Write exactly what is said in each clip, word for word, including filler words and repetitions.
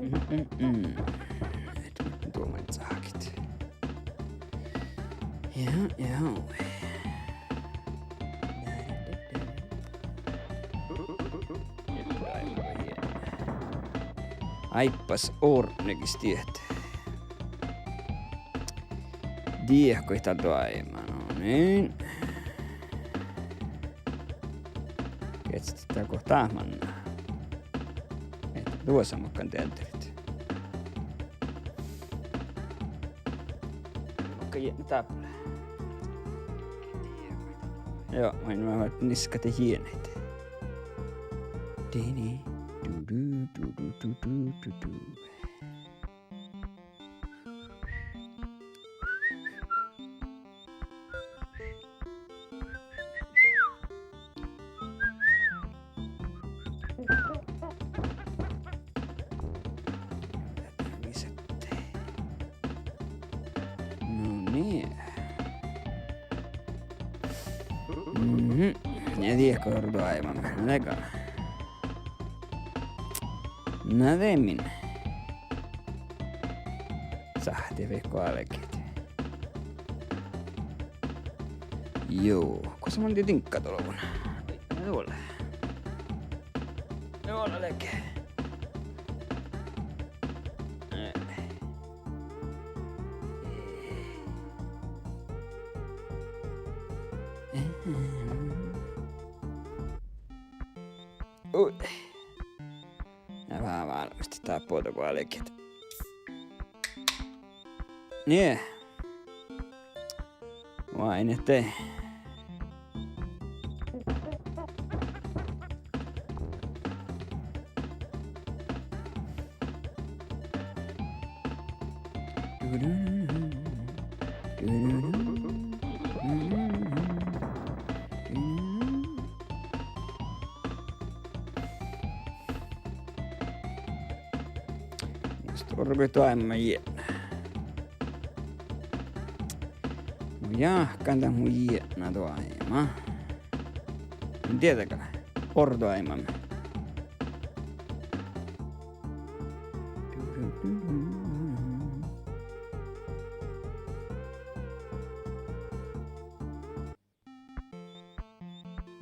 Mm, mm, mm. Duoman sáhkit. Ja, ja. Áibbas ortnegis diet. Diet go dat doaibma, no niin. Gieđe dat go dat manná. Ahte duosa makkár deadderit. Makkár jietna dáppe lea. Joo, maid mun niskat jienit. Dini, du, du, du. No niin. Mhm. Ja diet go orru doaibmamin. Na de gal. Na de min. Sáhttá vihko álgit. Joo, gosa mun dii diŋggat olbmuin? Oi, na dolle. Dolle leage. Ui. Ja veahá válmestit dáppe ovdal go álgit. Nie. Oaidne de. Mus orui doaibma jietna. Mun jáhkán dan mu jietna doaibma. In dieđe gal. Orru doaibmamin.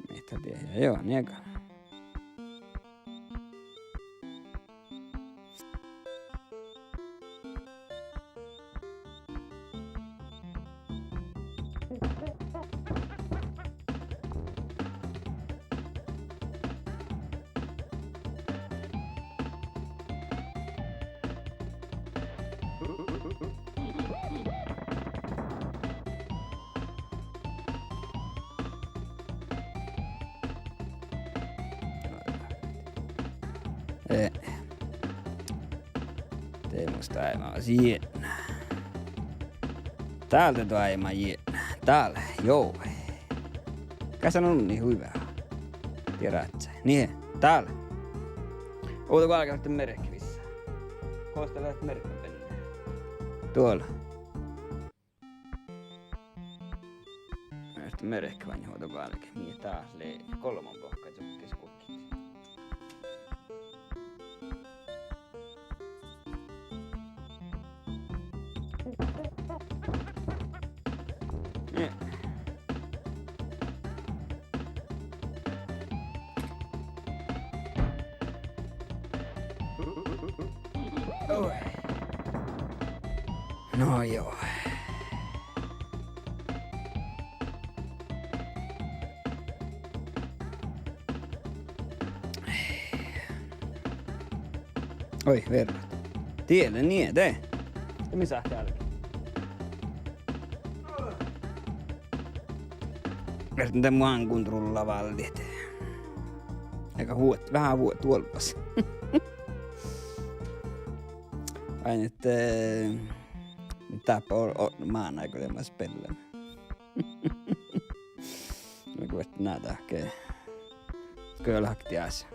Mihkkege die, ja, joo, nie gal. Eh. De mus doaibma jietna. Dál de doaibma jietna. Dál, joo. Gasa nu hui veahá. Die rádse. Nie, dál. Ovdal go álgá, leat merke vissa. Gos dat leat merke beaivvi? Duol. Leat merke vai ovdal go álgá, mii dál lea golbma bohccá čuokkis guokkit. Nie. Oi. No joo. Oi, verrat. Die lea nie de. De mii sáhttit álgit. Verran de mu áŋggun rulla váldit. Ega vuot-, veahá vuot-, vuolbmas. Vai ahte, eh, dáppe o-, o-, mánáiguin de maid speallán. Nugo ahte ná dahká. Go lea haktias.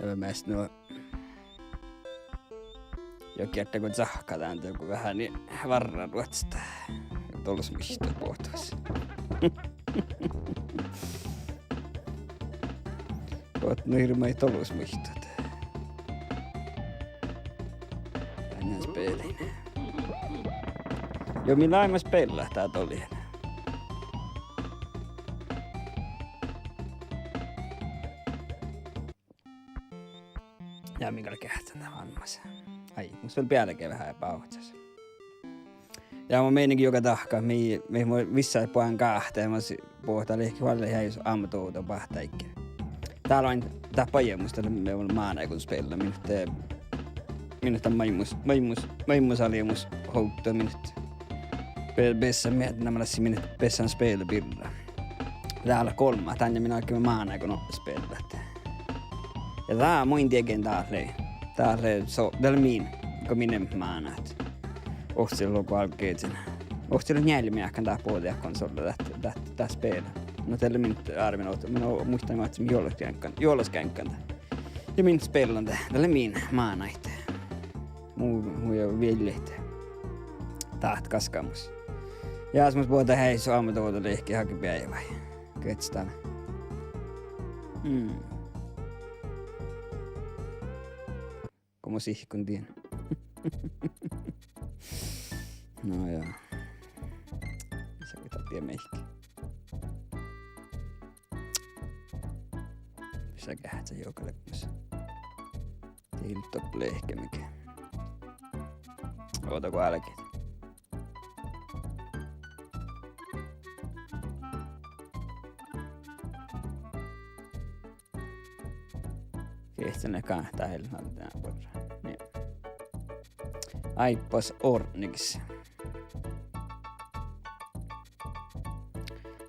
Ja measta nu, juo, gerte go cahkka dán, de go veahá nie várra ruohtas dološ muittut bohtos. Bohto nu hirbmat dološ muittut. Dán spelašin. Juo, mii leimmet spellat dát ollen. Ja mii gal geahččat dán almmas. Ai, mus vel bealge veahá bávccis. Ja mun meinige juoga dahkat, mii, mii mu vissa boađán gáhte, mas bohto lei vuollái eai ámma dovdda báhtáigge. Dál oaidná, dát bajai mus dalle mii mánáiguin spellat, minut, eh, minut dan maid mus, maid mus, maid mus alde mus hovddo minut. Be-, bessán mii, namalassii minut bessán spelabirra. Dá lea golmma, dán ja mii álggiimet mánáiguin spellat. Ja dá, mun dieđen dát lei. Dát lea so-, dat lea min, go mii nemet mánát. Ovcci lea logu álgá gieđan. Ovcci lea njeallje meahkan dát bođii konsolla dát, dát, dát spela. No dat lea min árben ovtta, min o-, muittán mat min juollasgeaŋkan, juollasgeaŋkan. Ja min spellan de, dat lea min mánáiguin. Mu, mu ja vielljet. Dát gaskamus. Ja mus bohto eai so ámma dovdda lehke hage beaivái. Gieđe dan. Mm. Go mun sihkun dien. No ja. Sa geat dieđe mihkke. Sa geahččat juoga leppas. Tilttoplehkemege. Ovdal go álgit. Geahččan leat gáhta ealli, na, dá borra. Nie. Áibbas ortnegis.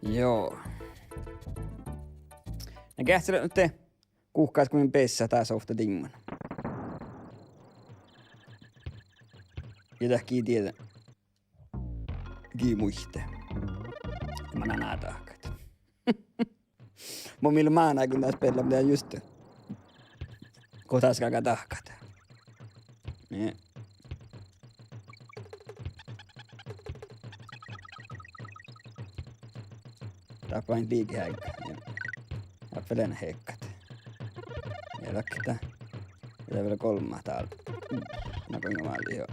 Juo. Na geahččat leat nu de. Guhkás go min beassat dás ovtta dimman. Ja dat gii dieđe. Gii muitte. Mannan ná dahkat. Mun mii leat mánáiguin dás spellat, mun dieđen juste. Go dás galgá dahkat. Nie. Dáppe oaidná liigeheaika. Ja. Ja vel eai hekkat. Ja dakkár. Ja vel golmma dál. Na go mii mállit, juo.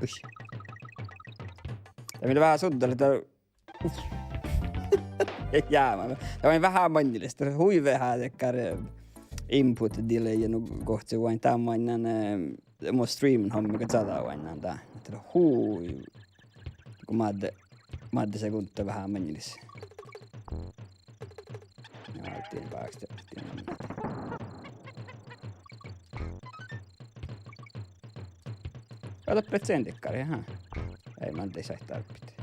Ui. Ja mii veahá suddalii dat. Uf. Ja, ja, ma-, dat oaidná veahá maŋŋilist. Dat hui veahá dakkár, eh, input delay ja nu gohčoduvvon dan maŋŋán, eh, mo streamen hommiiguin čađa oaidnán dát. Dat lea hui. Go mádde, mádde sekundda veahá maŋŋilis. Ja dien bákste, dien. Oađa beassat dakkár, aha. Eai, man de sáhtán dáppe.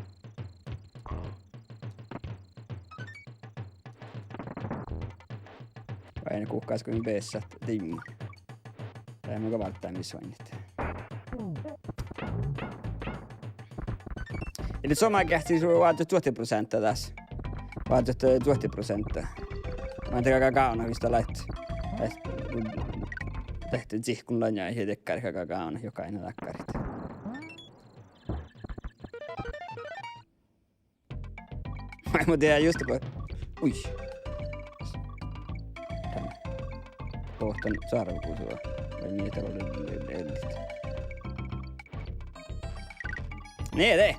Vai guhkás go min beassat dimman. Dá mun go válddán mis oainnit. Eli somá geahččat oažžut duohte proseantta dás. Oažžut, eh, duohte proseantta. Mun de galggan gávdnat vissa leat, leat, leat cihkkun laŋŋa ja dakkár galggan gávdnat juogain dakkáriid. Vai mo dieđán just go. Ui. Bohtan sarvekusu. Vai mii dat lea ellit. Nie de.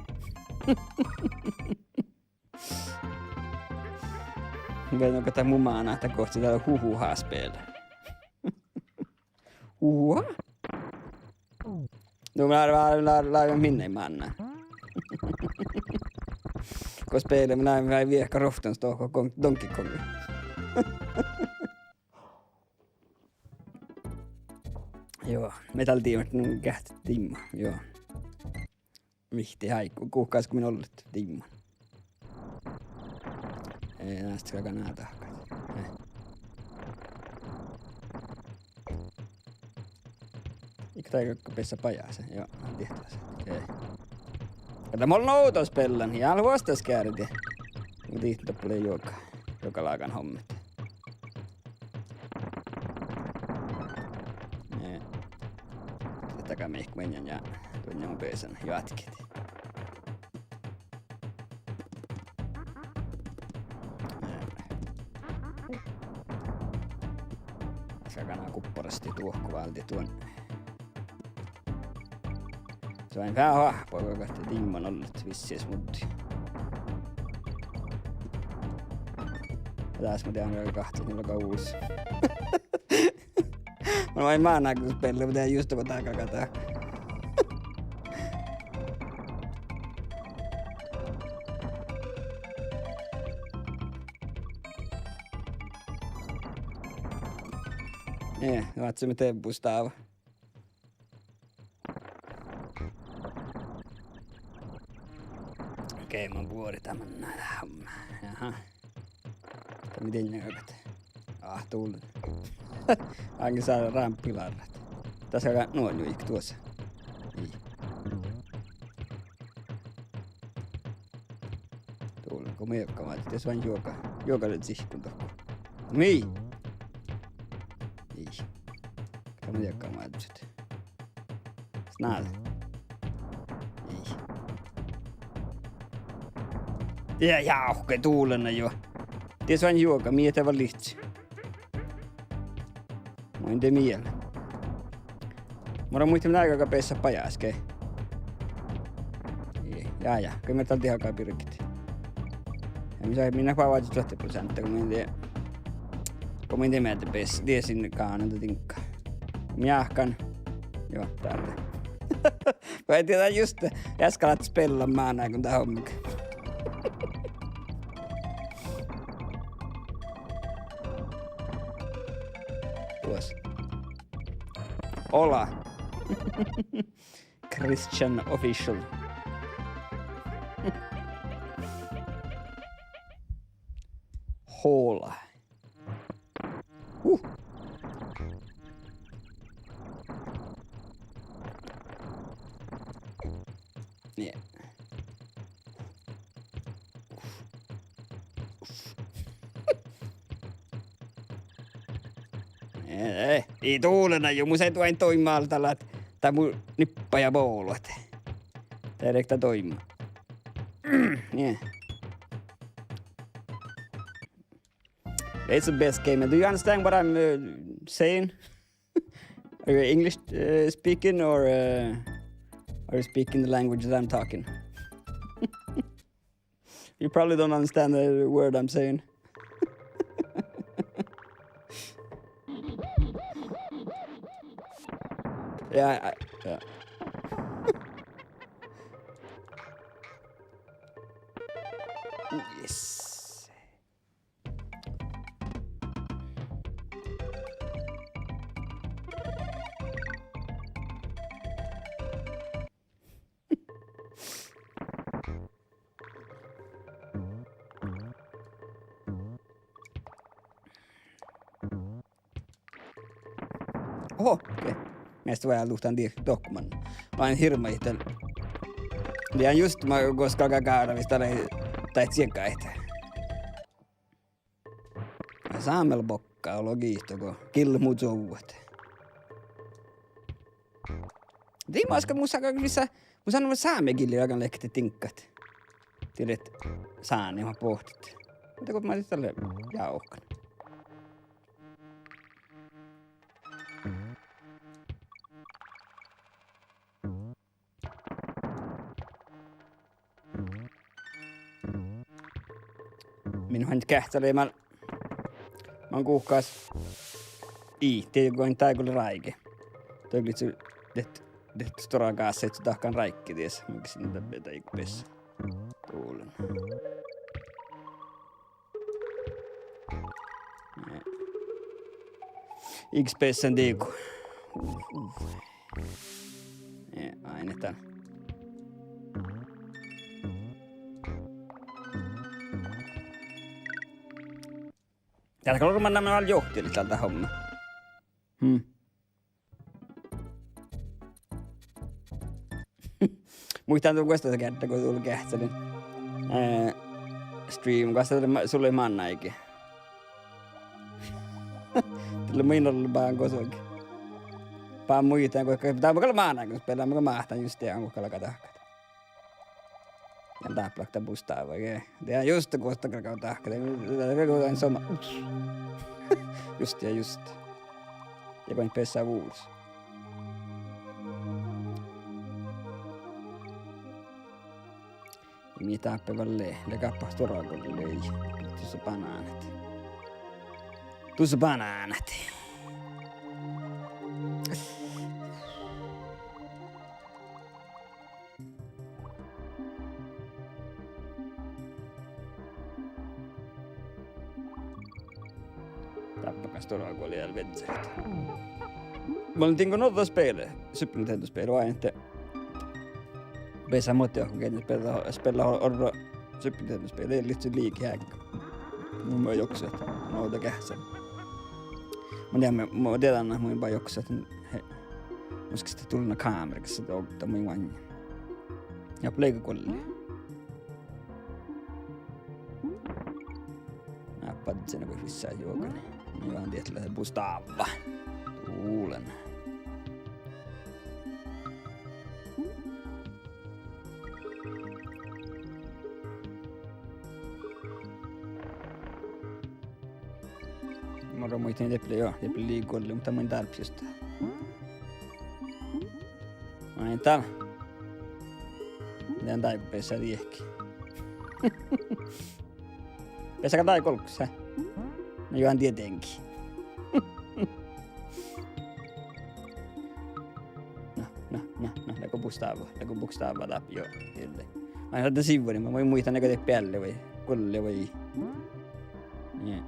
Vel nu go dat mu mánát gohčoduvvon, dat lea huhuha spela. Uha. Nu mun lea, lea, lea, lea minne mannan. Go spela, mun lea viehka rohtan stohko Don-, Donkey Kong. Juo, mii dal diibmat nu geahččat dimma, juo. Vihtti áiggi, guhkás go min ollet dimman. Eai, eai, gal ná dahkat. Eh. Iige dego beassat bajás, juo, diehttas. Okei. Ja dat moai ovdal spellan, ja vuosttaš geardde. Mun dihten doppe lea juoga, juoga lágan hommet. Daga mihkkege mii ja dunnje mu beasan joatket. Sagan gupparasti duohko váldit duon. Soai fea oahppa go ahte dimman ollet vissi smuddi. Dás mun dehan gal gahččat, nu lea gávvus. Mun oain mánágu spealle, mun dehan just go dá galgá. Eh, nu ahte mii de bustáva. Okei, mun buori dan. Jaha. Mii dien galgat? Ah, dul. Áŋgis rámpilarrat. Dasa galgá nu juoga duos. Ii. Dul, go mii galgá, dies oain juoga, juoga lea cihkkun dohko. Mii. Ii. Go mii galgá mážžut. Snál. Ii. Ja, ja, okei, dul lea juo. Dies oain juoga, mii de valii. Mun in dieđe mielde. Mun in muitte, mii galgá beassat bajás ge. Ii, ja, ja, go mii dal dihaga birget. Ja mii sa-, mii leat bajás suohte proseantta, go mii de-, go mii de mielde beassat, dieđusge gánen dan diŋgga. Mii áhkan. Juo, dál. Vai dieđe just, easka láhtte speallan mánágu dan hommái. Duos. Hola. Christian Official. Hola. Huh. Nie. Eh, eh, ii dul lea juo, mus ii duođai doimma alde, dat mu nippa ja bolu ahte. Dat lea dat doimma. Yeah. It's a best game. Do you understand what I'm, uh, saying? Are you English, uh, speaking, or, uh, are you speaking the language that I'm talking? You probably don't understand the word I'm saying. Yeah, I, yeah. Yes. Oho, okei. Mii eat vel luhttán dieid dohko man. Mun lean hirbmat dal. Ja just ma gos galgá gárvvis dalle, dat cigái. Sámela bokka, ollu giitu go gillet mu čuovvat. Dii maska mun sáhkán vissa, mun sáhtán sámegillii agan lehpet diŋggat. Dii leat sáni ma bohtet. Muhto go ma dalle jávkan. Min han geahččalii man, man guhkás. Ii, dieđusge go in dáigulle ráigi. Dieđusge lea, lea stuorra gássážit dahkan ráigge dies, mun geahččalii dan beasan. Dul lea. Iige beasan dieđusge. Ja, ain dan. Dál gal orman vel johtilit dál dat homma. Hm. Muittán dál guostosat geardde go dul geahččalin. Eh, stream, gosa dat lea ma-, sul lei mannaige. Dalle min ollu báhán gosuge. Bámu ii dán go, dá gal mánágan, spelláme go máhtán just dán go galgá dahkat. Ja dáppe lea bustáva, ge. Dán just go galgá dahkat, dán go dán somá. Just ja just. Ja go beassá vulos. Mii dáppe vel lea, lea gáppa stuorra guolli. Dušše banánat. Dušše banánat. Dáppe gal stuorra guolli eal viddze. Mun lean diŋga nuorra spele, Super Nintendo spele, vai ahte beasai mo dego geaidnu spella, spella orro Super Nintendo spele, lei lihkku liikehäägga. Mun ba jokset, no dat geahččá. Mun dieđán, mun dieđán, mun ba jokset, he, mun sii dullen kámeragis, dat mun vánjen. Ja pleige guolli. Nää badjena go vissaa juogan. Mun juogan dieđát lea bustáva. Dulen. Mun muittán dieđát lea, jo, dieđát lea liiguolli, muhto mun dárbbašin. Ai, dál. Mun dieđán dáigo beasá diehki. Beasá gal dáigo olggos, he? Na juogan dieđán dieđán. Na, na, na, na, lea go bustáva, lea go bustáva dáppe, jo, dieđát lea. Ai, dat sivvori, mun ii muittán, lea go dieđát bealle vai, guolli vai. Nie.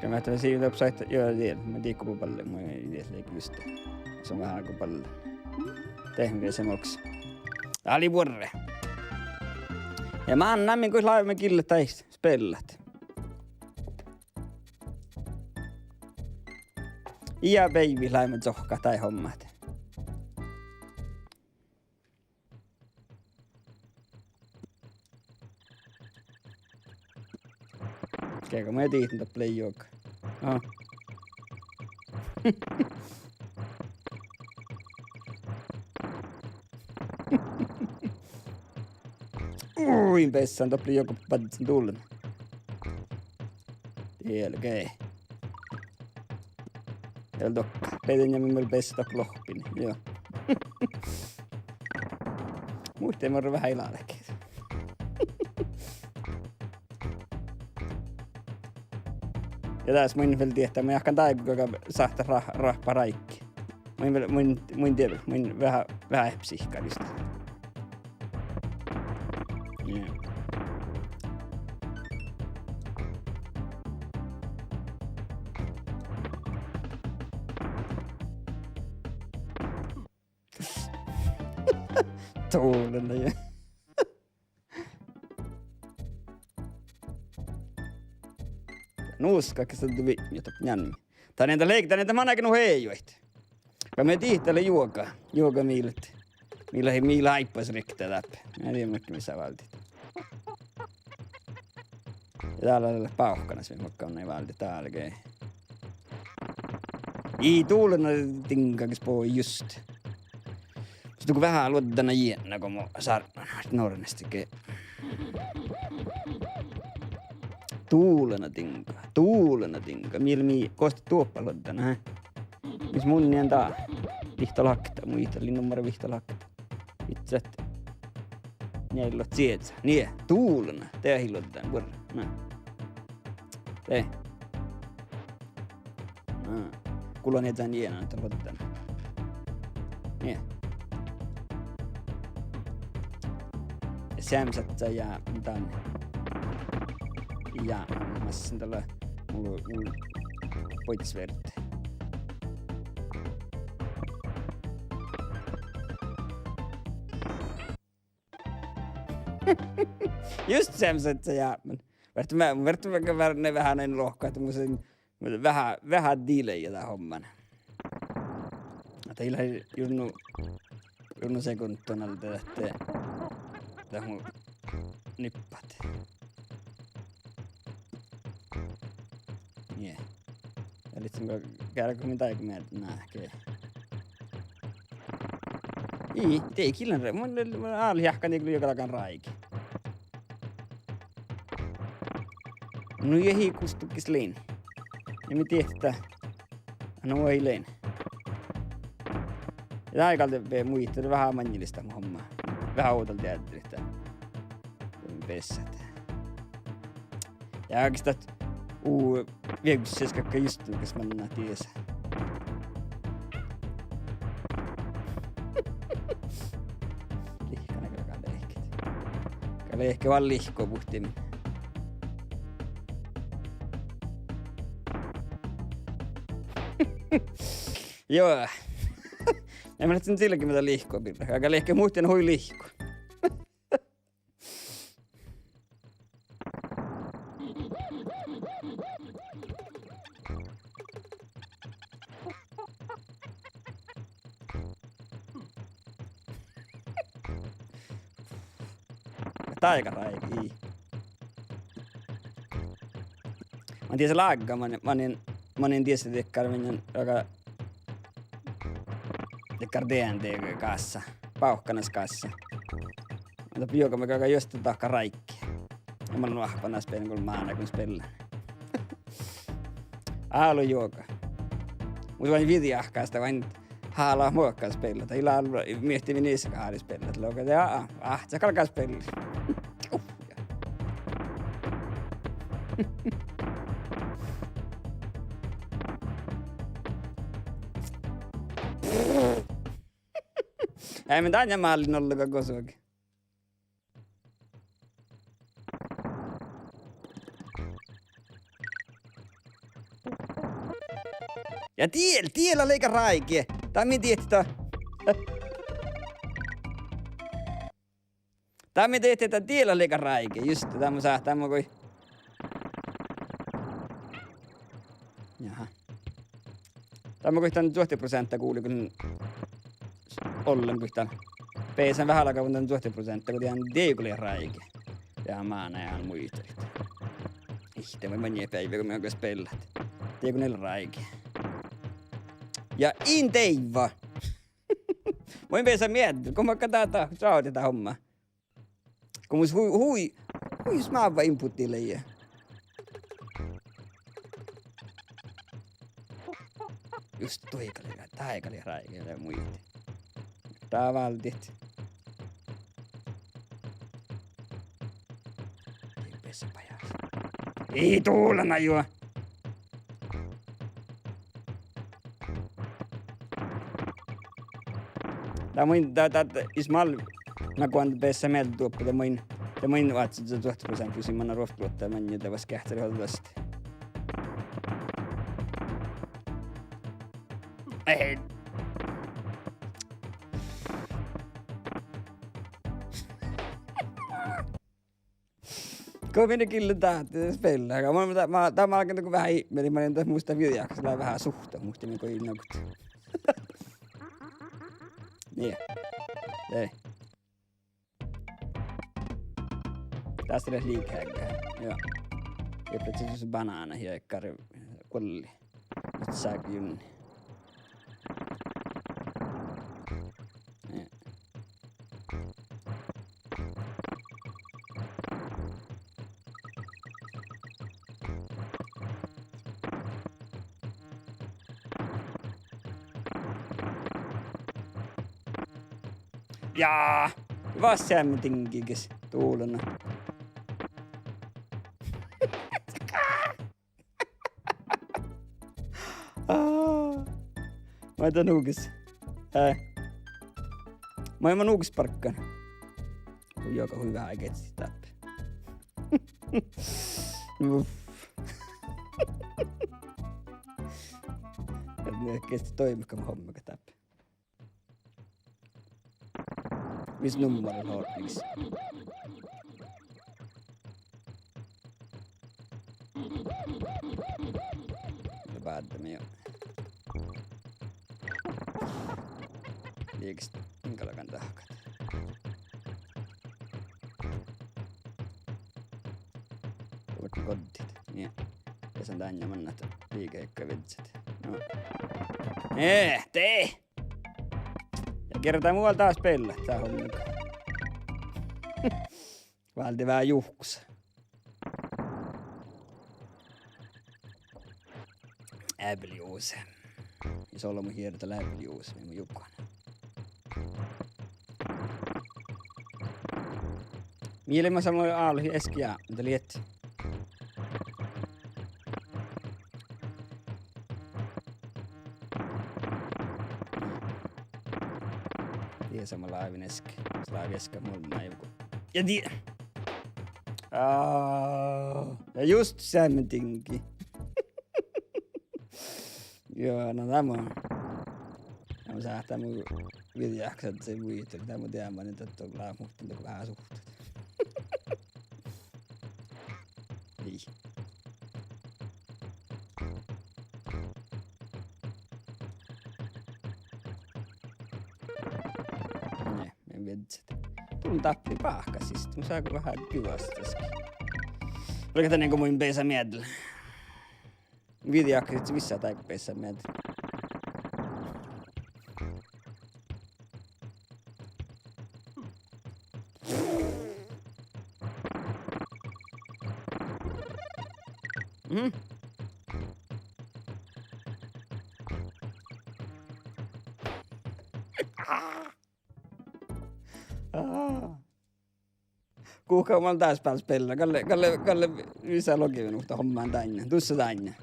Dieđát, ahte sii dáppe sáhttá, jo, dieđát, mun dieđán go balle, mun dieđán lei juste. Son veahá go balle. Dieđát, mii beassat olggos. Dat lei buorre. Ja mánnámin go leat gillet daid spellat. Ja beaivvi leat čohkkát daid hommat. Geaga mun dihten doppe lei juoga. Aha. Ui, beassán doppe lei juoga badjel dulen. Dielge. Vel dohko. Beaivvi ja mun vel beassá dohko lohpin. Joo. Muhto mun veahá ii lávehit. Ja dás mun vel dieđán, mun jáhkán dáigo go sáhttá rah-, rahpat ráiggi. Mun vel, mun, mun dieđán, mun veahá, veahá eppet sihkkarista. Joo. Dulen, joo. Nuska, kas dat vihtta, dat njálmmi. Danin dat lei, danin dat manai nu hejuid. Ka mii dihtet lea juoga, juoga mii leat, mii leat, mii leat áibbas rikte dáppe. Mii dihtet makkár mis lea váldit. Ja dál lea bávkkanas, mii makkár lea váldit dálge. Ii, dulena diŋga ges bođii just. Mus dugo veahá luoddan jietna go mo sártnan, nornestege. Dulena diŋga, dulena diŋga. Mii leat mii, gos dat duoppá luoddan, he? Mis mun dieđán dat? Vihttalogi okta, muitalin nummera vihttalogi okta. Vihttalogi njeallje, sieđusge. Nie, dulena. De ii luoddan, buorre. Na. De. Na. Gullan iežan jiena ahte luoddan. Nie. Seamma sáhttá ja dan. Ja, mas dál lea, mun, mun buiddis verte. Just seamma sáhttá jápmen. Verte, verte, verte veahá nain lohkat, ahte mus lei veahá, veahá delay dat homman. Ahte ii leat jurddašan, jurddašan sekunttan alde ahte, dat mu nippat. Lihkii go geargga min dáigumead, na, okei. Ii, dego ii lean ra-, mun, mun álgán juohke galggan ráigi. Nu ja hii gustuhkes lean. Ja mii diehtá. Nu ii lean. Ja dá gal de muittán veahá maŋŋilista mu homma. Veahá ovdal deaddelit. Bessat. Ja gal dat uu vieggos gal just nu, kas manná dies. Lihkana gal, gal lehket. Gal lehket vel lihkobut min. Joo. Eai mun lean silgimeda lihkobirra, aga lehket muhtin hui lihko. Dáigaráigi. Mun in dieđe lágga, mun, mun in, mun in dieđe dakkár, mun in, aga dakkár D and D gássa, bávkkanaskássa. Mun dáppe juoga, mun galgá juosta dahkat ráigge. Ja mun oahppan das beaivvi go mánáiguin speallan. Álo juoga. Muhto oain videohkás dat oain hála muohkan speallat. Ii lean miehtimiin iskkahárjis speallat. Loga, ja, áhččat galgá speallat. Eai mun dan ja mállin ollega gosage. Ja die-, die lea ráigi. Dat mii diehtá. Dat mii diehtá, dat die lea ráigi. Just, dat mun sa-, dat mun goit. Jaha. Dat mun goit dan čuohte proseantta gulii ollen goit dan. Beasan veahá lágavvon dan čuohte proseantta go dieđán dego lea ráigi. Ja máná ja muitalit. Ihte vai maŋŋá beaivvi go mii oažžut speallat. Dego lea ráigi. Ja in deaivva. Mun in beasa miehtá, go makkár dat, dat čoavdit dat homma. Go mus hui, hui, hui smávva inputtii lei. Just dego lea, dego lea ráigi, lea muitit. Dat váldit. Dieđusge bajás. Ii duolana juo. Dat mun, dat, dat, dat, is mál, na go beasa mielde doppe, dat mun, dat mun oaččan čuohte proseantta, jus in manná ruovttoluotta maŋŋá, dat vas geahččalit ođđa daste. Eai. Go mii gille dat speallat, aga mun, dat, ma, dat mun álgen dego veahá ipmiliin, mun in dat mus dat videohkás lea veahá suhta, muhto mii go in nohkat. Nie. Dee. Dasa lea liikehegga. Joo. Ja petsä sus banána ja kar-, kuolli. Muhto sage junni. Nie. Ja, vas seamma diŋgii ges duolana. Aa. Maid dat nuges. Eai. Maid mun nuges barggan. Hui juoga, hui veahá geahččalit dáppe. Uf. Ja mii geahččat doimet go mun hommagan dáppe. Mis nummara lea ortnigis? Ja báddeme jo. Liikes galgan dahkat. Vuorddin goddit. Nie. Ja son dán ja mannat. Liikehekka viddjet. No. Eh, de! Ja gera mun dál spellat, dat homma. Válde veahá juhkus. Eabeljus. Ja ollu mu hierdal eabeljus, mii mun jukon. Mii leimmet sama álo easka ja, de liet. Die sama lávii easka, lávii easka moai. Ja die. Á, ja just seamma diŋgii. Joo, no dat mun. Dat mun sáhtán mu videoáhčis, dat mun dián, dat mun dián, dat mun dián, muhtin dat veahá suhtet. Ii. Nie, mii viddjet. Dál dáppe báhkastit, mus áiggu veahá biastaskin. Olgeta nego mun beasa mielde. Videoáhčis vissa dáppe beasa mielde. Mhm. Aa. Guhká mun dás beale spellan, galle, galle, galle visá logi nu, dat homma dán, dussa dán.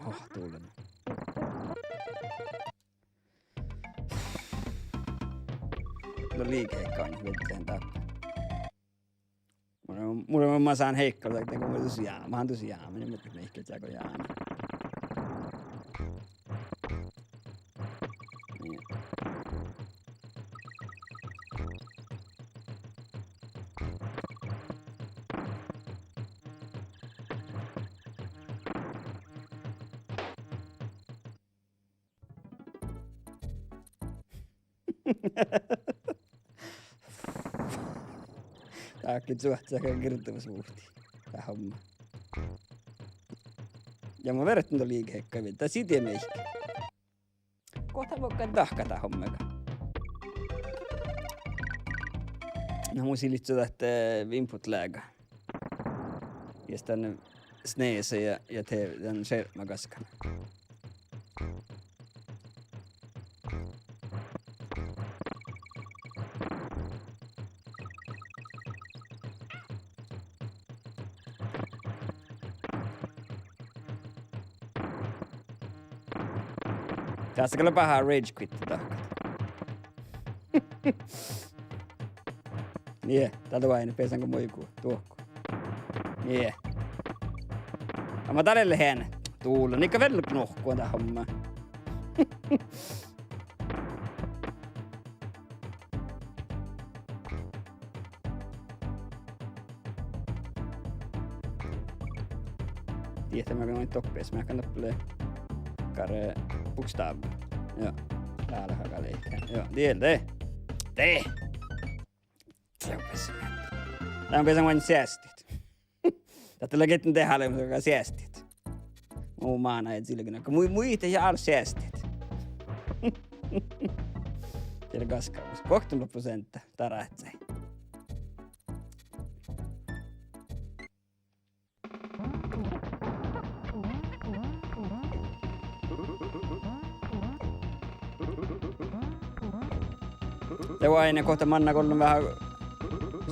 Oh, dullen. No liikehekka, viddjen dat. Mun, mun, mun, mun sán heikka, dat go mun dušše jámán, dušše jámán, ja mun mihkke čágo jámán. Nie. Dahken čuohcá girdebosat muhtin. Dat homma. Ja mun verret dan liikehekka viddjet. Dat sii die mihkke. Guhká mun dahkan dat homma. Na, mus lei lihttá dat, eh, input-leaga. Ja dan snese ja, ja te-, dan skjermma gaskkan. Dás gal lea bahá rage quit dahkat. Nie, dat lea oaidne, beasan go muigut dohko. Nie. Amma dat lea hean. Dullen, ii gal vel nohko dat homma. Diehtán, mun gal doppe, mun gal doppe. Gare bokstav. Joo. Dá lea gal ii. Joo, diel de. De. Dá beasan, dá beasan oaidne seastit. Dat lea gehtet dehálem, seastit. Mu mánáid silgen, ahte mu, mu ii de ja al seastit. Diet gaskkamus. Guokte prosenta, dat ráhkadii. De oaidne, guhtta manná go lean veahá,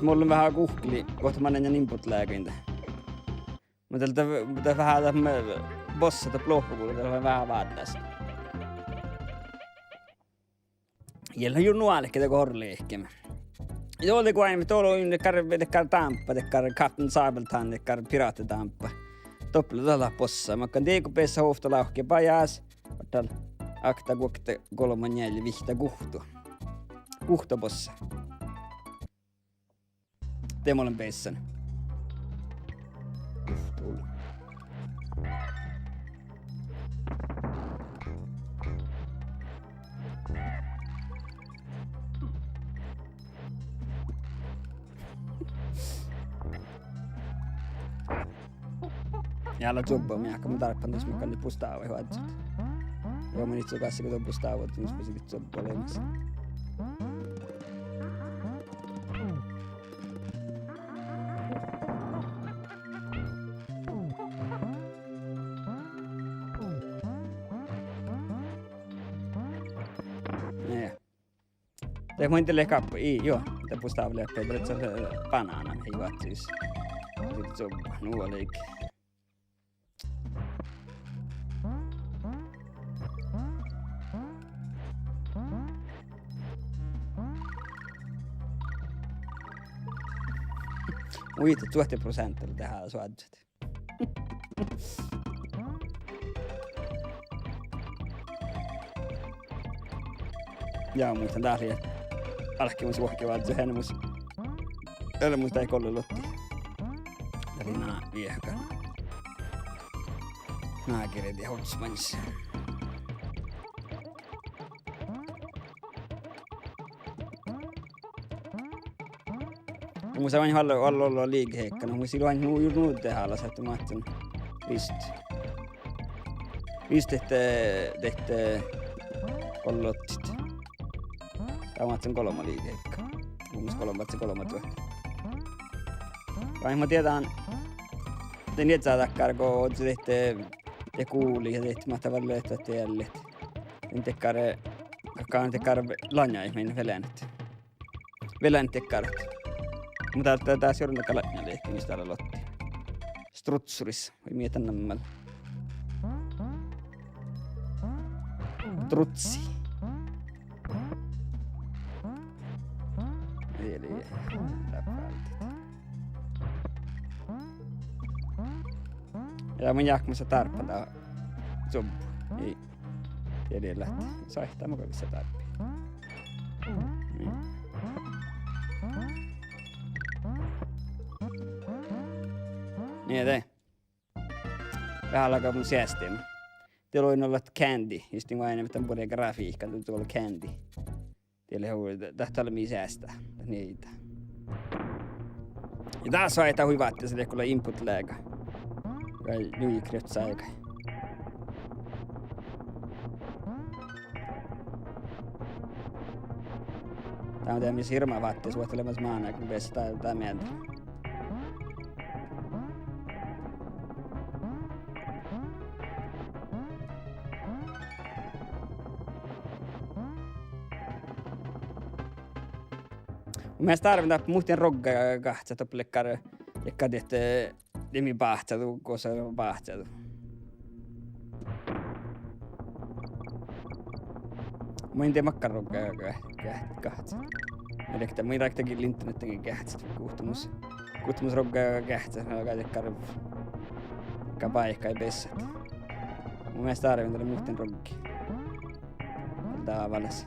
mus lean veahá guhkli, guhtta manná input-leagain de. Muhto dat, dat veahá dat, bossa dat lohpogula, dat lea veahá váldás. Ja lea juo nu álki dego orrut lehkeme. Ja dego oaidne, dego lea dakkár, dakkár dámpa, dakkár Kaptein Sabeltann, dakkár piratedámpa. Doppe lea dat bossa, makkár dego beassat ovtta lávkki bajás, ovtta, okta, guokte, golbma, njeallje, vihtta, guhtta. Guhtta bossa. De mun lean beassan. Uf, dullen. Ja lea čuovvu, mii ahte mun dárppan dus makkár bustávaid oažžut. Ja mun in gal su go don bustávat, mus fas dihte čuovvu leamaš. Nie. De mun de lea káppu, ii, juo, de bustáva lea, de lea banána, ii, oažžut. Sii čuovvu, nu lei. Muitte, čuohte proseantta lea dehálaš oažžut. Ja muittán dát lei álkimii vuohki oažžut, eanemus, eanemus daid gollelotti. Dat lei ná viehan. Ná gere die hoččamanis. Mus lea oažžut, oažžut, oažžut liigeheikka, nu mus ii lean nu, nu dehálaš ahte máhtán vist. Vist dihte, dihte gollelottit. Dat máhtán golbma liigeheikka. Mun mielas golbma, golbma čuohte. Vai ma dieđán, de nie dakkár go dihte, de guli ja dihte, ma dat vel lea dat diellit. In dakkár, dakkár, dakkár laňaid mii veljánet. Veljánet dakkárat. Muhto dat, dat, dat siorna galgá lea, mis dat lea lotti. Strutsuris, vai mii dat namma lea. Strutsi. Eli, dat váltit. Ja mun jáhkán sa dárppan dat čuovvu. Ii. Dieinna leat. Saittaa muka vissa dárppi. Nie. Nie de. Veahá láhkai mun seastimin. De lea nu lea candy, just nu ain, ahte buorre grafiikka, dat lea candy. Dieinna hui, dat, dat lea mii seastá, dat nieidá. Ja dás oaidná hui váttis, dat lea go lea input leaga. Vai nui krepsáiga. Dá, dá mis hirbmat váttis vuoi leamaš máná go beassá dá, dá meaddel. Mun mielas dárven dáppe muhtin rogga gahcet doppe leakkár, leakkár dihte, dihte mii báhcá du, gosa báhcá du. Mun in dieđe makkár rogga ge-, ge-, gahcet. Mun ráiktán, mun ráiktán gii internehtá gahcet, guhtemus, guhtemus rogga gahcet, na gal dakkár, gal báikái beassat. Mu mielas dárven dalle muhtin roggi. Dál vállás.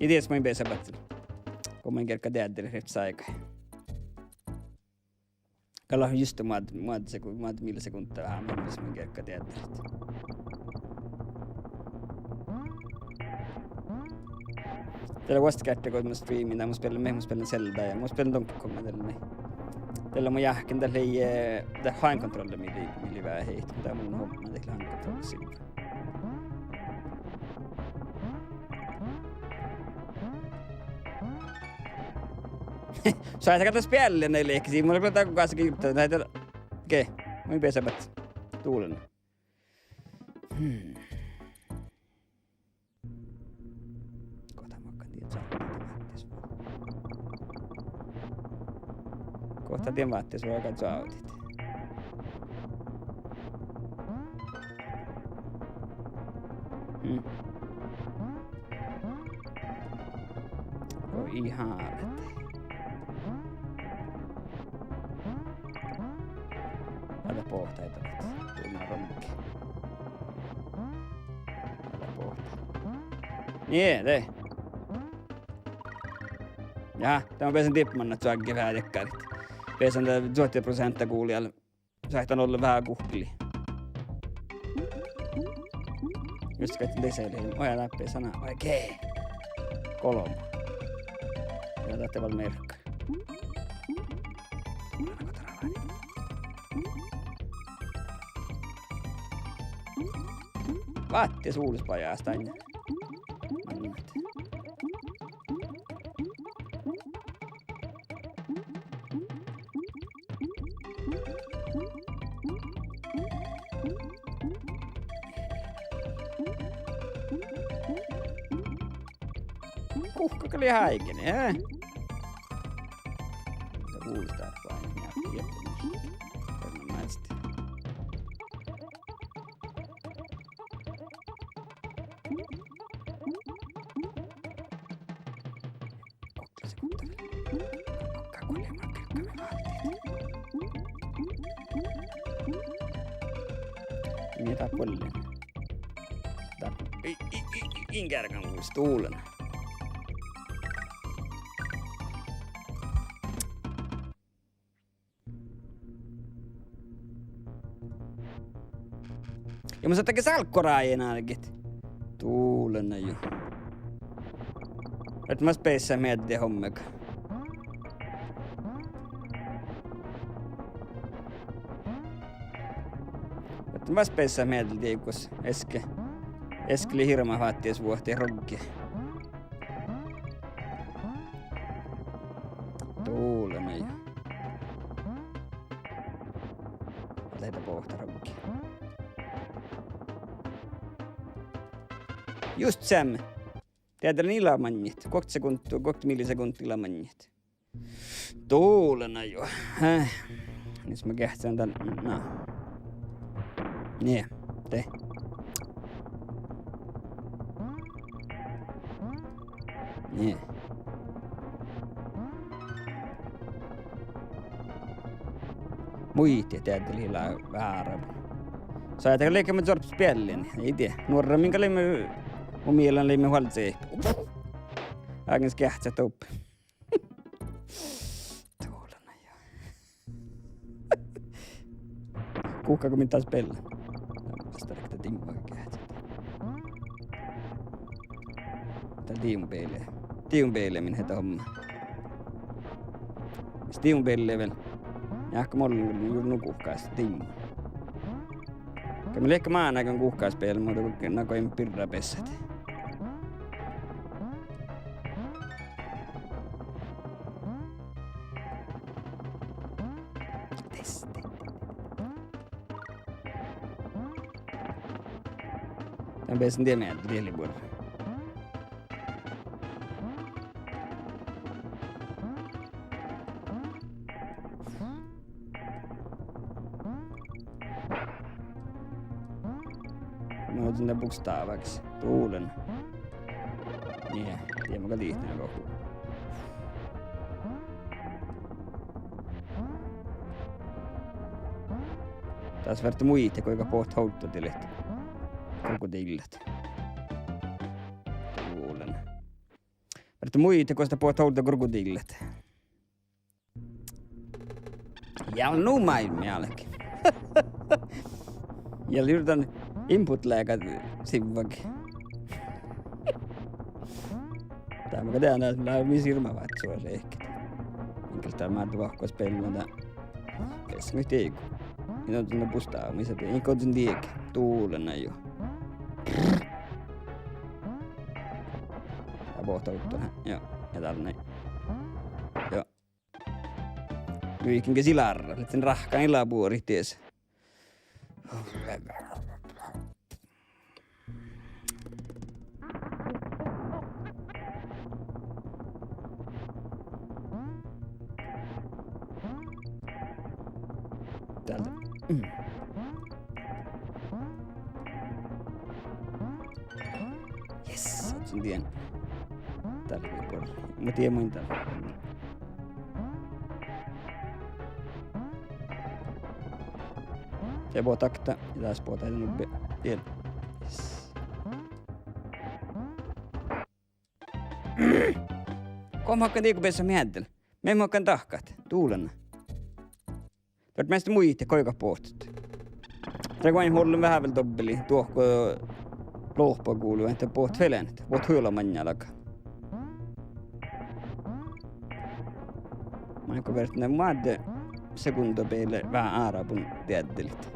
In dieđe mun beassán báhcán. Go mun gergga deaddel rehpes áiga. Gal lea juste moadde, moadde seku-, moadde millisekundda veahá, mun, mis mun gergga deaddel. De lea vuosttaš geat go mun streamin, dá mun spielen, mun spielen Zeldaa ja mun spielen Donkey Konga dalle. Dalle mun jáhkán dalle, eh, dat handkontrolla mii lei, mii lei veahá heittot, dá mun hommen dalle handkontrolla sivve. Sáhtát gal spielle naid lehkisiid, mun lea dego gásaga jurdda, naid, okei, mun beassán báhcán. Duollán. Hmm. Gohta makkár dien čoavdit váttis vuo-, gohta dien váttis vuoga čoavdit. Hmm. Go ii hálet. Ale bohtaid, duollá romge. Ale bohtaid. Nie, de. Ja, dá mun beassán dieppe manná čoagge veahá dakkárit. Beassán dat čuohte proseantta gulii. Sáhtán ollon veahá guhkeli. Just, goit desa lei. Ojá, dáppe saná. Ojá, ge. Golbma. Ja dat vel mearkka. Váttis ulsbajás dan. Guhká gal lei áigene, eh? Gulstat vai, ja, ja. Erinomaista. Gokte sekundda. Gokte sekundda. Mii dat bollin. Dat, i, i, i, in gergan vuos dulen. Ja mun sáhtán ge sálkkorájin álgit. Dulen jo. Ahte mas beassat miehtá hommaga. Ahte mas beassat miehtá dieđusge. Eske, eske lei hirbmat váttis vuohta rogge. Dulen jo. Lei dat boahtá rogge. Just seamma. Dieđán ila maŋŋit. Guokte sekundda, guokte millisekundda ila maŋŋit. Dulen jo. Eh. Mis ma geahččen dan, na. Nie, de. Nie. Muitit dieđán ila várra. Soai dat leage mu zorpes beallin, ii dieđe. Nuorra min gal leimmet, mu mielas leimmet vuolgit. Áigges geahččat doppe. Dulen jo. Guhká go min dat speallá. Vastárokta diŋgga geahččat. Dat diŋggabeale. Diŋggabeale min heita homma. Mis diŋggabeale vel. Jáhke mollui juo nu guhkás diŋgga. Ge mii leat mánágan guhkás bealde, muhto go, na go in birra beassat. Des, de, de, de. Dan beassen dien mearridit, dien lei buorre. Mun ožžon dan bustávaga. Dulen. Nie, dien mun gal dihten go. Das fertet muitit goit bohtet ovddadillet. Krokodillat. Dulen. Fertet muitit gos dat bohtet ovddal krokodillat. Ja nu máilmmi álgii. Ja jurddan input-leaga sivvagi. Dat makkár dien, dat lea mis hirbmat váccua rehket. Mii gal dat márde vahku speallame dat. Beassen goit diegu. In ožžon dan bustáva, mis dat, in ožžon diege. Dulen jo. Ja bohtet ovddal. Ja, ja dál nai. Ja. Juiken ge silárra, leat ráhkkan ila buorit dies. Dál. Mm. Yes, ožžon dien. Dál lei buorre. Mun dien mun dál. Ja bohtet okta, ja das bohtet nubbi. Dien. Yes. Go mun hakkan diego beassat meaddel. Mii mun hakkan dahkat. Dulen. Fertet measta muitit goit bohtet. Dego ain ollen veahá vel dobbeli, dohko lohpa gullu, ahte bohtet felenet, bohtet huila maŋŋá lága. Maid go fertet moadde sekunda beale veahá árabun deaddelit.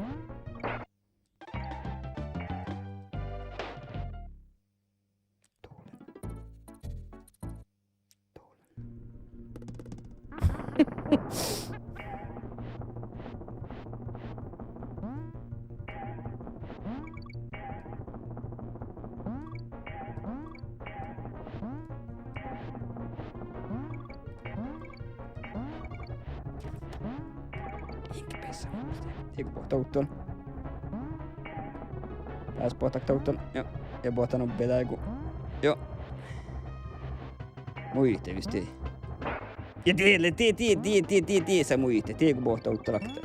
Inge beassá. Diego bohte ovddal. Dás bohte ovddal. Juo. Ja bohte nubbi dáigu. Juo. Muite viste. Ja die lea, die, die, die, die, die, die, sa muite. Diego bohte ovddal okta.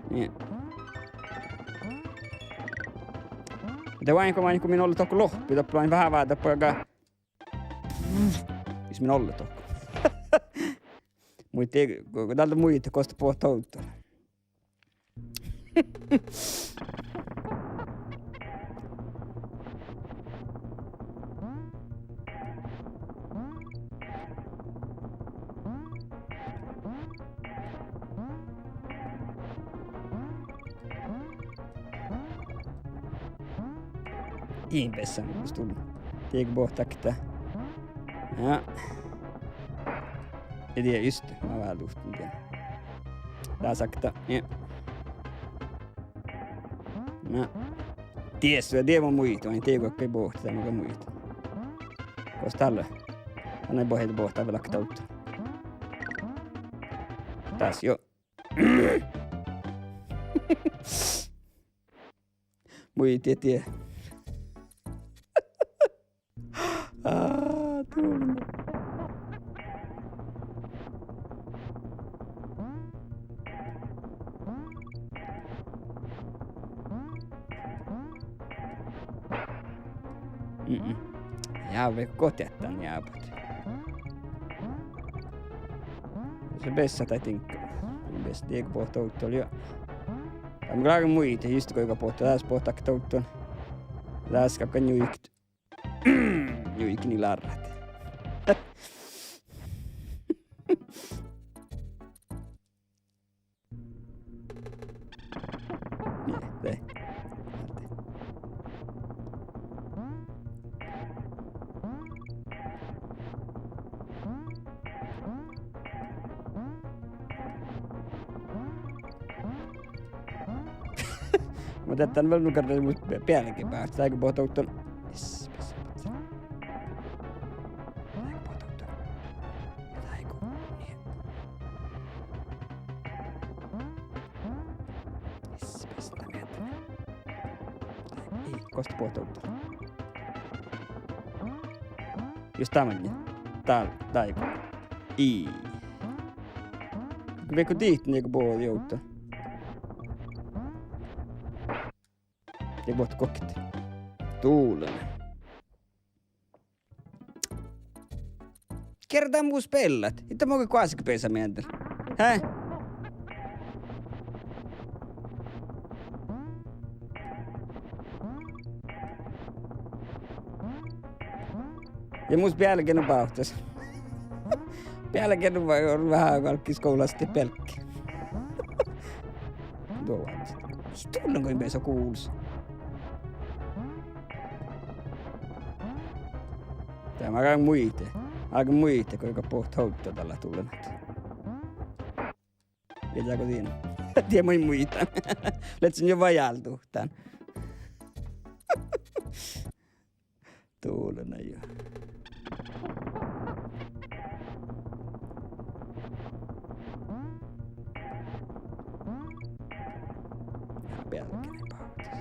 Nie. De oaidná go, oaidná go min ollet dohko lohpi, doppe lea veahá vá-, doppe ga-, mis min ollet dohko. Muhto dál dat muitet gos dat bohte ovddal. In beassá, mus dul-, Diego bohte okta. Ja. Ja die just, ma váldán dien. Dás okta. Ja. Na. Dies, die mun muittán, Diego gal bohte, de mun gal muittán. Gos dál lea? Anne bohte, bohte vel okta ovddal. Dás, juo. Muitit die. Á, dullat. Mm-mm. Ja, vel go deattán jábut. Dás beassá dat diŋgga. Beassá, Diego bohte ovddal, juo. Ja mun gal muittán just go go bohte, dás bohte okta ovddal. Dás galgá njuiket. Njuiket ni lárrat. Nie, de. Mun deattán vel nu garre mus be-, bealge báhcet, dáigo bohte ovddal. Yes, beassá, beassá. Dáigo bohte ovddal. Dáigo, nie. Yes, beassá, dat mii. Ii, gos dat bohte ovddal. Just dat maŋŋel. Dál, dáigo. Ii. Veaháš dihte, nie go bohte ovddal. Ja bohte guokte. Dullat. Kerte mus beallat. Iđe mo ge goassege beasa mieldel. Hää? Ja mus bealge nu bávttas. Bealge nu, va-, veahá galggai skuvllas de bealge. Duo váldit. Ii dullan go in beasa guvlus. De ma gal muittán. Áiggun muittán go gal bohte ovddal dál dullanat. Ja dego dien. Die mun muittán. Leat son jo vajálduhtán. Dullan jo. Bealge bávttas.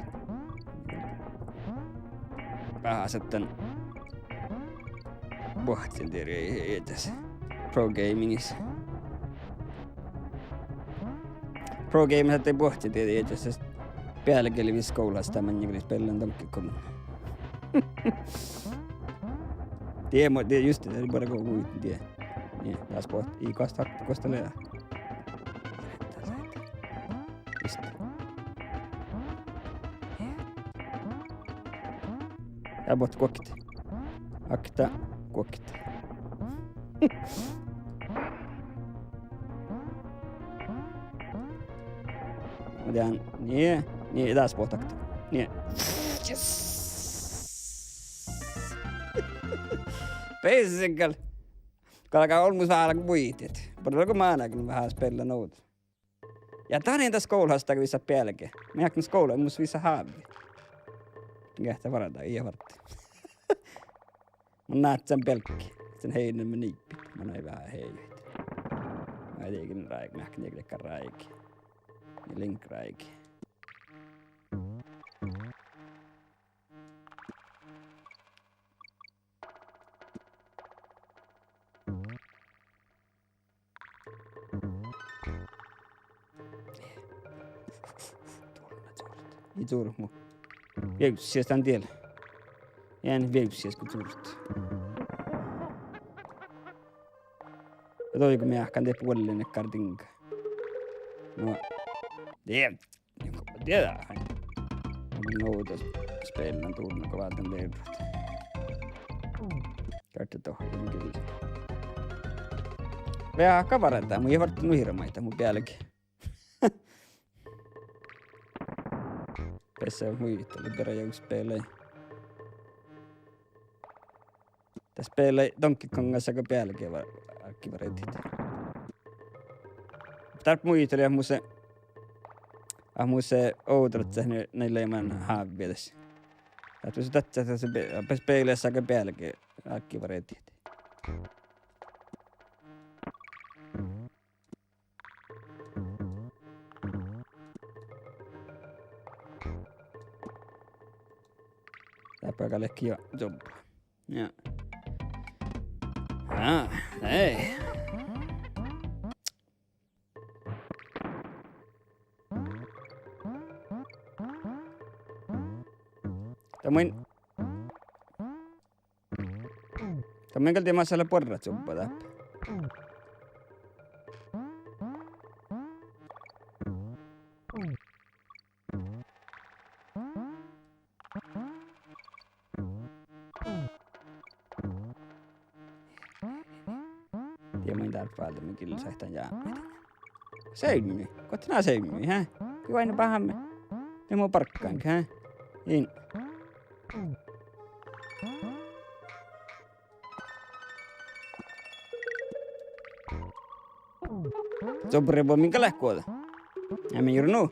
Veahá šattan bohcci dieid iežas. Pro Gamingis. Pro Gamingis šattai bohcci dieid iežas, sest bealge lei vis skuvllas, dat maŋŋel gal beallan Donkey Kong. Die mo-, die just, dat lei bara go muittán die. Nie, dás bohte, ii gos dat, gos dat lea. Just. Ja bohte guokte. Okta, guokte. Mun dieđán, nie, nie, das bohtet. Nie. Yes. Beassá gal. Galgá olmmoš veaháš muitit. Boahtá go mánágan veaháš spealle nu. Ja dan in das skuvllas dahje vissát bealge. Mun jáhkán skuvllas, mus vissá hávvi. Geahččá várra, ii várra. Mun náhcán bealge. Sen heinnan man niibbi. Mun ii veahá heijut. Mun ii dieđe rájegi, mun jáhkán dieđe rájegi. Ja link rájegi. Ii čurru mu. Vievssi dan diel. Ean vievssi go čurru. Ja doigo mii jáhkán dieppe vuollin dakkár diŋga. No. Dieđe. Dieđe. Mun ovdal spealle dunnje go válden lirrut. Gárte dohko in gil. Veahá várra, mun ii várra nuhirmmaid mu bealge. Beassá muitalit beare jagi spealle. Dat spealle Donkey Kong sáhttá bealge vár-, árggi várra dihte. Dárbbaš muitalit ahte mus lea, ahte mus lea ovdal ahte nai, nai leat man hávvi das. Ahte mus dat, dat, dat, dat spealle sáhttá bealge árggi várra dihte. Dáppe galgá jo čuobbá. Ja. Ja, ei. Dat mun, dat mun gal dieđán, mus lea buorre čuobbá dáppe. Dieđán, mun in dárbbaš válde, mun gillen sáhtán jápmit. Seimmi, goit ná seimmi, hää? Gii oaidne báhame? De mun barggan, hää? In. Čuobbá reappá min gal leat guođe. Ja min juru nu.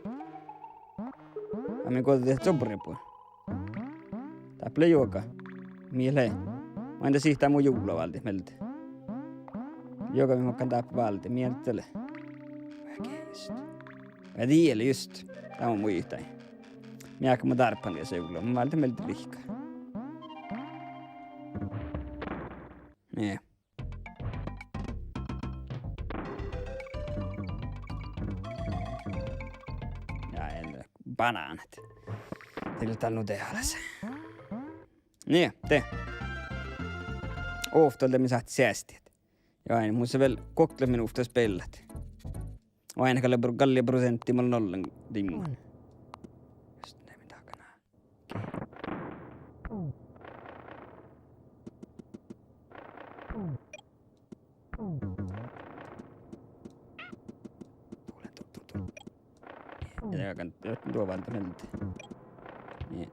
Ja min guođe čuobbá reappá. Dáppe lea juoga. Mii lea. Mun in sihte mu juovla váldit mielde. Juoga mii mun galggan dáppe válde mielde lea. Veahá just. Ja die lea just. Dat mun muittán. Mii mun dárbbašin die juovla. Mun válden mielde lihka. Nie. Ja en banánat. Dieid leat dál nu dehálaš. Nie, de. Ovtta lea mii sáhttit seasttit. Ja oaidne, mus lea vel guoktemellu minuvtta speallat. Oaidne, gal lea pro-, gal lea proseantta mun ollen diŋgán. Just ne min dahkan. Dole, dole, dole, dole. Ja, ja, kan, ja, dole válde mielde. Nie.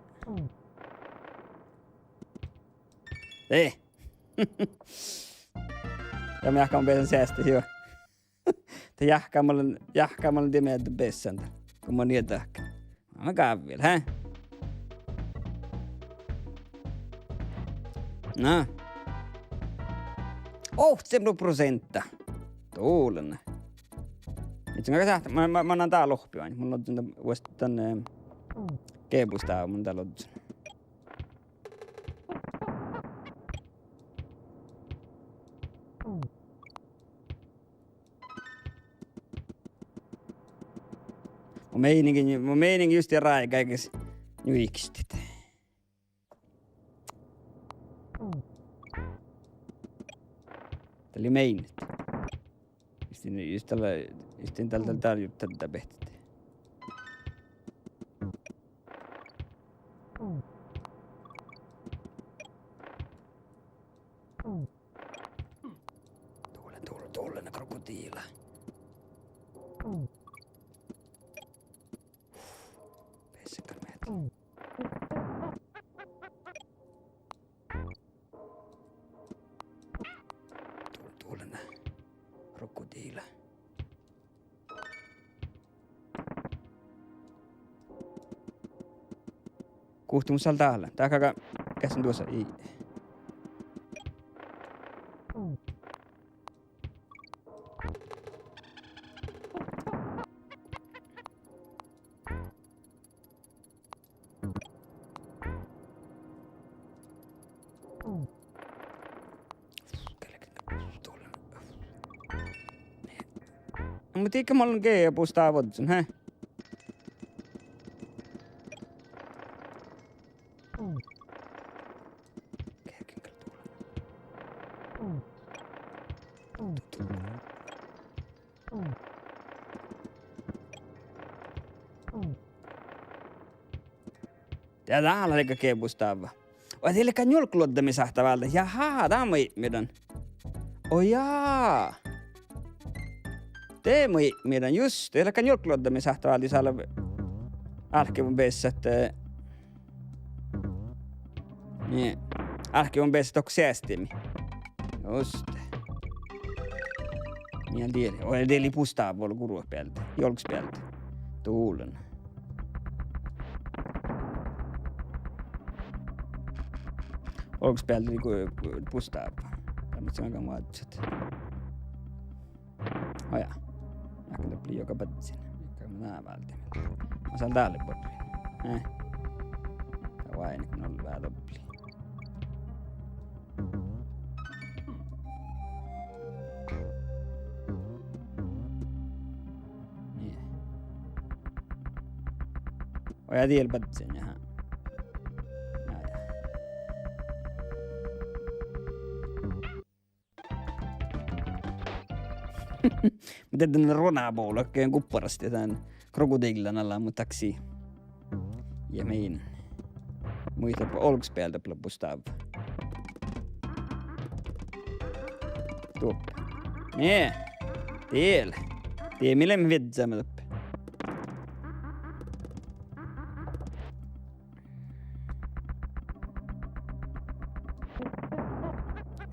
Eh! Ja mun jáhkán beasan seasttit, juo. Dat jáhkká mun, jáhkká mun dieid mielde beasan dal. Go mun nie dahkan. Mun gávvil, hää? Na. Ovccihušše proseantta. Dole. Ii son gal sáhte, ma, ma, mun lean dál ohppivain. Mun ožžon dan, vuosttaš dan, eh, gebostavu mun dal ožžon. Mun meinigin, mun meinigin just ráiggis njuikestit. Dat lei meinat. Just in, just dal, just in dal, dal, dal jurddaš dat beassat. Dole, dole, dole, na krokodila. Dul-, dul lea krokodilla. Guhte mun sál dál lean? Dahká geassan duossa ii. Muhto iige mun ge-, bustáva ožžon, he? Ja dá lea ge-, bustáva. Oi, de lea njuolggaluodda mii sáhttá váldit. Jahá, dá maid mii dan. Oi jaa. De maid mii dan, just. De lea njuolggaluodda mii sáhttá váldit, sál lea álkivon beassat, eh, nie. Álkivon beassat dohko seasttimii. Just. Mii dieđe. Oi, de lei bustáva olu gurvosbealde, juolgosbealde. Dul lean. Olggos bealde gu-, gu-, bustáva. Dá maid son gal muožžat. Oja. Ahte doppe lei juoga badjin. Gal mun ná váldejin. Mun sál dál buorre. Eh. Dá oaidná go mun ollin veaháš doppe. Nie. Oja, dieđe badjin, jahá. Na ja. Muhto de dan ruonábolu, ahte gupparasti dan krokodillan ala, muhto dakkár. Ja min. Muitte, olggos bealde doppe lea bustáva. Doppe. Nie. Dieđe. Dieđe mii leimmet viežžamin doppe.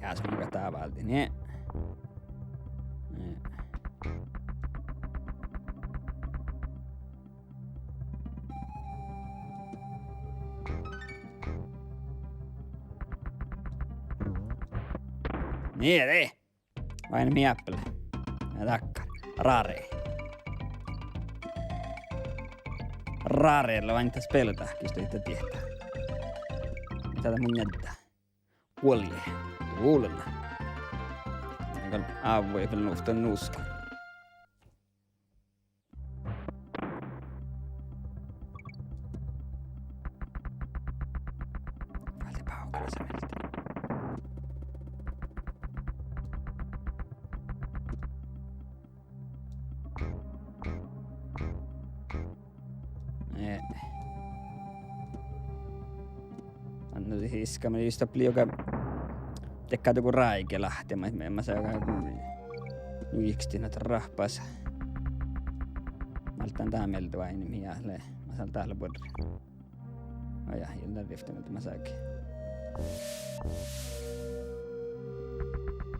Ja, son gal dá váldejin, nie. Nie. Nie, de. Oaidná mii dáppe. Ja dakkár. Rare. Rare lea oaidná dat spelet dahkkár, diehtá. Dá lea mun njeaddjá. Guoli. Dul lean. Gal ávvui vel nu dan nuska. Váldit bávkalaš mielde. Eh. Anno iska, ma just doppe lei juoga, dego ráigelahte, ma, ma, ma sa-, nu ikstin ahte rahpas. Málddán dá mielde oaidnit, mii lea, ma sál dál buorre. Oja, ii lean rivtta mielde masaga.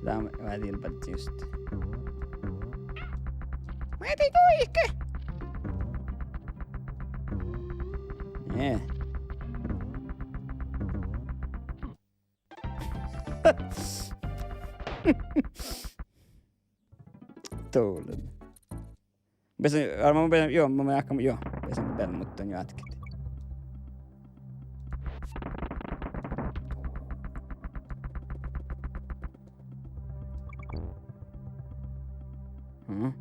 Dá, oaidná dieđe badjin just. Mii dieđe duohkái. Nie. Dul lean. Beassá, ármá, mun beassá, juo, mun beassá, juo, beassá bealde, muhto juo átkit. Hm.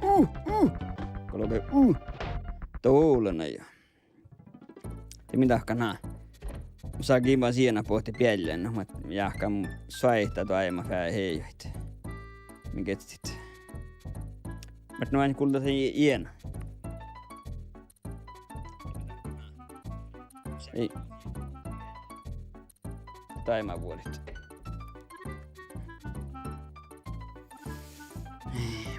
Uh, uh. Kolge, uh. Dul lean ja. De min dahká ná. Mun sáhtten iba siena bohte beallái, no, ma jáhkán soaitá doaimma feajeid. Min geahččat. Muhto nu ain guldat iena. Ii. Daid mat vuorit.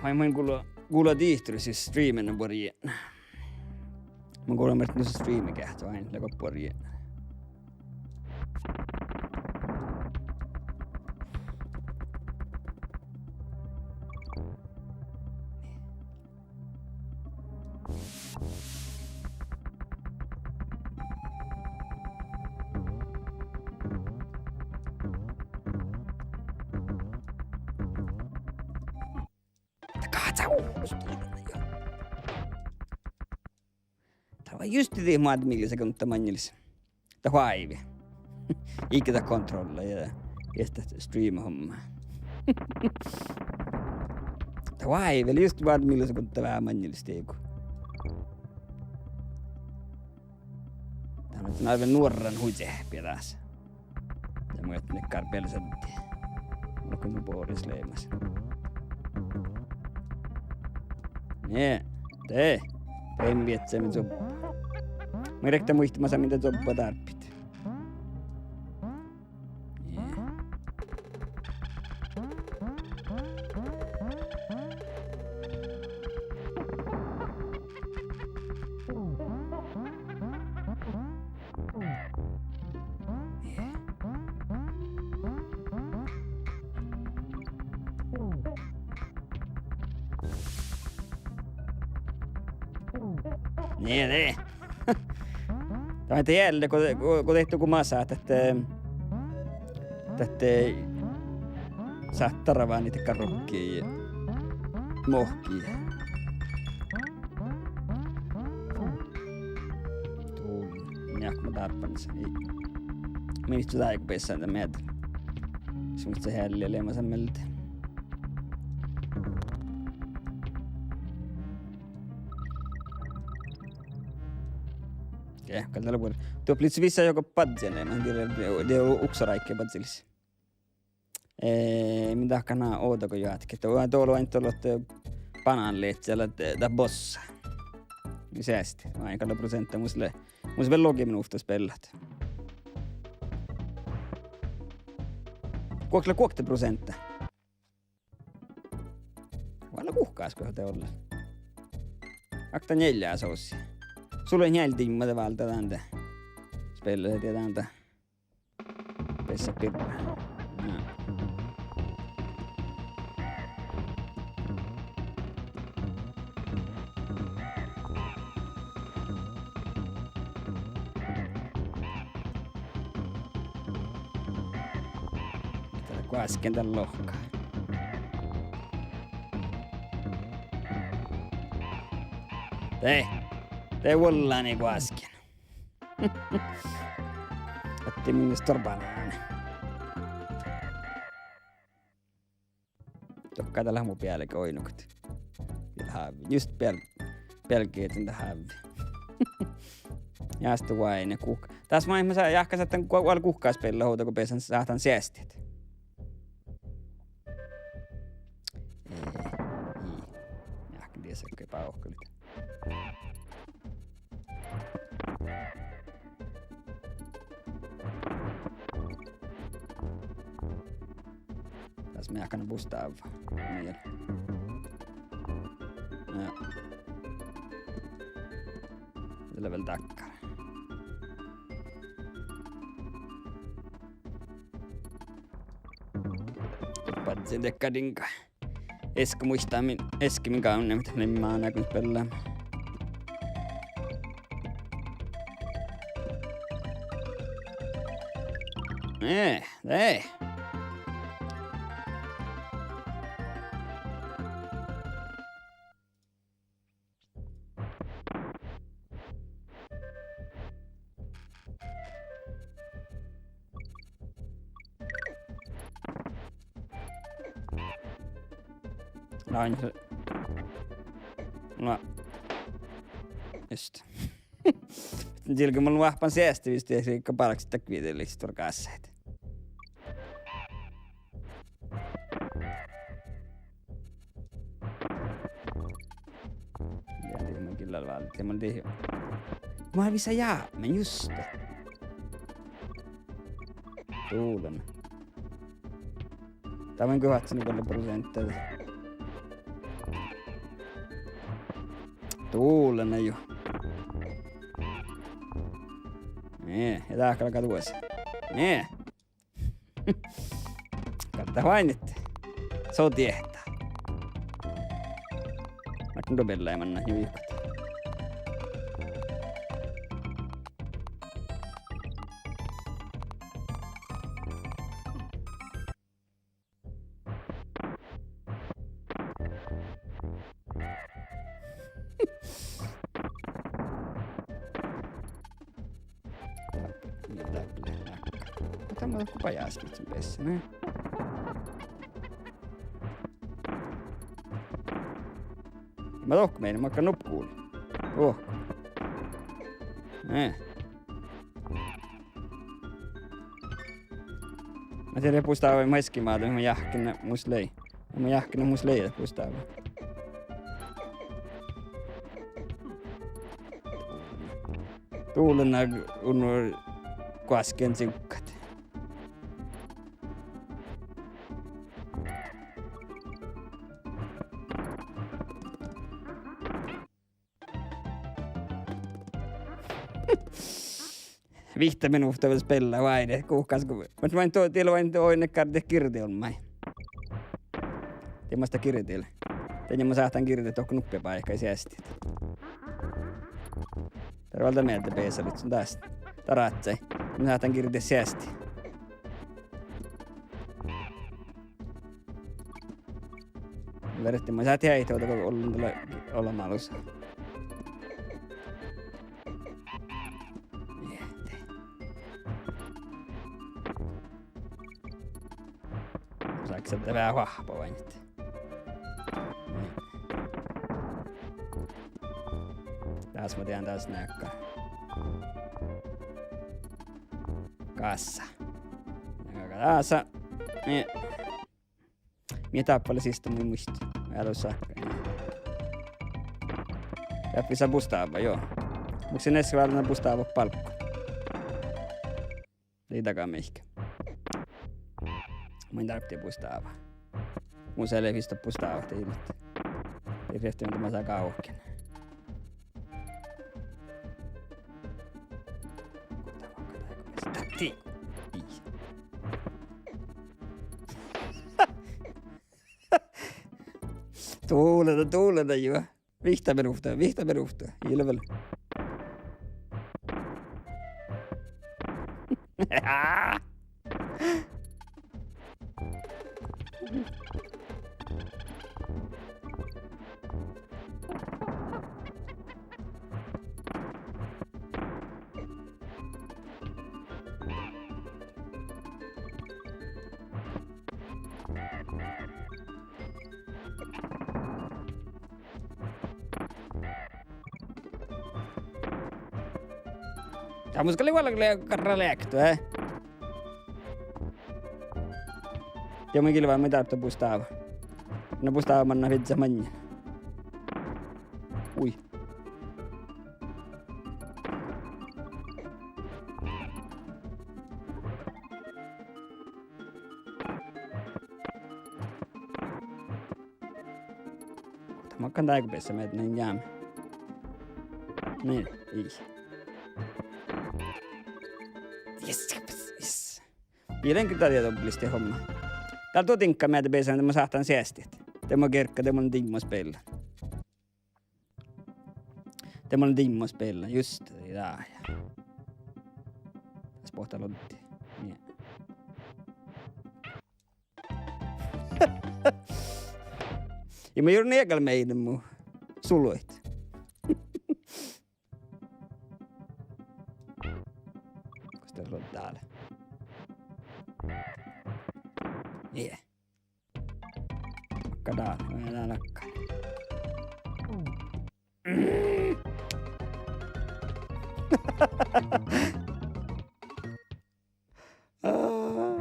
Vai mun gula, gula dihtoris streamen buorre. Mun gula mii nu streamen geahča, vai lea go buorre. Dat lea juste dii moadde millisekundda maŋŋelis. Dat oaivvi. Iige dat kontrolla ja, ja dat streamhomma. Dat oaivvi lea juste moadde millisekundda veahá maŋŋelis dego. Dat lea vel nuorran huđe pieđás. Ja muittán dakkár bealde sadde. Ollu nu Boris leimas. Nie, de. De in vietse min zobba. Mun rekta muittán, masa min de zobba dárbit. Nie. Nie, nie. Dat ii leat ealle go, go, go dehto go masa, dat, eh, dat, eh, sáhttá rávániid dakkár rokki mohkii. Dul-, njeakma dárbbanis. Ii. Mii ii leat áigu beassán dan mielde. Sii mun ealle leamasan mielde. Ge, gal dat lea buori. Doppe lei vissa juoga badjel, ma-, de, de, de uksoráigge badjelis. Eh, min dahká ná ođđagojohkit. Dat, dat lea ain dohko, eh, bananlehččalat, eh, dat bossa. Seasti. Ai, gal lea proseantta mus lea. Mus vel logi minuvtta spelet. Guokte lea guokte proseantta? Vel guhkás go de ollá. Okta njeallje sosii. Sul lea njeallje dimma de válddá dán de. Spelet dieđán de. Beassá birra. Ja. Dat lea guoskkin dan lohká. De, de vuollá nie guoskkin. Ahte min storbánan. Dohko dat lea mu bealge oidno go. Biel hávvi. Just biel-, biel gieđan dat hávvi. Ja iste oaidná guhká. Das maid mun sa-, jáhkán sáhtán gu-, vel guhká spellat ovdal go beasan sáhtán seastit. Ii, ii. Jáhkán dies ahte bávkkalit. Das mii jáhkán bustávva. Miel. Ja. Dat lea vel dakkár. Badjel dakkár diŋga. Easka muittán min, easka min gávnna, mii mánáiguin bealláimet. Eh, eh. Lea ain-, na, just. Dieđán mun oahppan seasti viste, ja sii gal bargit dat video lei stuorra gássáid. Ja, dii mun gillal váldit, mun dii. Mun vissa jápmen, juste. Dullen. Dá mun guhkkin go lea proseantta. Dullen jo. Nie, ja dá galgá duos. Nie. Gatta váinit. Son diehtá. Máhtán duo beallái manná juikat. Dáppe lea. Dáppe lea. Otan ma dohko bajáskin besse, ne. Ma dohko mii, makkár nuppe gulii. Oh. Ne. Ma dieđán bustávaid maski málle, ma jáhkán mus lei. Ma jáhkán mus lei bustávaid. Dullen unno guoskkin civkat. Vihtta minuvtta vel spella váide, guhkás go. Muhto mun dieđán oaidná, oaidná gárdet girdeolmmái. Dieđán mus dat girdiilet. Dieđán mus sáhtán girdet dohko nuppe báikái seastiid. Dá lea vel dál mielde beasalit son dás. Dá ráhkadii. Mus sáhtán girdet seastiid. Verdde, mun sáhtán eai tohko ollen dál olbmolusa. Mun sáhtán veahá oahppa váinit. Dás mun dieđán dás neakka. Gássa. Neakka gássa. Nie. Mii dáppe lea siste mu muitte. Ealu sáhka. Dáppe lea bustáva, juo. Mun in easka váldán bustávat bálkku. Lei daga mihkke. Mun in dáppe bustáva. Mus lea vissa bustávat, dii, muhto dii rievtti mii dasa gávkin. Dii. Dullen, dullen, juo. Vihtta minuvtta, vihtta minuvtta. Ilvel. Dá mus gal lei vuolgit leaga garra leaktu, eh? Ja mun gilvan, mun dáppe bustáva. Na bustáva manná viddza maŋŋel. Ui. Dá makkár dáigu beassá, mii eat nai njeame. Mii, ii. Yes, yes. Mii leat dieđusge doblisti homma. Dál duo diŋgga mii eat beasan, de mun sáhtán seastiid. De mun gergga, de mun diimma spellan. De mun diimma spellan, just dá, ja. Dás boahtá luoddi. Nie. Ja mun jurddašin eagal meidda mu suluid. Gos dat lea dál? Nie. Makká dál, mun dál lakka. Aa.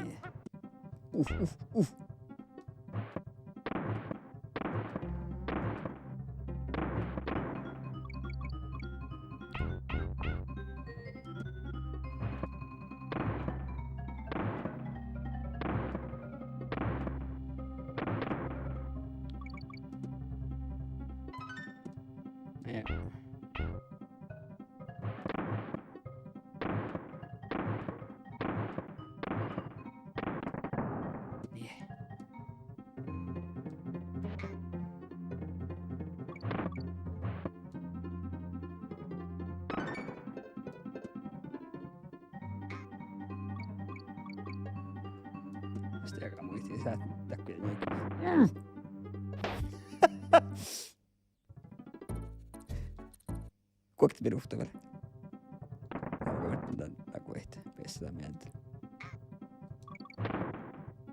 Nie. Uf, uf, uf. Nie. Iste aga muitin, sat dakko. Guokte minuhta vel. Aga dan, dan guokte, beassá dan mielas.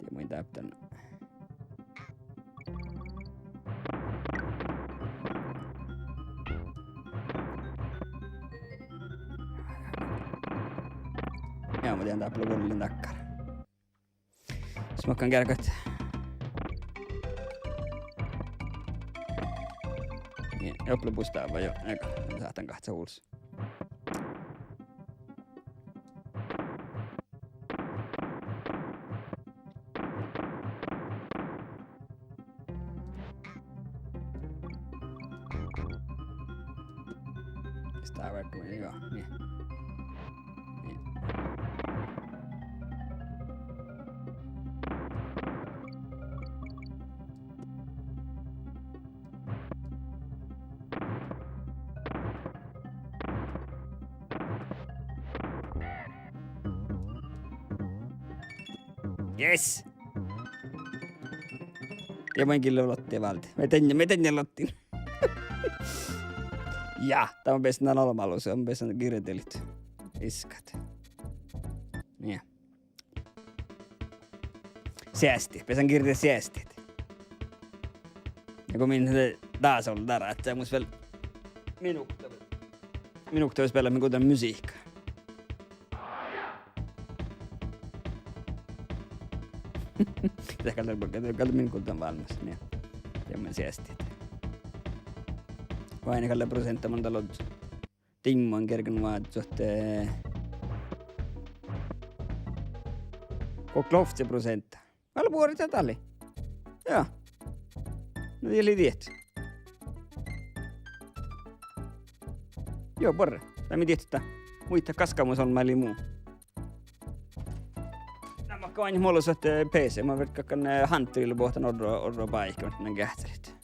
Die mun dáppe dan. Ja, mun dien dáppe lea gollen dakkár. Smakkan geargat. Nie, doppe lea bustáva, jo, ega, mun sáhtán gahca huls. Stáverkko, jo, nie. Nie. Yes! Ja mun gille lotti váldet. Mii dien, mii dien lottiin. Ja, dan bessen dan olbmolusa, mun bessen girdelit. Iskat. Nie. Seastit, bessen girdet seastit. Ja go min dás ol dárá, ahte mus vel minuhta, minuhta spiella min guđán musihka. De gal, de gal min guđán vállá, nie. Ja mun seastit. Vai ne gal lea proseantta, mun dal ol- Dimman gergen vázzu ahte go lea ovcci proseantta. Vel buori dat dali. Ja. Na die lei diet. Jo, buorre. Dat mii dihtet. Muittán gaskkamusolmmái lei mu. Na makkár oaidnit molu ahte P C, mun ferten galggan, eh, Hunterille bohten orro, orro báiki, ahte mun geahččalit.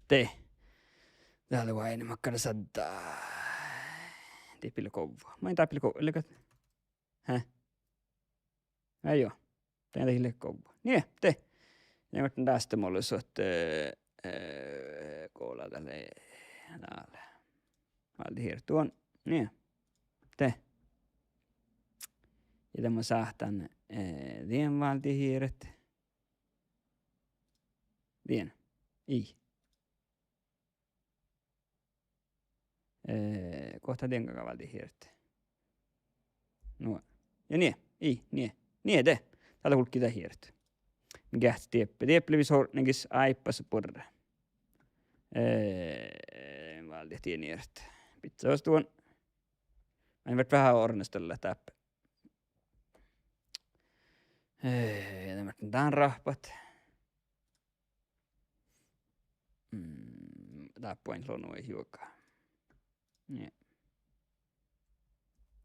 De. Dá lea oaidnit makkár sadda. Dippilgo. Main dáppe go, leago. Hä? Ai jo. Dien dat lei gova. Nie, de. Dien ferten dás de molu ahte, eh, eh, go lea dat lei, dál. Váldet hieret duon. Nie. De. Ja de mun sáhtán, eh, dien váldet hieret. Dien. Ii. Eh, gohta dien galgá váldet hieret. Nu. Ja nie, ii, nie. Nie de. Dá lea hulkki dat hieret. Geahččat dieppe. Dieppe lea vis ortnegis áibbas buorre. Eh, váldet dien hieret. Bidjat duon. Mun ferten veahá ornestella dáppe. Eh, ja de mun ferten dán rahpat. Mm, dáppe oaidnit lonu juoga. Nie.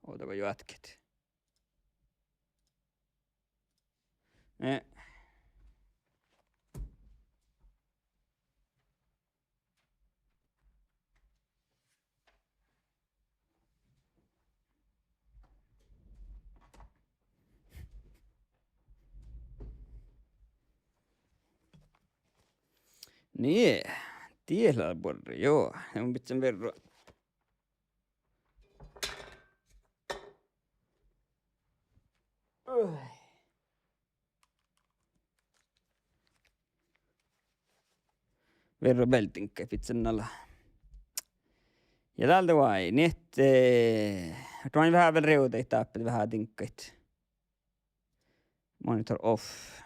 Ovdal go juotkit. Nie. Nie, die lea buorre, jo. Ja mun bidjen verro. Verro beldinga bidjen ala. Ja dál de vai, niet, eh, dat vai veahá vel rievdaid dáppe, veahá diŋggaid. Monitor off.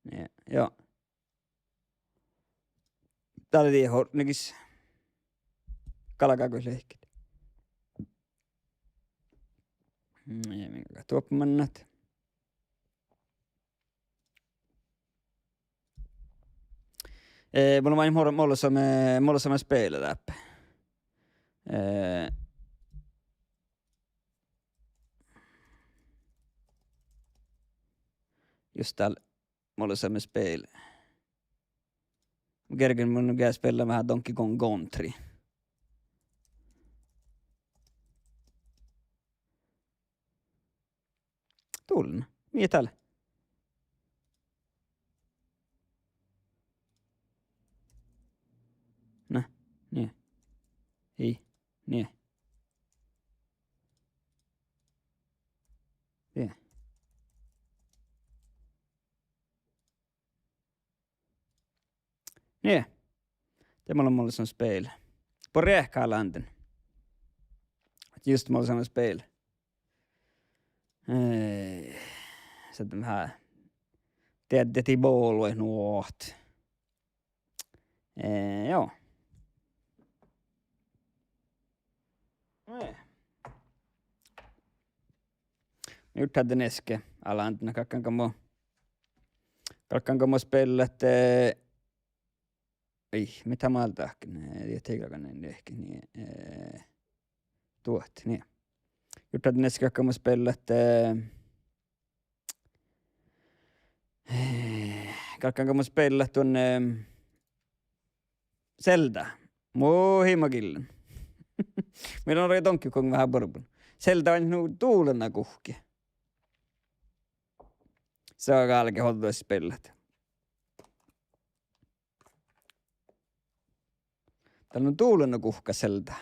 Nie, joo. Dál lea die hortnegis. Galgá go leahkit. Nie, min galgá doppe mannat. Eh, mun lean mo-, mollosame, mollosame spela dáppe. Eh, just dál mollosame spela. Mun gergen, mun gal spela veahá Donkey Kong Country. Dullen. Mii dál. Na, nie. Ei, nie. Die. Nie. De mun lean mollosame spela. Borre ka landen. Just mollosame spela. Eh, sa-, veahá. Deaddedii boluid nu ahte. Eh, joo. Eh. Jurddašan easka, alan, na galggan mo-, galggan mo spellat, eh, ei, mii mat dahken, eh, die tei galggan nie leahkit, nie, eh, duot, nie. Jurddašan easka galggan mo spellat, eh, Eh, galggan mo spellat duon, eh, Zelda. Mu himagillen. Mii leat Donkey Kong veahá buorbun. Zelda oaidná nu dullen guhká. Sa galget ođđa spellat. Dál nu dullen guhká Zelda.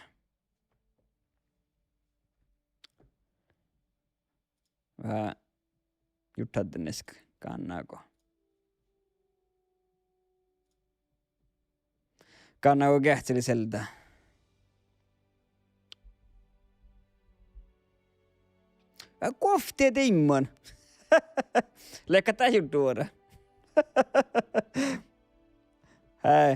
Veahá jurddašan easka gánnágo. Gánnágo geahččalit Zelda. Eh, guovtti diimman. Leago dat jurddaša? Hei.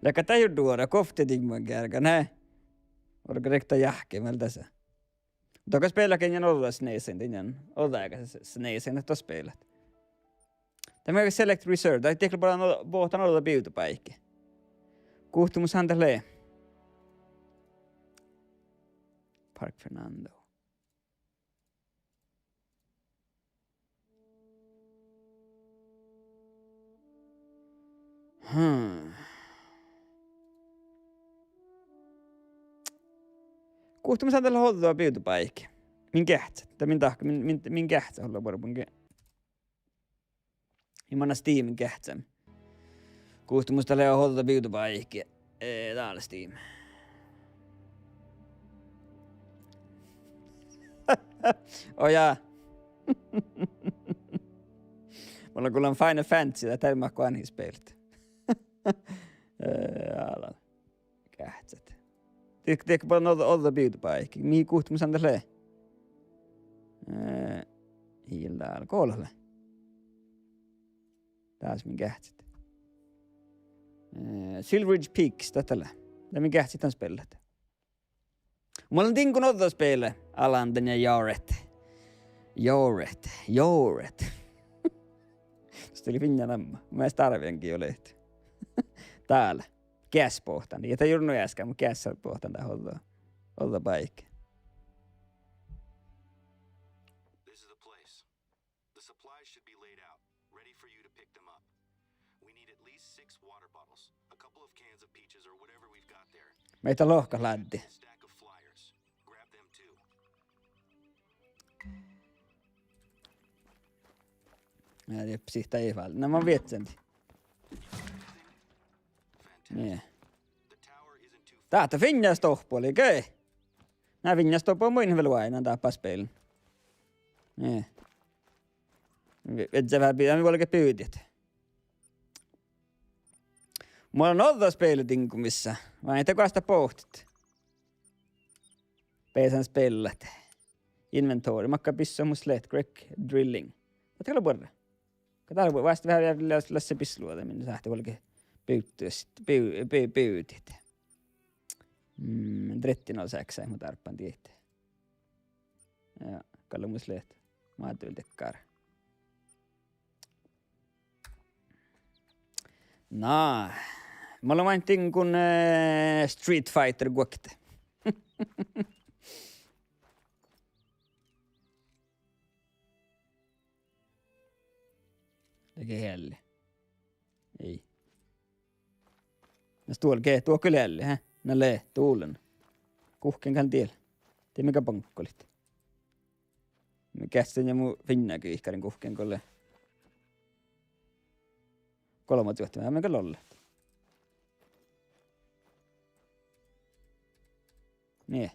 Leago dat jurddaša, guovtti diimman gearggan, hei. Orgo rikta jáhke mielde sa. Dohko spelat geain ođđa SNESin, diŋggan ođđa, s-, SNESin, dat dohko spelat. Dat mii select reserve, dat dihte lea bohtan ođđa bivdebáiki. Guhte mun sáhtán dat lea. Park Fernando. Hmm. Guhte mun sáhtán dat lea ođđa bivdebáiki. Min geahččat, dat min dahká, min, min, min geahččat ođđa buorbun ge-, ja mannan Steam geahččamin. Guhte mus dat lea ođđa bivdebáiki. Eh, dál Steam. Oh jaa. Mun lean gullan Final Fantasy, dat er mat go ánhii spellat. Eh, ala. Geahččat. Dihte, dihte bođii ođđa, ođđa bivdebáiki. Mii guhte mus sáhtán dat lea. Eh, ii leat dál, go lea. Dás min geahččat. Eh, Silver Ridge Peaks, dat lea. Dat min geahččat dan spellat. Mun lean diŋggon ođđa spellat, alan dan ja Jaret. Jaret, Jaret. Dás lei fiinna namma. Mun mielas dárvejangii olehit. Dál. Geasbohtan. Ja dat jurddaša easka, mun geasbohtan dat ođđa. Ođđa báiki. This is the place. The supplies should be laid out, ready for you to pick them up. We need at least six water bottles, a couple of cans of peaches or whatever we've got there. Meita lohkat láddi. Stack of flyers. Grab them too. Ja, jep, sihta ei fal. Na, mun viežžan. Fantastic. Nie. The tower isn't too far. Dát fiinna stohpu lei ge. Na fiinna stohpu muin vel oaidnán dáppe spellan. Nie. Vižža veahá bi-, mii vuolgit bivdit. Mun lean ođđa speldiŋgui missa. Vai de goas dat bohtet? Beasan spellat. Inventory, makkár bissot mus leat, Greg Drilling. Ahte gal buorre. Ka dál vuos veahá, veahá las-, lea bissoluođa, min sáhttá vuolgit bivdit, biv-, bi-, bivdit. Mm, drettin osaksai, mun dárbban diet. Ja, gal mus leat. Mádul dakkár. Na, mun lean vánddiiguin, eh, Street Fighter guokte. Dego ealli. Ii. Na stuol ge, duohko ealli, he? Na lea, duolan. Guhkkin gal diel. Dii mii gal baŋkkolit. Mii geassein ja mu fiinna guhkkin guhkkin go lea. Golbma čuohte, mii gal ollat. Nie.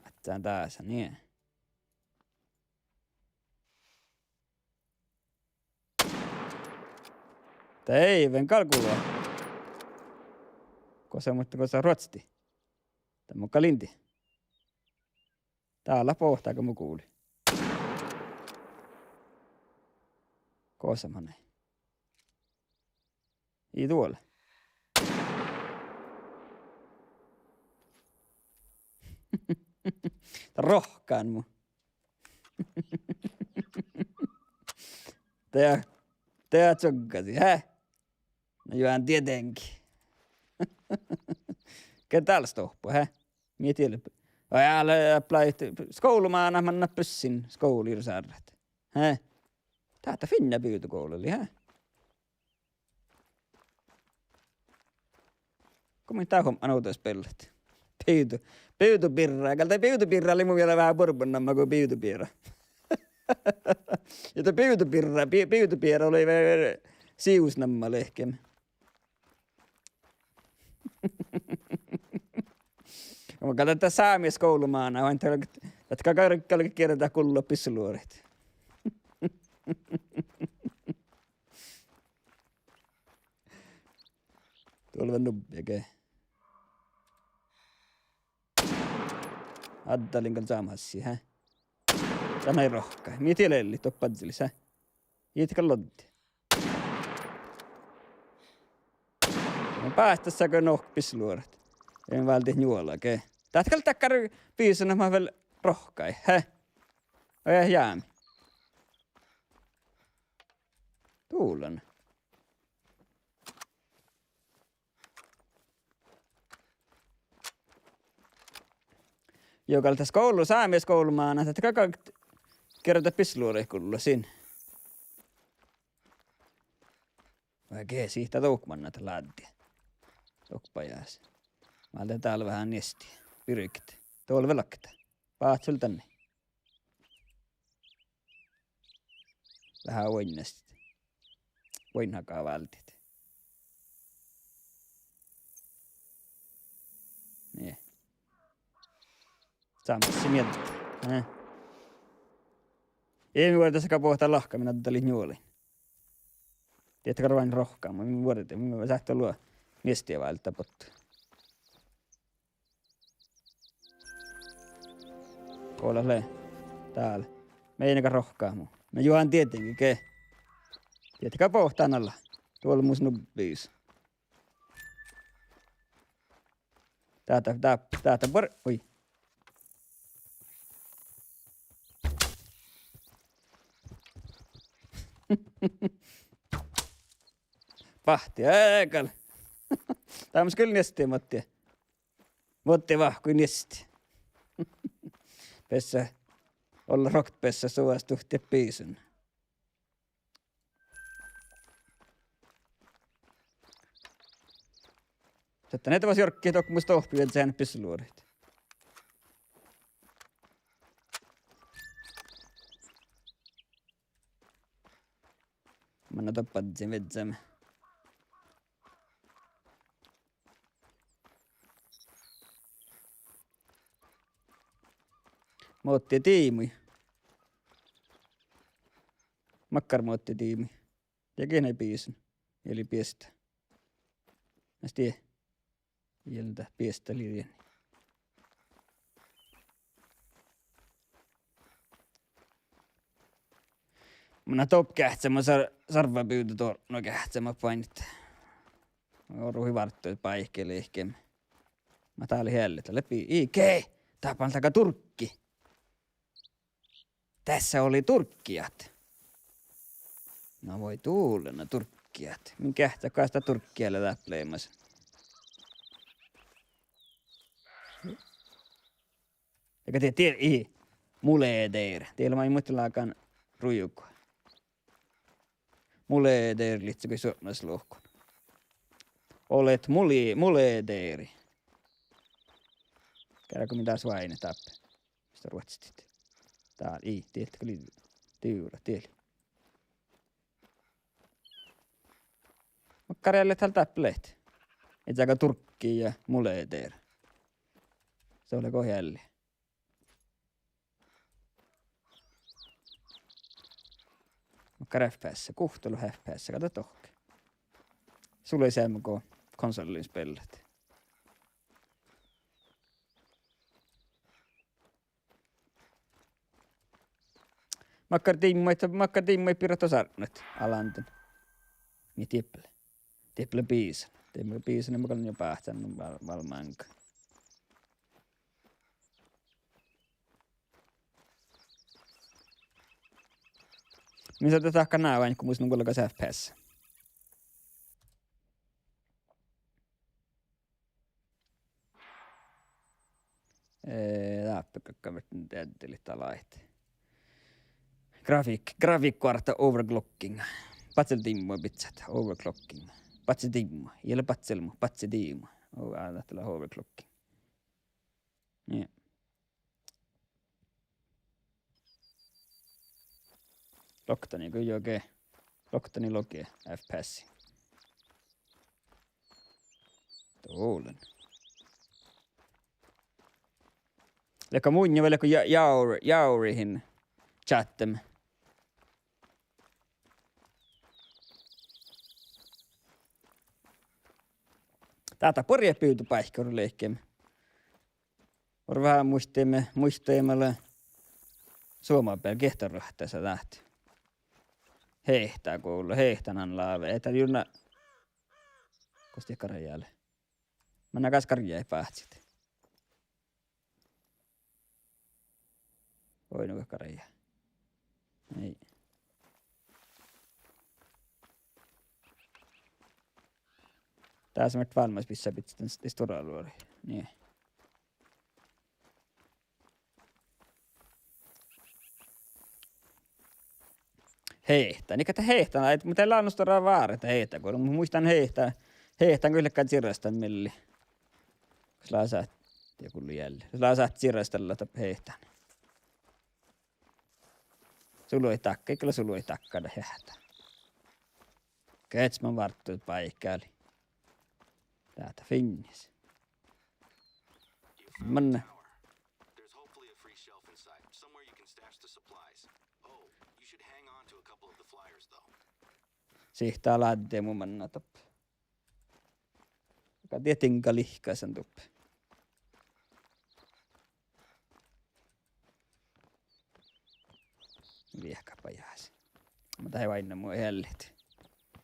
Áhččán dasa, nie. Deiven gal gula. Gosa, muhto gosa ruotstii? Dat mun gal in dieđe. Dá lea boahtá go mun gulin. Gosa manai? Ii duole. Rohkkan mu. De, de čuoggasi, he? Na juohan dieđengi. Ge dál stohpo, he? Mii dieđát. Vai ale, blai, skuvlamánát mannat bussin skuvla ir sárret. He? Dát fiinna bivdu gula lei, he? Go mun dá huom-, an ovdal spellat. Bivdu, bivdu birra. Gal dat bivdu birra lei mu mielas veahá buorbonnama go bivdu biera. Ja dat bivdu birra, bi-, bivdu biera lei ve-, ve-, sivusnama lehkeme. Mun gal dat sámi skuvlamánát, vai dat gal, dat gal, gal, gal gierdat gullat bissoluođaid. Duolven nubbi ge. Addalin gal čámhassi, he? Dán ii rohkkai. Mii dieđát lei doppe badjelis, he? Ii gal lodde. No báhcása go nohkkat bissoluođaid. In váldit njuola ge. Dát gal dakkár bisunat mat vel rohkkai, he? Oi, jámi. Duolan. Juo, gal dat skuvla, sámi skuvlamánát, dat gal, gal gierdat bissoluođaid gullat sin. Vai ge, sihte dukmanat láddi. Doppe jás. Málde dál veahá niesti. Birget. Duolve lakta. Báhcel danne. Veahá oainnastit. Oainnaga váldit. Nie. Sámá si mielde. Eh. Ii mii vuordiga boahtá lahka, min addalit njuolain. Dieđát gal oain rohkama, min vuordiga, min sáhtán luo niestie váldit bottu. Go lea dál. Mii gal rohkama. Na juohan dieđengi ge. Dieđát gal boahtá nala. Duol mus nubbis. Dát, dát, dát, dát, buor-, ui. Báhtti, eai gal. Dá mus gal niesti, muhto. Muhto vahku niesti. Besse olla rohkket besse suostuhte bisun. Sette ne dovas jorkki, dohko mus dohppi viežžan bissoluođaid. Manná doppe badjin viežžame. Mo ahte diimui. Makkár mo ahte diimui. Ja gene bisan. Ja lei biesta. Mas die. Ielda biesta lei dieinna. Mun doppe geahččamin sar-, sarvabivdu doarno geahččamin bainnit. Oruhii várttuid báikki liikeme. Mat dál eallit, dál lei ii ge-, dáppe dága turggi. Dessa olii turggiid. Na vuoi dulana, turggiid. Min geahččá, kas dat turggiid lea dáppe leamaš. Ega die, die ii. Muleder. Die lea maid muhtin lágan ruivgu. Muleder lihtte goit suopmelaččat luhkkut. Olet muli-, mulederi. Gearggo min dás oaidnit dáppe. Mis dat ruotstit? Dál ii, dieid gal lei divrra, dieid. Makkár eallit dál dáppe leat? Ii dága turggi ja muleder. Son lea go ealli. Makkár FPS, guhttalogi FPS, gal dat dohkke. Sulai seamma go konsolii spellat. Makkár dimmaid, makkár dimmaid birra sárdnat, Alanden. Mii dieppe lea. Dieppe lea bisan. Dieppe lea bisan, ja mun gal jo báhcán val-, valmánga. Mis dat dahká ná oaidnit go mus nu gullá gas FPS. Eh, dáppe galgá verddán deaddelit dalaid. Grafik-, grafikkoarta overclocking. Badjel dimmu bidjat, overclocking. Badjel dimmu, ii leat badjel mu, badjel dimmu. Oh, á, dat lea overclocking. Nii. Loktanii go juoge. Loktanii logi FPS. Dán. Leago munnje vai leago ja-, jaur-, jaurihin čátteme. Dáhttá buorre bivdu báikki orru liikeme. Orru veahá muittaimet, muittaimet lea Suoma beale giehtaruohtas dat. Hehtá gula, hehtán han láve. Ii dat jurna. Gos dieid garjá lea? Manná gas garjá báhcit. Oi, nu garjá. Ii. Dás mat válmmas bissá bidjat dan s-, stuorra luori. Nii. Hehtán, ii gal hehtán, ai, muhto ii lean stuorra váre dat hehtá, go mun muittán hehtá, hehtán go ii lean čirastan mielde. Gos lea sáhttá, die gullo ealli. Gos lea sáhttá čirastalla dáppe hehtán. Sului dakka, ii gal sului dakka dat hehtá. Gečmen várttuid báikkáliid. Dáhttá fiinnis. Manne. Sihte ládde mu manná dáppe. Gal die diŋga lihkkasan dáppe. Viehkat bajás. Muhto dat lei oaidná mu eallit.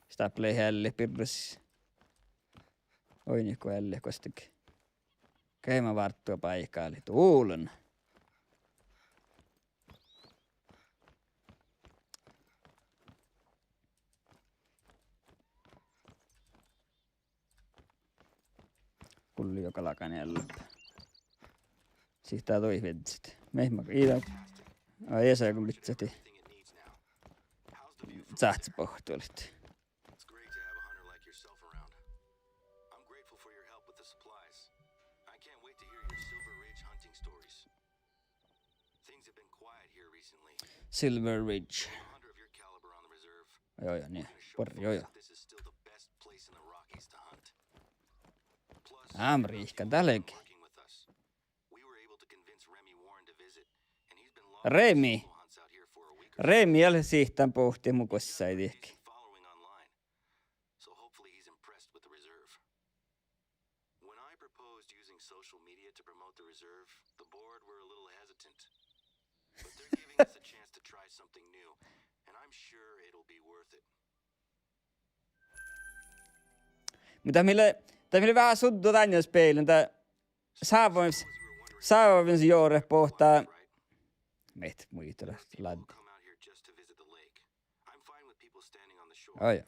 Stáble eallit birrasas. Oidne go eallit gos dat. Geaima várttuid báikkáliid. Dulana. Gullo galgá eallit. Sihte duid viežžat. Mii ma-, ii dat. Ai, esa go viežžat. Sáhttá bohtulit. It's great to have a hunter like yourself around. I'm grateful for your help with the supplies. I can't wait to hear your Silver Ridge hunting stories. Things have been quiet here recently. Silver Ridge. A hunter of your caliber on the reserve. Joo, joo, nie. We're gonna show folks that this is still the best place in the Rockies to hunt. Plus, Amerikka, dálge. Working with us. We were able to convince Remy Warren to visit, Remi. Remi ale sihtán bohtet mu guossái dihte. When I proposed using social media to promote the reserve, the board were a little hesitant. But they're giving us a chance to try something new, and I'm sure it'll be worth it. Muhto dat mii lea, dat mii lea veahá suddu dan ja speaillen, dat sávamis, sávamis joret bohta. Meahá muitalii láddi. Oh, ja.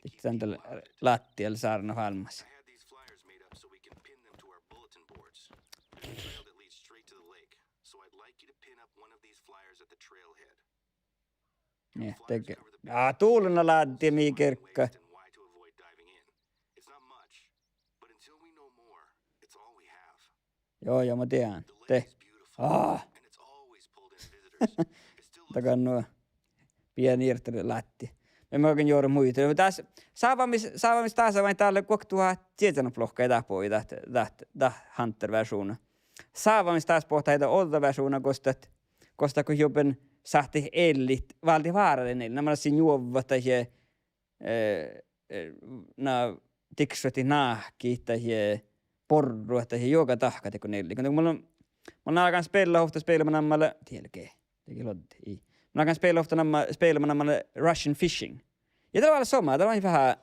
Dihte dan dalle láddi sárnat válljes. Nie, dego. Ja, dulna láddi mii girka. Joo, joo, mun dieđán. De. Ah. Dagan nu. Bijan irte láddi. Mii magan joret muitalit. Dás, sávamis, sávamis dás vai dalle guokteduhát dieđánuppelohkái dábui dat, dat, dat Hunter-versuvdna. Sávamis dás bohtet dan ođđa versuvdna gos dat, gos dat go jobben sáhttit ellit váldit várárin elliin. Na manai njuovvat dahje eh, eh, na dikšuhit náhkit dahje borrut dahje juoga dahkat dego nelli. Mun, mun álgán spela ovtta spelama namma lea, dielge, dego lođđi, ii. Mun álgán spela ovtta namma, spelama namma lea Russian Fishing. Ja dat lea vel somá, dat lea veahá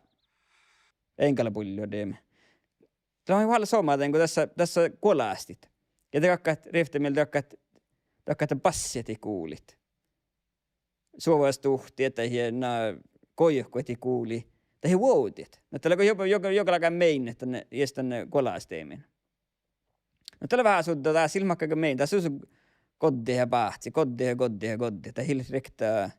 eŋgalabuollu deami. Dat lea vel somá dan go dasa, dasa guolastit. Ja de dakkat, rivtte mielde dakkat, dakkat bassejit gulit. Suovastuhtii dahje na goikkuhit gulit dahje vuovdit. Na dat lea go juo-, juo-, juogalágan meidnet dan, ieš dan guolasteamen. Na dat lea veahá suddu, dat ii leat makkárgo meidnet, dat ii leat goddit ja báhcit, goddit ja goddit ja goddit. Dat ii leat rievtta,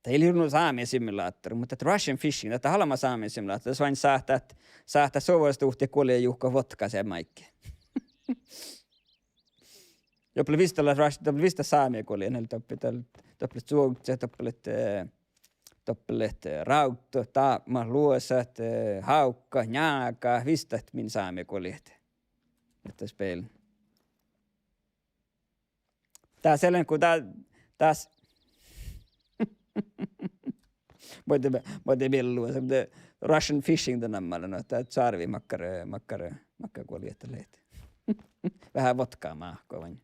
dat ii leat nu sámi simulator, muhto dat Russian Fishing, dat lea almma sámi simulator. Dat lea šat sáhtát, sáhtát suovastuhtii guoli ja juhkat vuotká seamma áigge. Doppe lea vissa, doppe lea vissa sámi guoli, ne doppe, doppe, doppe lea čuovžžat, doppe lea, eh, doppe lea, eh, rávddu, dápmat, luosat, eh, hávkat, njágat, vissa min sámi guoli. Ahte spel. Dás ii lean go dá, dás. Muhto, muhto mii luosa, de Russian Fishing de namma lea, no, dat čárvvi makkár, makkár, makkár guoli dat lea. Veahá vuotká máhku vai.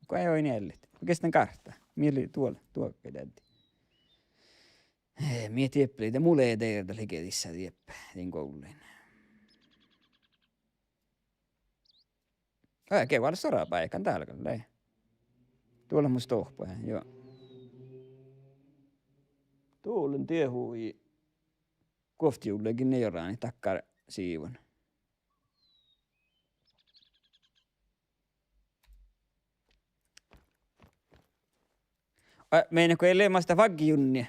Go ii oaidná ellit. Gii dan gártá? Mii lei duol-, duohkai deaddi. Eh, mii dieppe lei de, mu lei dearda lei dissa dieppe, din guovllain. Eh, ge vel sora báikán dál gal lei. Duola mus dohpo, eh, juo. Duolan diehu i guovtti jullege neorani dakkár sivon. Aa, meinatgo ii leamaš dat vaggi junni?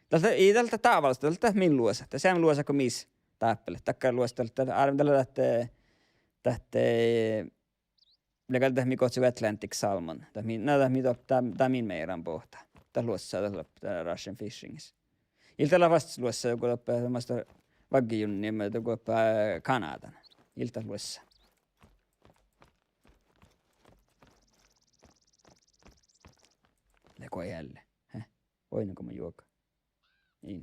Dat lea, ii dat leat dávalaš, dat leat min luosa. Dat seamma luosa go mis dáppe lea. Dakkár luosa dat leat, árven dat lea dat, dat, dat, eh, lea gal dat mii gohčoduvvo Atlantic salmon. Dat mii, na dat mii dob-, dat, dat min mearán bohtá. Dat luossa, dat lea dat Russian Fishingis. Ii dat leat fas luossa go doppe, mas dat vaggi junni, ma-, go doppe Kanadan. Ii dat luossa. Lea go ealle. He. Oaidná go mun juoga. In.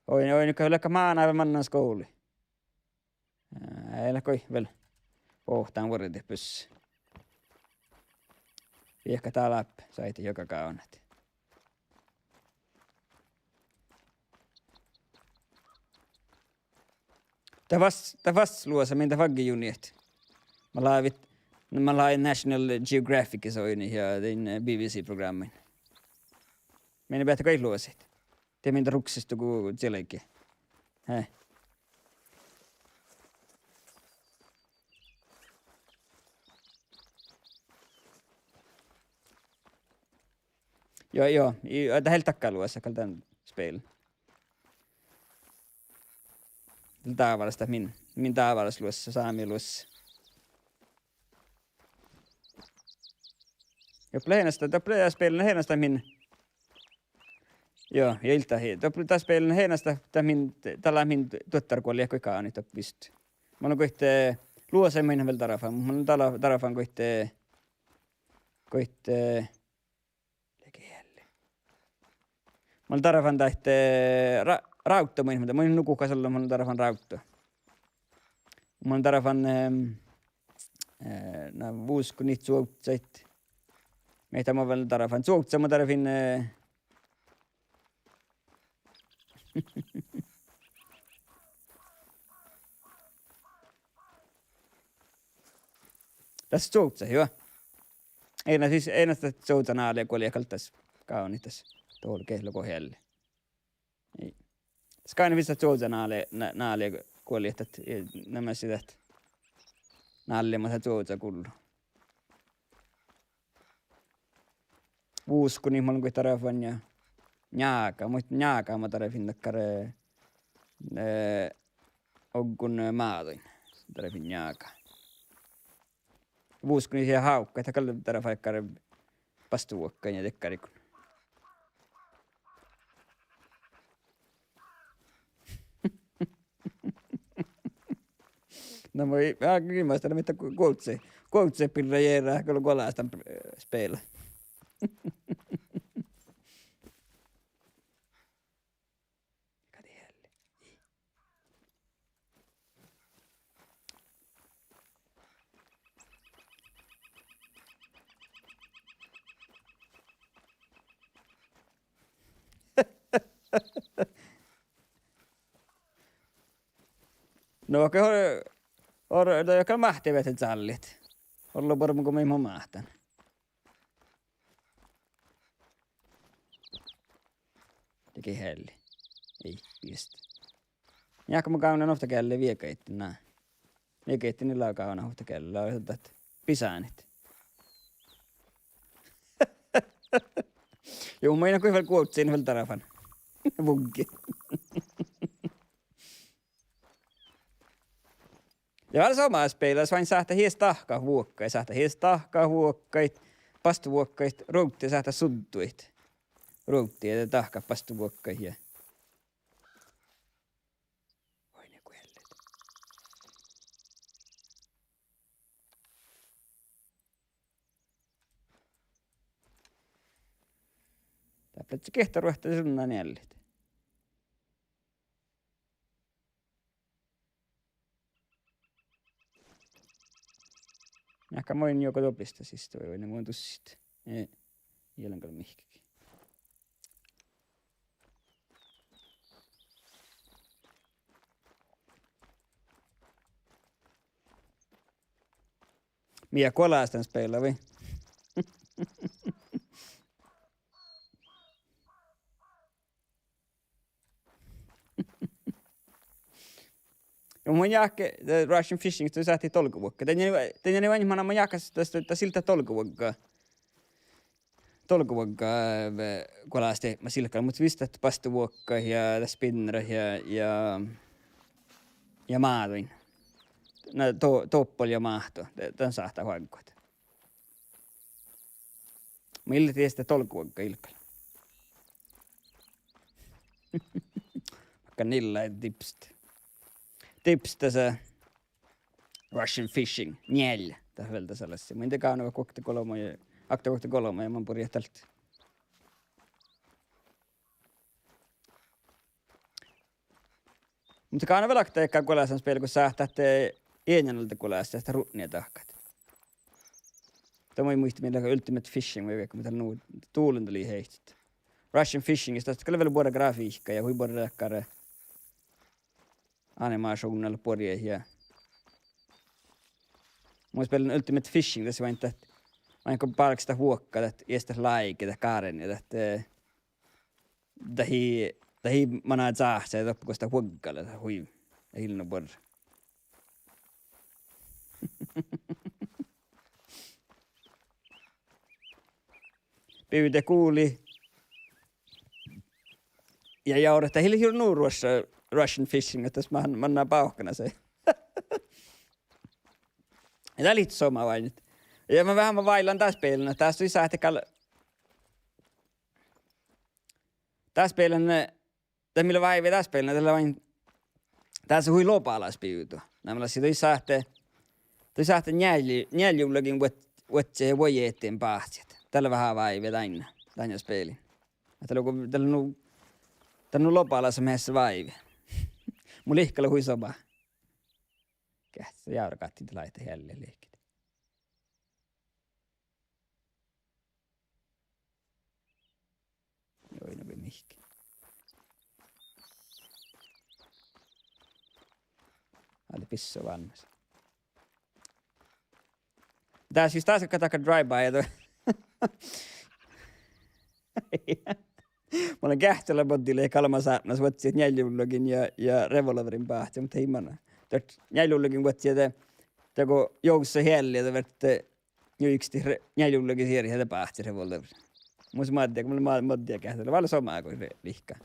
Oaidná, oaidná go leat mánáide mannan skuvlii. Eh, ii leat goit vel bohtán vuordit bussi. Viehkat dál dáppe, soaitá juoga gávdnat. Dat fas-, dat fas luosa min dat vaggi junni. Mat leat, mat leat National Geographicis oidnit ja dan, eh, B B C-prográmmain. Min beassá goit luosaid. De min dat ruksestus go čielge. He. Juo, juo, i-, dat ii leat dakkár luosa gal dan spel. Dávaras dat min, min dávaras luossa, sámi luossa. Doppe lea henastá, doppe lea spellan henastá min. Juo, ja iltahii. Doppe lea spellan henastá, dat min, dat lea min duottarguoli goit gávdnit doppe vist. Mun lean goit, eh, luosa maid vel darfan, mun lean dal-, darfan goit, eh, goit, eh, Lea gealle. Mun lean darfan dat, eh, ra-, rávdda, mun, mun, mun nu guhkás ollu, mun lean darfan rávdda. Mun lean darfan, ehm, eh, na vuskkonit, cuovccaid. Mii dat mun vel darfan. Cuovccaid mun darfin, eh, Das cuovccat, juo. Eai na sis, eai na dat cuovccanále guoli gal das gávdnit das. Dol gealle go ealli. Eai. Das gal vis dat cuovccanále, na-, nále guoli dat, eh, namasi dat. Nálle ma dat cuovccat gullu. Vuskkonit mun lean goit darfan ja njága, muhto njága mun darfin dakkár, eh, eh, oggun, eh, máduin. Darfin njága. Vuskkonit ja hávkkaid, dat gal darfai dakkár bastuvuoggain ja dakkár gon. Na mun, ja, grímasta, na mii gu-, guovcci. Guovcci birra jearrat, go lea guolás dan, eh, spela. Gal dii ealli. No, okei, hor-, hor-, no, okei, máhte veaháš callit. Ollu borre go mii mun máhtán. Dego ealli. Eai, biestá. Jáhke mun gávdnan ovtta gealle viehkaid, na. Viehkaid, ni lea gávdnat ovtta gealle, lea dat bisánit. Juo, mun in go vel guovccain vel darfan. Vugge. Ja vel somá spela, šat sáhttá hies dahkat vuokkaid, sáhttá hies dahkat vuokkaid, bastuvuokkaid, ruovttit sáhttá sudduid. Ruovttit ja dahkat bastuvuokkaid ja. Oi, ne guollet. Dáppe lea giehtaruohta, sunna njealljet. Jáhke moin juoga doblista siste vai, vai ne mun dussit. Eh, ii lean gal mihkkege. Mii guolás dan spela vai? Ja mun jáhke, de Russian Fishing, dat sáhttit dolgovuogga. Dan, dan, dan, manná mun jáhkás, das, das ii leat dolgovuogga. Dolgovuogga, eh, guolás diibmat ii leat gal, muhto visot bastuvuokkaid ja dat spinnarat ja, ja, ja máduin. Na do-, doppel ja máhtu, de, dan sáhttá hoggát. Mun ii leat dies dat dolgovuogga ii leat gal. Vaikko nilla dipst. Dipst dasa Russian Fishing. Njeallje. Dat vel dasa lassi. Mun de gávdno oktavuotta golbma ja, oktavuotta golbma ja mun burjjat dál. Muhto gávdno vel okta dahkat guolásan spela go sáhtát, eh, eanen alde guolás, dat rudne dahkat. Dat mun muittán mii lea Ultimate Fishing vai veahkka, muhto nu duolin dat lei heittot. Russian Fishing, dat gal lea vel buorre grafihkka ja hui buorre dakkár animašuvdna lea buorre ja. Mun spelan Ultimate Fishing, das vai dat, vai go bálkes dat vuokka, dat ieš dat láigi, dat gárni, dat, eh, dat ii, dat ii manná čáhcá doppe gos dat vuogga lea, dat hui, dat ii lean buorre. Bivde guli. Ja, ja ore, dat ii leat juo nu Ruoš-, Russian Fishing, dat man-, manná bávkkanasii. Ja dat lei somá váinnit. Ja mun veahá váilan dás beaivvi, dás ii sáhte gal-, dás beaivvi, dat mii lea váivi dás beaivvi, dat lea ain, dás hui lobalas bivdu. Na mii leat, dat ii sáhte, dat ii sáhte njeal-, njealljevullagin vuo-, vuodjit ja vuojedin báhcit. Dat lea veahá váivi dainna, dainna spealis. Dat lea go, dat lea nu, dat lea nu lobalas measta váivi. Mun lihkala hui somá. Geahča járgáttiin dat láitet eallit lihket. Joo, ii nu ge mihkke. Ale pissu vánnus. Dás jus dás galgá drive-by, ja du-, mun lean geahččala boddil galggamin sápmelaš vuodjit njealljevullagin ja, ja revolverin báhcit, muhto ii manná. Dat njealljevullagin vuodjit de, dego jovssat eallit, de verdet njuikstit re-, njealljevullagis eret ja de báhcit revolvera. Mus moadde, go mun lean ma-, moadde geahččala, vel somá go re-, lihkká.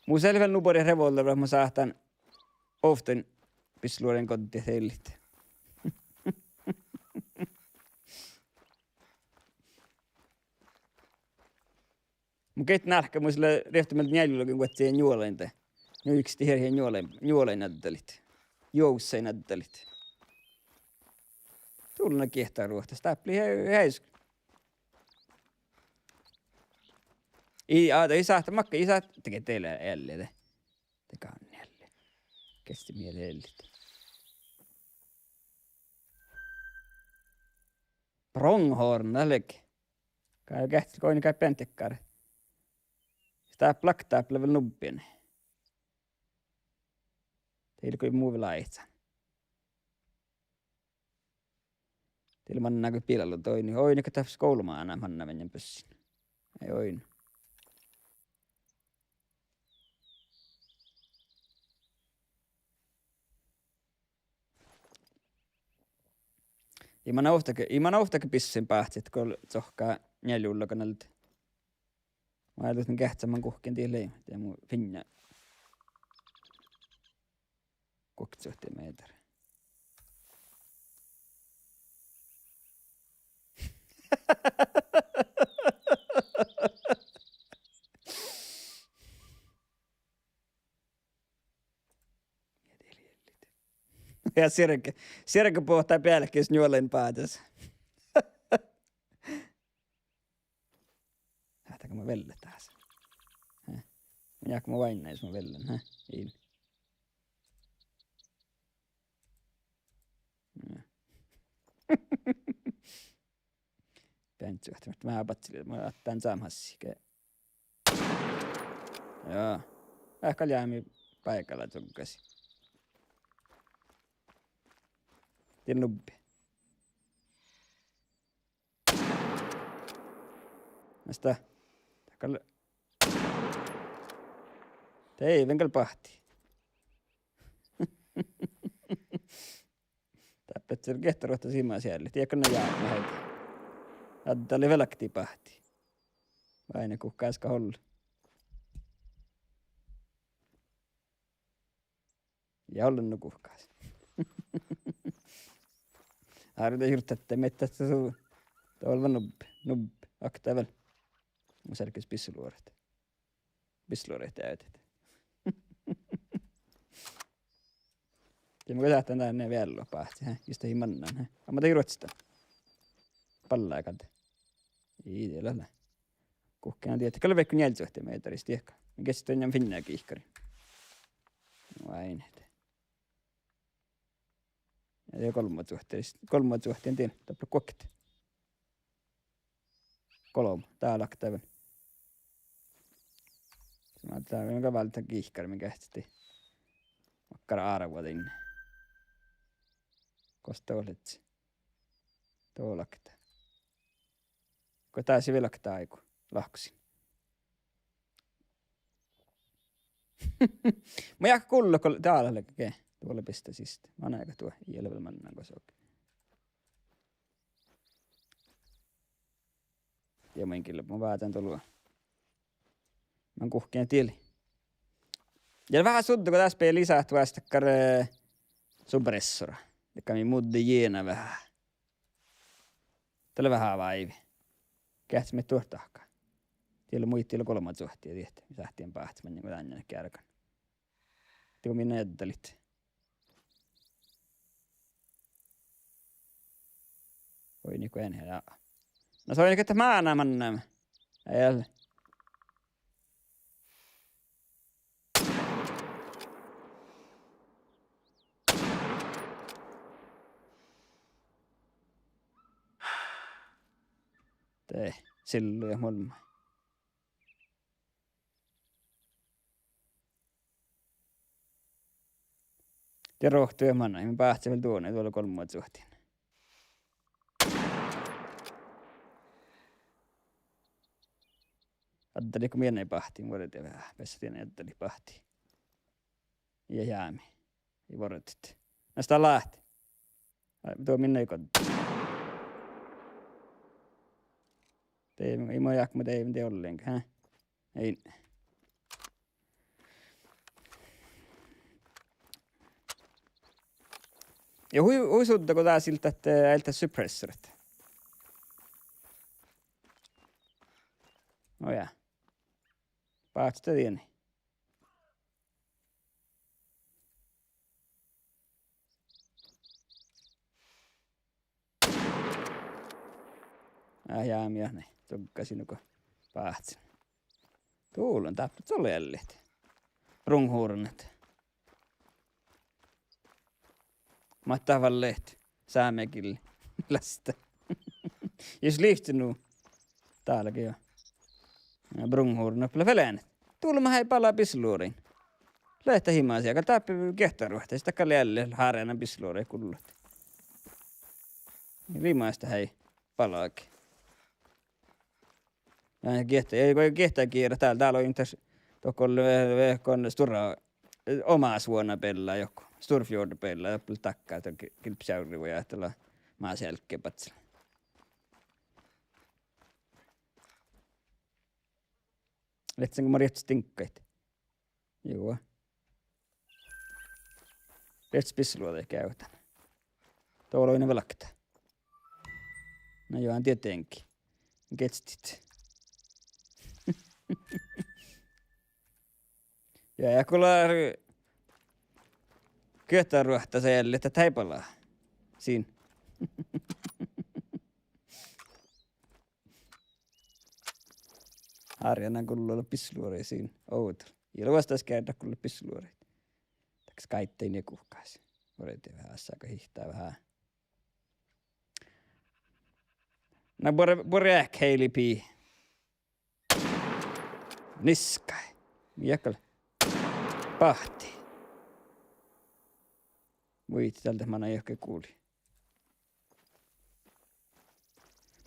Mus lea vel nu buorre revolvera, mun sáhtán ovtta bisseluorain goddit eallit. Mun geahččan álkká, mus lea rievtti mielde njealljevullagin vuodjit njuolain de. Njuikstit eret ja njuolain, njuolain addalit. Jovssain addalit. Dullen giehtáruohtas, dáppe lei he-, heaska. Ii, a, dat ii sáhte makkár, ii sáhte, dego de lea eallit de. Dego eallit. Geahččat mielde eallit. Pronghorn, dat lea. Gal geahččat go oidne gal bean dakkár. Dáppe lakka, dáppe lea vel nubbi. Dieđusge mu vel áiccán. Dieđusge manná go biilallu doainna. Oidne go dáppe skuvla manná, manná veaháš bussin. Ai oidne. Ii manná ovtta ge, ii manná ovtta ge bissun báhcit go čohkká njealljevullaga alde. Mun áiggun geahččat man guhkkin dihte lei, de mun finnán guoktesuohta mehtera. Ja sirge, sirge bohte bealkes njuolain báhcas. Áhte go mun vellen dás. He. Mun jáhkán, mun váinnán jus mun vellen, he. In. Beanccuohte, mat veahá badjeliidit, mun addán sámi hassii ge. Joo. Veahá gal jáhkán báigala čuggasi. Dien nubbi. Mas dat? Dat gal, dieđusge gal bahtii. Dáppe ii giehtáruohtas imaš eallit, dieđusge na jáhkán vel. Adda lei vel oktii bahtii. Vai ne guhkás gal ollii. Ja ollen nu guhkás. Árde jurddašit, mii dat su, dat oleva nubbi, nubbi, okta vel. Mun serges bisseluoraid. Bisseluoraid deavdet. Ja mun gal sáhtán dán vel bahcit, he, jus dat ii mannan, he. Amma dat ii ruotsita. Ballá gal. Ii dieđe lea. Guhkkin dieđe, gal lea veaháš njealljesuohta mehtera, dieđusge. Mii geahččat dan finnái gihkariin. Vai ne. Ja golbma čuohti, golbma čuohti dien, dáppe lea guokte. Golbma, dá lea okta vel. Mat dá vel gal váldit gihkariin, mii geahččat. Makkár árvvo dainna. Gos dat lea? Dat lea okta. Go dás vel okta áiggu, lahkosin. Mun jáhkán gullat go dál lea ge. Duo lea bistá siste. Manaiga duo, ii leat vel mannan gos. Ja mun gilbán, mun váldán doluid. Man guhkkin dieđe. Ja veahá sudde go dás bealli ii sáhte vuos dakkár, eh, supresora. Dakkár mii mudde jiena veahá. Dat lea veahá váivi. Geahččat mii duot dahkat. Diet lea muitit, diet lea golbma cuohti ja diet, mii sáhttá báhcet, maŋŋá go dán geargan. Digo mii eaddalit. Oi, nu go eanet, ja. Na soai go dat máná manne. Eai. De, sillu ja molmma. De rohtuid manai, mii báhcet vel duon, duo lea golbma cuohtin. Addali go mii eanet báhtit, vuordit veahá, besse dien eaddalit báhtit. Ja jámi. Ii vuordet. Na stal láhti. Ai, duo min ii go. De, ii mo jákme de, de ollen, hä? Ii. Ja hui, hui sudda go dás ii leat dat, eh, ii leat dat suppressorit. Nuja. Báhcet dieni. Ah, jámi, ja ne, tuggasi nugo báhcen. Dulon dáppe dat lea eallit. Brunhuvvernat. Mat dat vallat sámegillii lasta. Jus livččii nu. Dálge jo. Ja brunhuvvernat lea felenet. Dulon maid bala bisseluorain. Lea dat himas ja gal dáppe giehtaruohtas, dat gal ealli hárjánan bisseluorain gullat. Rimas dat eai balage. Ja giehta-, ja go giehtagiera dál, dál oidnen dat, dohko lea ve-, vehkon stuorra, eh, Omasvuonabeallá, johko Storfjordbeallá, doppe lea dakká, dat gil-, gilpesjárrui vuoi ahte lea máshealgge badjel. Lehpet go mo rievttes diŋggaid. Juo. Rievttes bisseluođaid geavahit. Dovllá oidne velgga. Na juo, tietenkin. Geahččat. Ja, ja gula giehtaruohtas eallit dat eai bala. Sin. Hárjánan gullo leat bisseluoraid sin ovdal. Ii leat vuosttaš gearddat gullo bisseluoraid. Dakkas gáiddain ja guhkás. Vuordit veahá, sáhttá hihttat veahá. Na buorre, buorre eahket Heili Pii. Niskai. Mii gal. Báhti. Muitit dál dat manai juohke guli.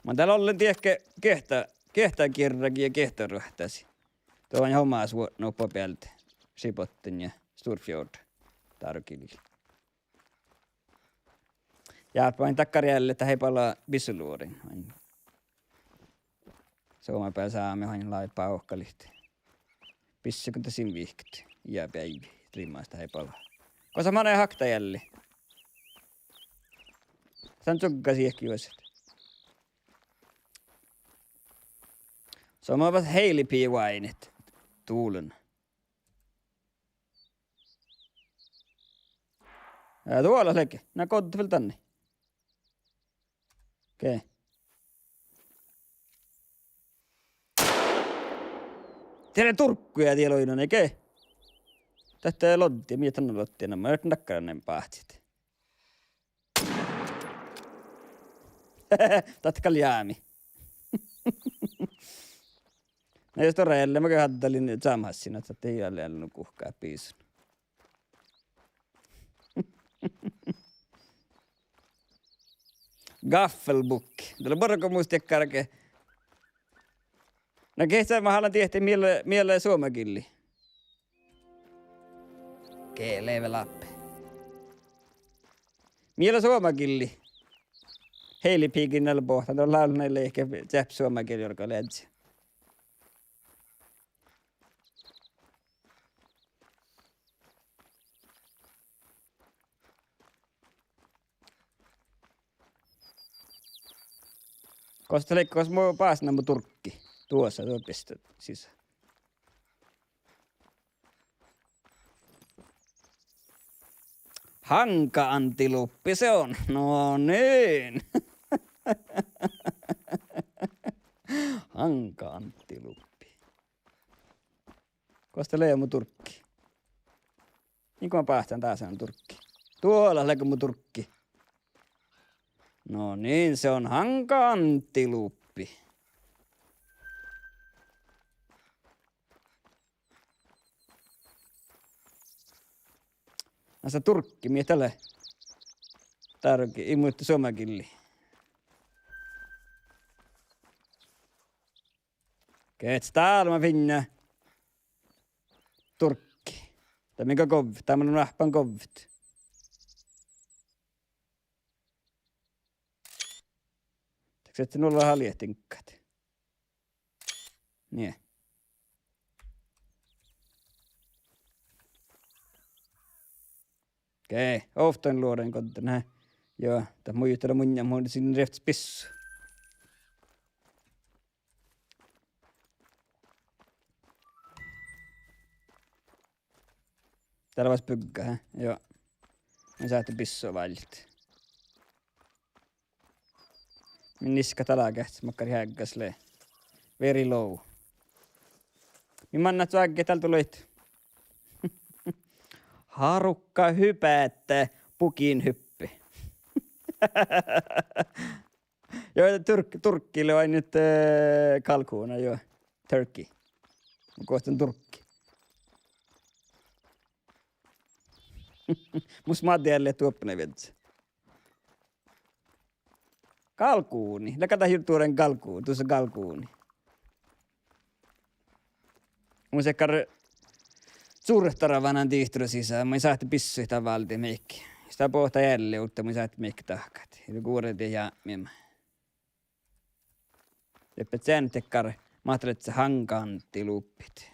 Mun dál ollen dieđusge giehta-, giehtagiera ja giehtaruohtas. Duon Omasvuotna bealde, Skibotn ja Storfjord. Dárogillii. Ja áhppa dakkár eallit dat eai bala bisseluorain. Somá bealde sámi han lávii bávkalit. Bissegoahtá sin vihket. Ja beaivvi rimas dat eai bala. Gosa manai hákta ealli. San čugga siehki juoset. Somá beaivvi Heili Pii oaidnit. Dulon. Ja duola lege. Na goddit vel danne. Okei. Diet lea durggu ja diet lea oidnon, okei. Dat lodde, mii dat lodde, na ma erten dakkára báhcit. Dat gal jámi. Na jus stuorra ealli, ma ge haddalin čámhassin, ahte dat ii ale nu guhká bisun. Gaffelbukk. Dat lea bargu mus dakkár ge. Na ge sa ma hálan diehttit mii lea, mii lea suomagillii. Ge level up. Mii lea suomagillii. Heili Pii gii nai bohtan, dat lávlá nai lehke čeahppi suomagillii jorgaleaddji. Gos dat lei, gos mun básen mu durggi? Duossa, duo bistet sisa. Hanka-antiluppi se on. No niin. Hanka-antiluppi. Gos dat lei mu durggi? Iige mun báhcán dasa mu durggi? Duola lea mu durggi. No niin, se on hanka-antiluppi. Dasa durggi, mii dat lea. Dárogii, in muitte suomagillii. Gehččá, dál lea fiinna durggi. Dat mii gal govvet, dat mii leat oahppan govvet. Dahkset nulla haljehtingat. Nie. Okei, ovttanuppelot luoren goddin. Juo, dat muittán munnje, mun sin rievttes bissu. Dat lea vuos bygga, he? Juo. Mun sáhtán bissu váldit. Min niska dal geahččá makkár heaggas lea. Very low. Mii mannat vágget dál duollá. Hárukka hypätte pukinhyppe. Juo, durk-, durggi lea ainut, eh, kalkuna, juo. Turkey. Mun guohten durggi. Mus ma dieđe duoppan viežžat. Galguni. Lea gal dat duoren galgu-, duossa galguni. Mun sekkár curtara vánan dihtoru sisa, mun in sáhte bissuid dal váldit mihkke. Ista bohta ealli, muhto mun in sáhte mihkke dahkat. Ii lean guorre dieid jápmima. Doppe ceanne dakkár, máhtán lea hanka-antiluppit.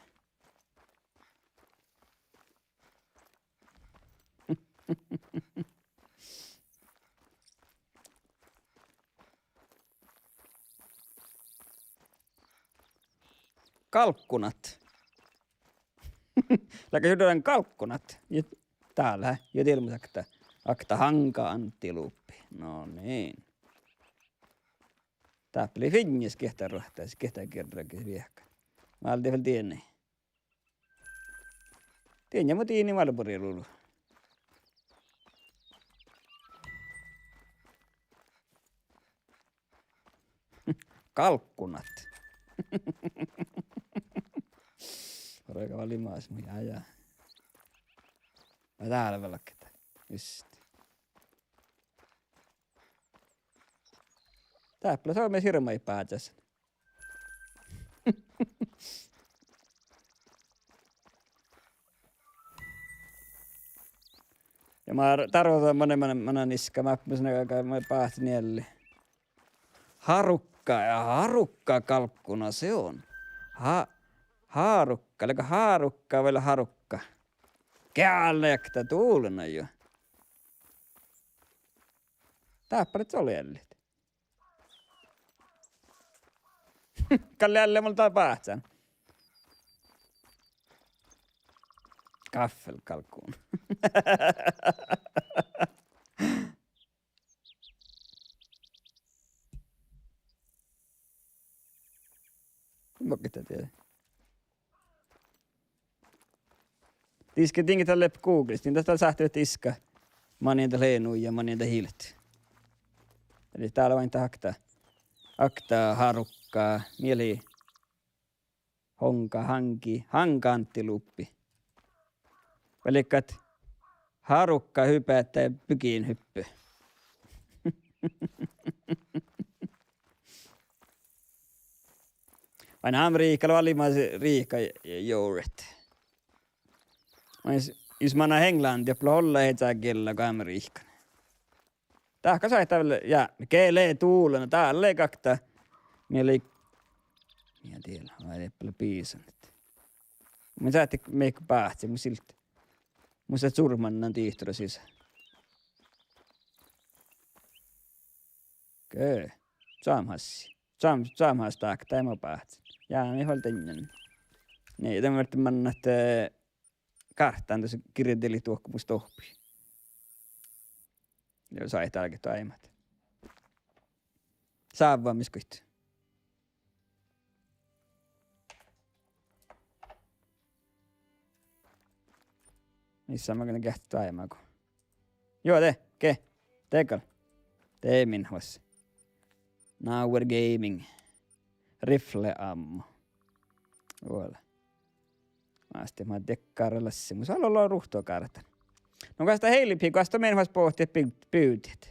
Galggunat. Leago juo duoren galggunat? Ja dál, he? Ja dieđusge okta, okta hanka-antiluppi. No niin. Dáppe lei fiinnis giehtá ruohtas, giehtá girraga viehka. Váldit vel dieinna. Dieinna, mun dieinna váldit buori lulu. Galggunat. Ruoga váldit mas, mu ja, ja. Vai dál velketa. Just. Dáppe lea somá hirbmat bážas. Ja mun dárvodan, manan, manan, manan niska, mun ápmesen, aga mun báhcen ealli. Hárukka, ja hárukka galgguna se on. Ha-, hárukka, leago hárukka vai lea hárukka? Gealle okta dulna juo. Dáppe lea ollu eallit. Gal ealle mun dál báhcen. Gaffel galgguna. Mokta dieđe. Diske dinge dalle Googles, din dat dal sáhttá iska. Manin dat lea nu ja manin dat ii leat. Eli dál lea ain dat okta, okta hárukka, mii lei honka, hangi, hanka-antiluppi. Vai leat hárukka hypätte pukinhyppe. Vai Amerihkka lea váldit mas riikka juret. Mas jus manat Englanti, doppe lea ollesahka giella go Amerihkkas. Dahká sáhtá vel, ja, ge lea dulna, dál lea okta. Mii lei, mii dieđe, vai doppe lea bisanet. Mun sáhtán mihkke báhcen, mun silti. Mun sáhtán curmat manan dihtoru sisa. Ge, čámhassi. Čuođ-, čuođmás dákta, de mo báhcen. Ja, mii fal dainna. Nie, de ferten mannat, eh, gártán dus girdelit duohko mus dohppui. Ja soai dálget doaibmat. Sávvamis goit. Mis sa maga geahččat doaibmá go. Juo, de, ge. De gal. De min vas. Now we're gaming. Rifle ammo. Vuola. Mástit ma dekkara lassi, mus alo lo ruhtu gártan. No gasta heilipii, gasta min vas bohtet bi-, bivdit.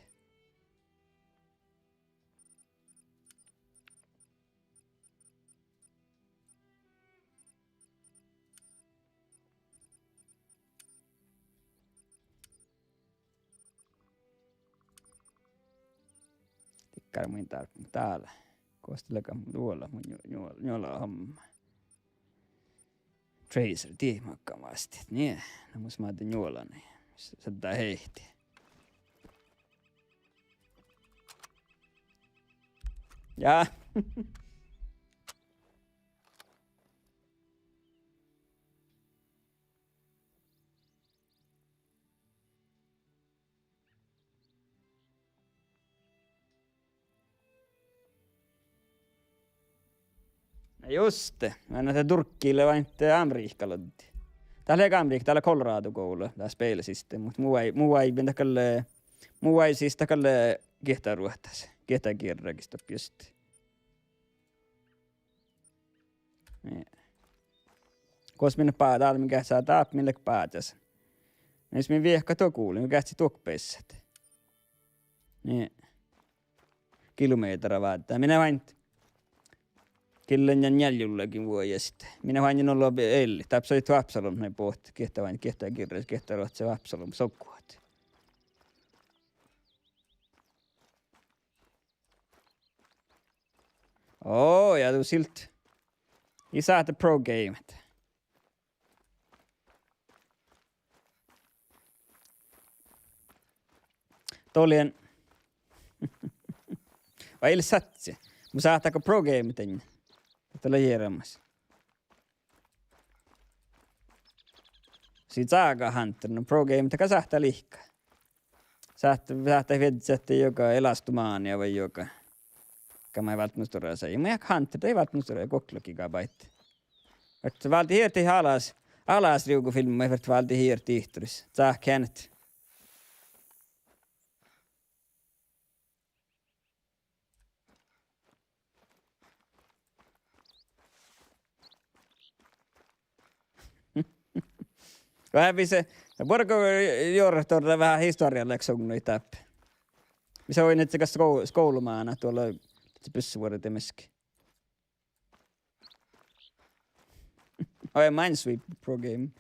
Dikkár mun dál, dál. Gos dat lea, vuola mun nju-, njuol-, njuola homma. Tracer, dii makkár mástit. Nie, na mus máde njuolanai. Šaddá heiti. Ja. Na juste, ma-, na dat durggi lea váinna Amerihkka laddi. Dat lea Amerihkka, dat lea Colorado gova, dat spel siste, muhto mu ai-, mu aivven dat gal, mu ai-, sis dat gal G T A ruohtas, G T A girra gis doppe juste. Nie. Gos min bá-, dál min geahččá dáppe, min leat bážas. Mis min viehkat duo gulii, min geahččá duot beassat. Nie. Kilomehtera váldá. Min váin-, gillen ja njealljelogi vuojasit. Min váinnin ollu ellit. Dáppe soai Absalom nai bohte. Gitta váin-, gitta girras, gitta ruohcas Absalom sogguhat. Oo, ja du silt. Ii sáhte pro gamet. Doljen. Vai ii leat sadji. Mun sáhtán go pro gamet dainna. Dat lea jearamas. Sii Saga Hunter, no pro gamet dat gal sáhttá lihkkat. Sáhttá, sáhttá viežžat juoga Elastomania vai juoga. Gal maid válddit nu stuorra saji. Mun ja Hunter, dat ii válddit nu stuorra, guokte gigabaidda. Fertet váldit hirdit alas, alasrivgufilmmaid fertet váldit hirdit ihtoris. Sáhttá eanet. Veahá visot, buorre go jorrat orra veahá historialeksaid dáppe. Visot oainnat gal sko-, skovlamánát duolla, dat busse vuorre demeski. Oi, Minesweeper pro game.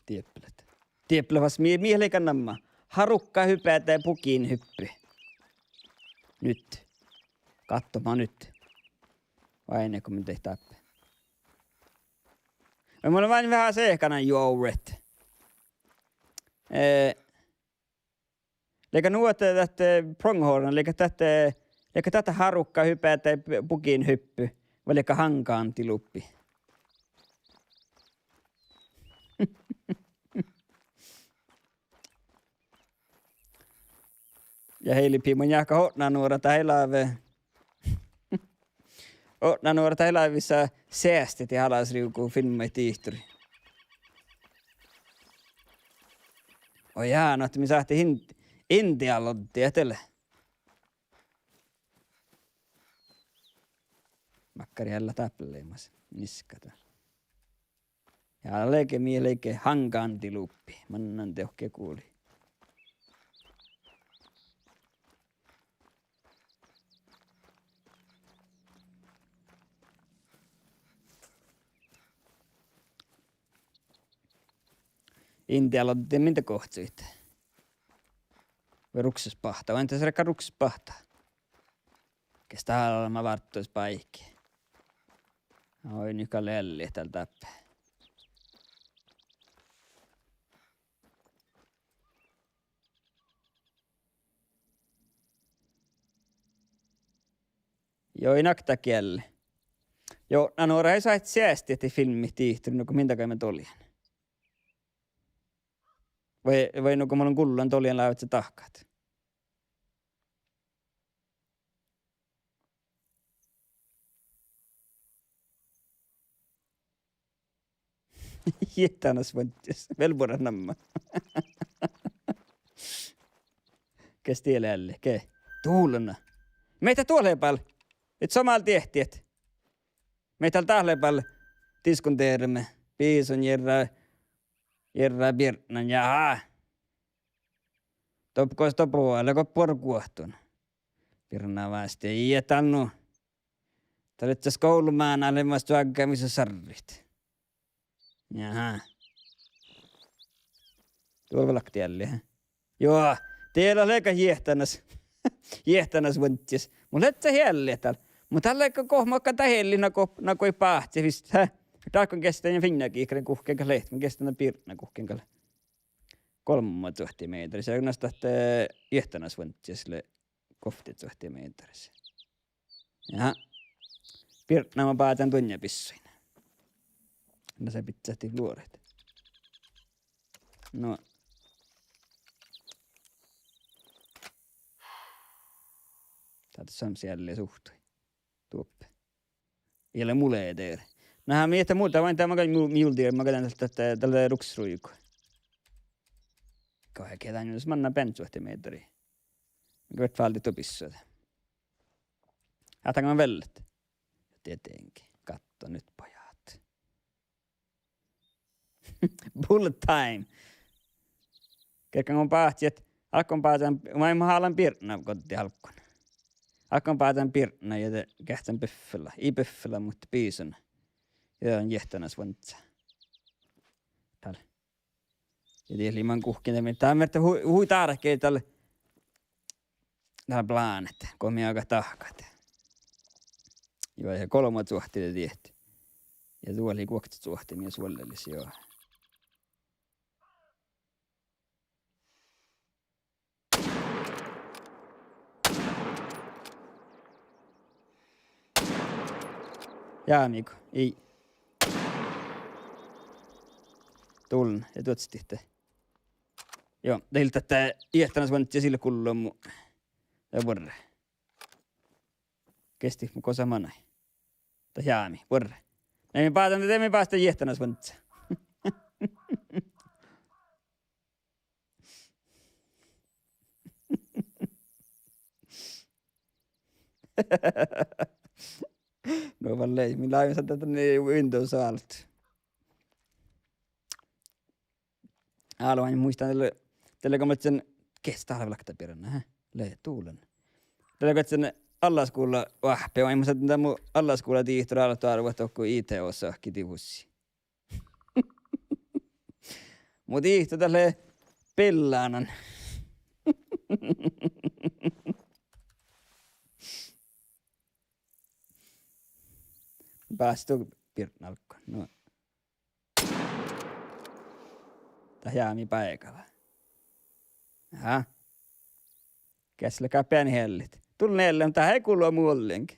Dieppelet. Dieppelet vas mii, mii leigga namma. Harukka hypätä bukin hyppy. Nyt. Katso ma nyt. Vai ne kommentit dáppe. Ja mun lean veahá sehkana juovret. Eh, Leigga nu ahte dat, eh, Pronghorn, leigga dat, eh, leigga dat harukka hypätä, eh, bukin hyppy, vai leigga hangantiluppi. Ja heilipii mun jáhkán otná nuora dat eai láve. Otná nuora dat eai láve vissa seastit alasrivgufilmmaid dihtorii. Oi jaa, nu ahte mii sáhttit in-, India loddii, ehtela. Makkár eallá dáppe leimas, niska dál. Ja leige, mii leige hangantiluppi, mannan dohko gulii. India loddii, minda gohčodit? Ruksesbáhta, vai ente sirka ruksesbáhta? Ges dál leat várttus báiki. Oi, nu gal eallit dál dáppe. Joi, nakta gielli. Joi, na, nu ii sáhte seasti filmmiid dihte, nugo min dagaime doljan. Vai, vai nugo mun gullan doljan lávejit dahkat. Jiehttánaš vuondis. Vel buorre namma. Ges die ealli, ge. Dulna. Mii dat duohta bál. It somá diehtit. Mii dat dál bál diskutereime. Bisun, Jerra, Jerra, Birna, jaa. Doppe gos doppe ale go buorre guohtun. Birna vásti, ii, et dál nu. Dat lea čas golbma, ale mas čuoggá mis sarrit. Jaa. Duolvva lakti ealli, he. Juo, die lea gal jiehttánaš. Jiehttánaš vuondis. Mun lean ealli dál. Mun dál lean go, gohmot gal dat ealli, na go, na go báhcci vist, he. Dál go gestán ja Finnagi, iige guhkkin gal leat, mun gestán Birna guhkkin gal. Golbma cuohti meateris, ja nas dat, eh, jiehttánaš vuondis lea golbma cuohti meateris. Jaa. Birna, mun báhcán duonje bissuin. Na, se bidjat luoret. No. Dat son sealli suhtui. Duoppe. Ii leat mule dier. Na, mii dat mu-, dat vai, dat maga mu-, mii dier, maga dat, dat, dat, dat lea ruksesruigu. Gohčoduvvo, manná beassá cuohti meateri. Gohčoduvvo váldit duo bissu. Ahte gal vellet. Tietenkin. Katso nyt, pojat. Bullet time. Kerkan mun báhcen, ahte álggun báhcen, vai mun hálan Birna goddit álggun. Álggun báhcen Birna ja de geahččen buffela. Ii buffela, muhto bisuna. Ja jiehttánaš vuondis. Dál. Ja die lei man guhkkin, dat mii, dat mii hui, hui dárkei dál, dál plánet, go mii agat dahkat. Juo, ja golbma cuohti lea diehtit. Ja duo lei guokte cuohti mii suollalis, juo. Jámii go, ii. Dulna, ja duođas dihte. Juo, dat lei dat jiehttánaš vuondis, ii lean gullo mu. Ja buorre. Gesttit mu gosa manai. Dat jámii, buorre. Mii báhcen, de mii báhcen jiehttánaš vuondis. No, vel lei, mii láviimet dat, dat Windows alta. Álo, muittán, dat lei, dat lei go mun lean, ges dat lei, lakta Birna, he? Lei, dulna. Dat lei go mun allaskuvlla oahppi, vai mun lean dat mu allaskuvlla dihtor álttu árvot dohko I T-osakkii divusii. Mu dihtor dat lea billánan. Báhcci du Birna álggu. No. Dat jámii báigá. Aha. Ges lea gal bean eallit. Dulna eallit, dat ii gullo mu ollengi.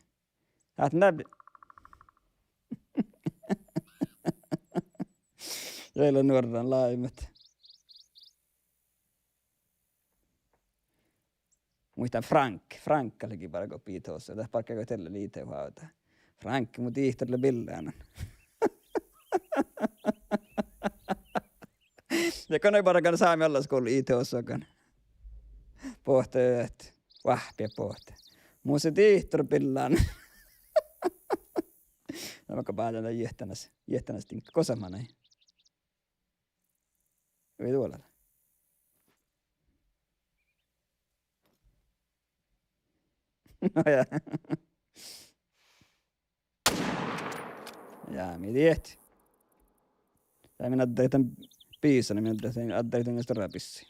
Ahte na. Ja vel lea nuorran láviimet. Muittán Frank, Frank galggai bargat I T-osakkii, dat barggai go dalle lei I T-oavdda. Frank, mu dihtor lea billánan. Ja go ii bargan sámi allaskuvlla I T-osakkaan. Bohte, oahppi bohte. Mu lea dihtor billánan. Na makkár báhcen dat jiehttánaš, jiehttánaš diŋgga. Gosa manai? Vai duola? No ja. Ja mii dieđát. Ja min addarit dan bisuna, min addarit dan, addarit dan stuorra bissuin.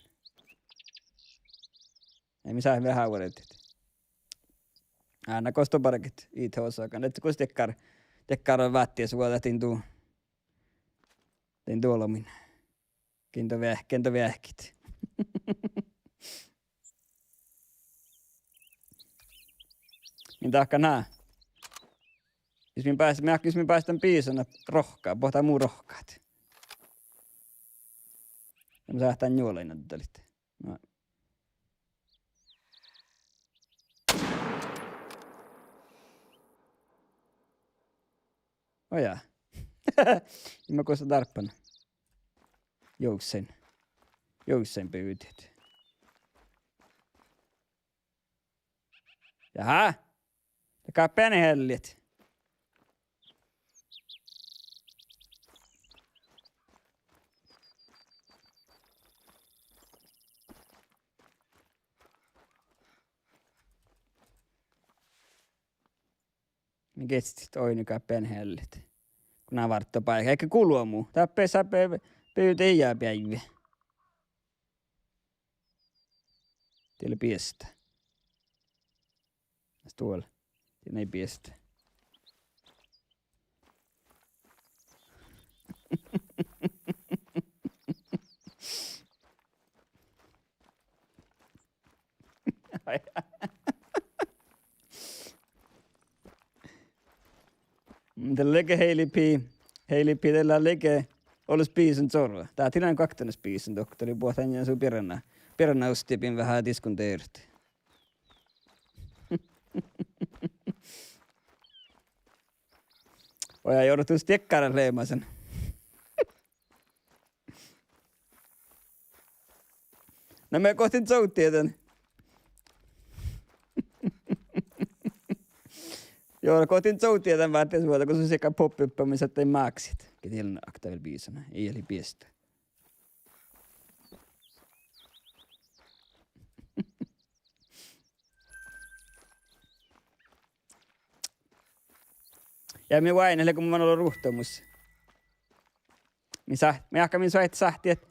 Ai, mis veahá vuordit. Á, na gos don bargat iteosagan. Ahte gos dakkár, dakkár váttisvuođa dain du-, dain duolbmuin. Gii don veahk-, gii don veahkit. Min dahkat ná. Jus min bást-, min, jus min bástán biisana rohkkat, boahtá mu rohkkat. Ja mun sáhtán njuolain addalit. No. Oja. Ii ma guossa dárppan. Juvssain. Juvssain bivdit. Jahá. Dahká beane eallit. Mii geahččat oidne gáppehan eallit. Go ná várddobáikit. Ii ge gulmu. Dáppe, dáppe bivde ja beaivve. Dii lea biestá. Stuol. Dii lea biestá. De lea ge Heili Pi, Heili Pi, de lea ge olles bisan čorva. Dat ii lean guoktenas bisan, dohko dat lei buot ain su birra, birra ostibin veahá diskonderet. Oja, Jortus, diekkár leat leamasan. Na mii gohtet sovdit dan. Jortus, gohtet sovdit dan váttisvuođa, go sus ii leat poppippe, mis ahte máksit. Ge dien akta vel bisan, ii leat biestá. Ja mii oaidnit, leago mun olu ruovttamus. Mii sa-, mii ahte mii suoidit sáhtii ahte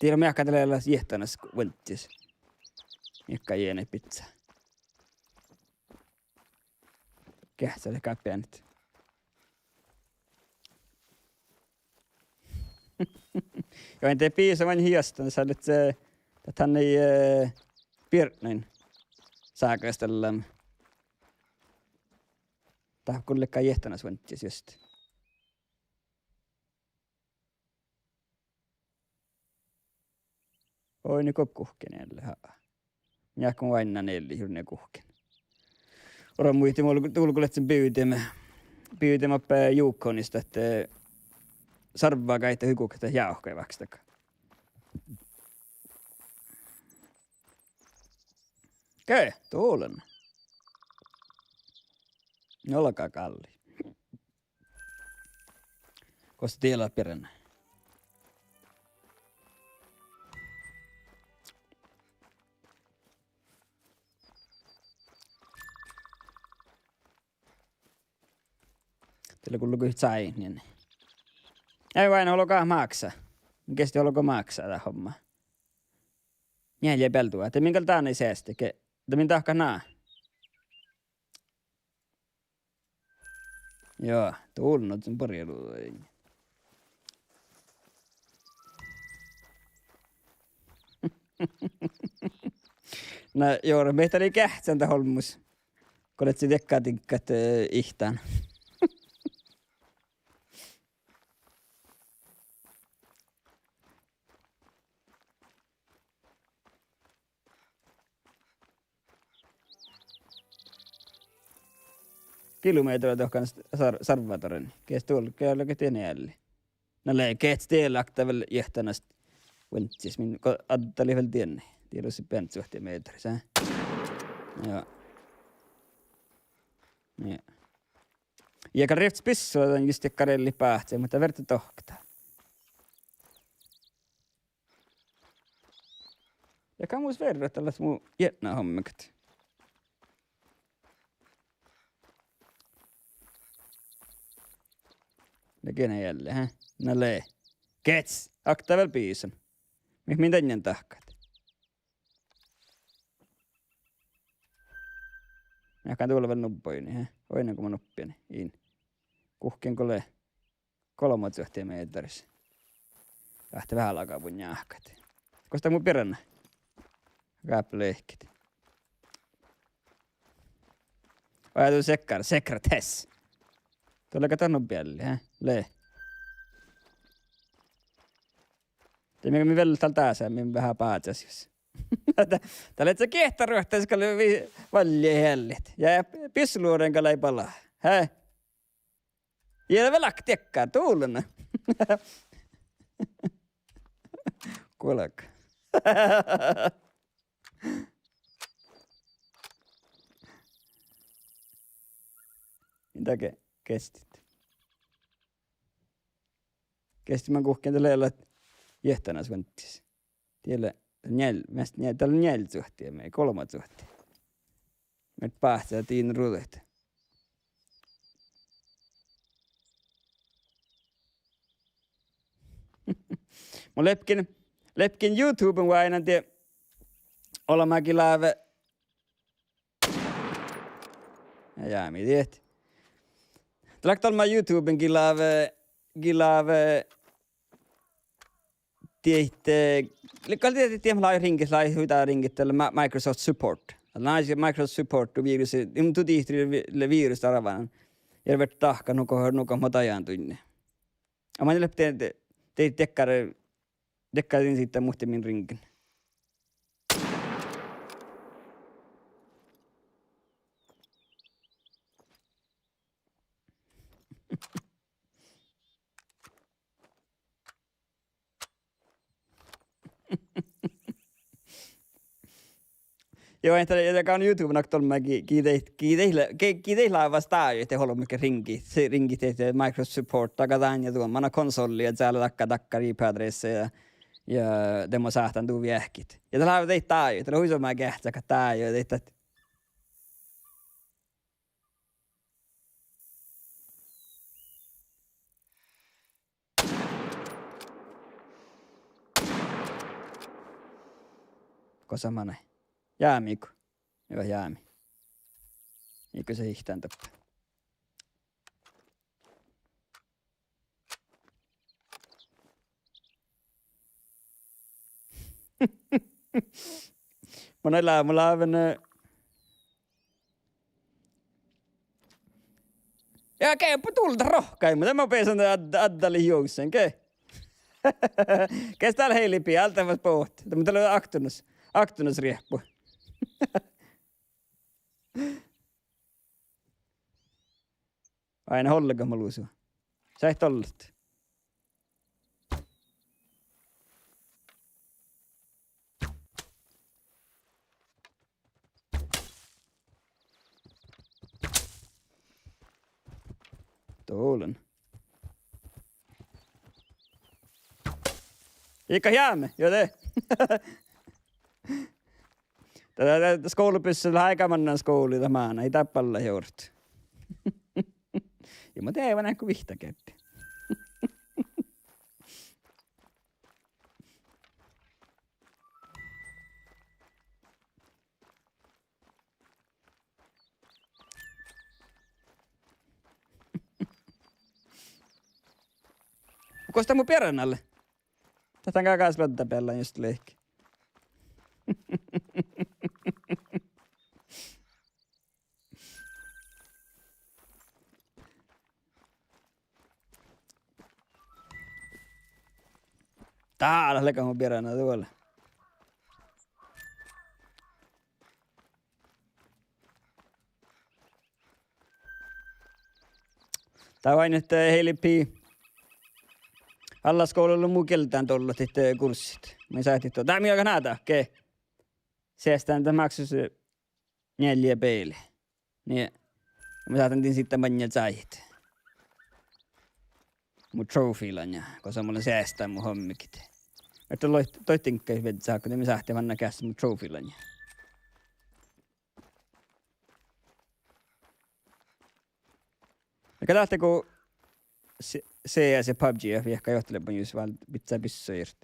Dii lea, mii ahte dat lea jiehttánas vuonddis. Miekka jiene biccá. Geahččalit gáppehanit. Ja in de bisan oaidnit hiasttan, sál lea, eh, dat han lei, eh, biernnain ságastallan. Dat gal lea jiehttánas vuonddis just. Oaidne go guhkkin ealli, ha. Mii ahte oaidnit ealli, jurdaga guhkkin. Ora muitte, dul go leat sen bivdeme, bivdeme oppe Yukonis ahte sarvvagáidda hui guhkkin jávkkaid vahkestakka. Ge, dul lean. Nolgagálli. Gos diela birra. Dii lea gullo go sáinnin. Ai, oaidne olgá máksa. Geahččat olgá máksa dat homma. Njeallje bealde, de min gal dan seaste ge, de min dahkat ná. Joo, dul lean, no, dan barjeluđa. Na, joo, mii dat lei geahččan dat olmmoš. Go leat diekkár diŋggat, eh, ihtán. Kilomehtera dohko sar-, sarvvadoren. Geahččat dul, ge-, leago dien ealli. Na lea, geahččat dieid akta vel jiehttánas vuonddis, min go addalit vel dieinna. Dieid lea beaivve suohti mehtera, sa. Joo. Joo. Ja gal rievttes bissu dan just dakkár eallit báhcet, muhto verte dohko dat. Ja gal mus verte dat leat mu jietna hommegat. Lea gene ealli, hä? Na lea. Gets, okta vel bisan. Mii, mii dainna dahkat? Mii galggaimet vel nubbo, eh? Oidne go mun nuppiin. In. Guhkkin go lea golbma cuohta meattaris. Ahte veahá lagabun jáhkát. Gos dat mu birra? Gáppi lehkit. Oažžu sekkár, sekretess. Doallegat dat nu bealli, eh? Lea. De mii, mii vel dál dasa, mii veahá bázes jus. Dat, dat lea giehtaruohtta, gal lea vi-, valjit eallit. Ja bisseluorain gal lei bala. Hei. Ja vel akti ekká, duolana. Guolá. Dahje, gestit. Gestit man guhkkin, dat lea, lea jehttanasvanttis. Diet lea njeal-, measta njeal-, dat lea njeallje cuohta, mii golbma cuohta. Mii báhcet diin ruđaid. Mun lepken, lepken YouTuben oaidnán die olbmá gii láve. Ja, ja, mii diet. Dat leat olbmá YouTuben gii láve, gii láve diet, eh, le-, gal diet, diet, lávii ringit, lávii hui dán ringit, dat lea Ma-, Microsoft Support. Lávii Microsoft Support, du vírus, in du dihte vi-, lea vírus darvan. Ja vert dahkat nugo, nugo mo dajan duinna. A man lepte, de, de, dekkár, dekkár din siidda muhtin min ringin. Joo, en tiedä, ja gal YouTuben okta olmmái gii, gii deit, gii deit le-, gii, gii deit lávii stájut, de olbmá ge ringit, si-, ringit deit, eh, Microsoft Support, daga dan ja duon, manná konsolli ja cál dakka, dakka IP-adressa ja, ja de mo sáhtán du veahkehit. Ja dat lávii deit stájut, dat lea hui somá geahččat dáid ja deit dat. Gosa manai? Jámi go. Joo, jámi. Iige sa ihtán doppe. Mun eai lea, mun láven, eh, ja ge, bu dulda rohkaimet, de mun beasan ad-, addalit juvssen, ge. Ges dál heilibbi, alde fas bohte. De mun dal oktonas, oktonas riehpu. Ain ollegat malusat. Sait ollet. Dolan. Iige jáme, jo de. Dat, dat, dat skuvlabussa lea áiga mannan skuvlii dat mánát, ii dat balla jurt. Ja mun deavan áhkku vihtta geardde. Gos dat mu bearán ale? Dat han gal gas luodda beallan just lihkii. Dál lea gal mu bearán ale, dál. Dat oaidná ahte heilibbi allaskuvlla mu gieldán doallat ahte kurssit. Mii sáhttit, dat mii galgá náhka ge. Seaštán dat máksus njeallje beale. Nie. Mii sáhtán din siidda maŋŋá čájehit. Mu trophy-laňa, gosa mun lean seaštán mu hommegit. Ahte loit-, doittinkai viežžat, ahte mii sáhttit manná geahččat mu trophy-laňa. Ja ge dat ahte go se-, C S ja PUBG ja viehka johtileabban jus váldit bicca bissojit.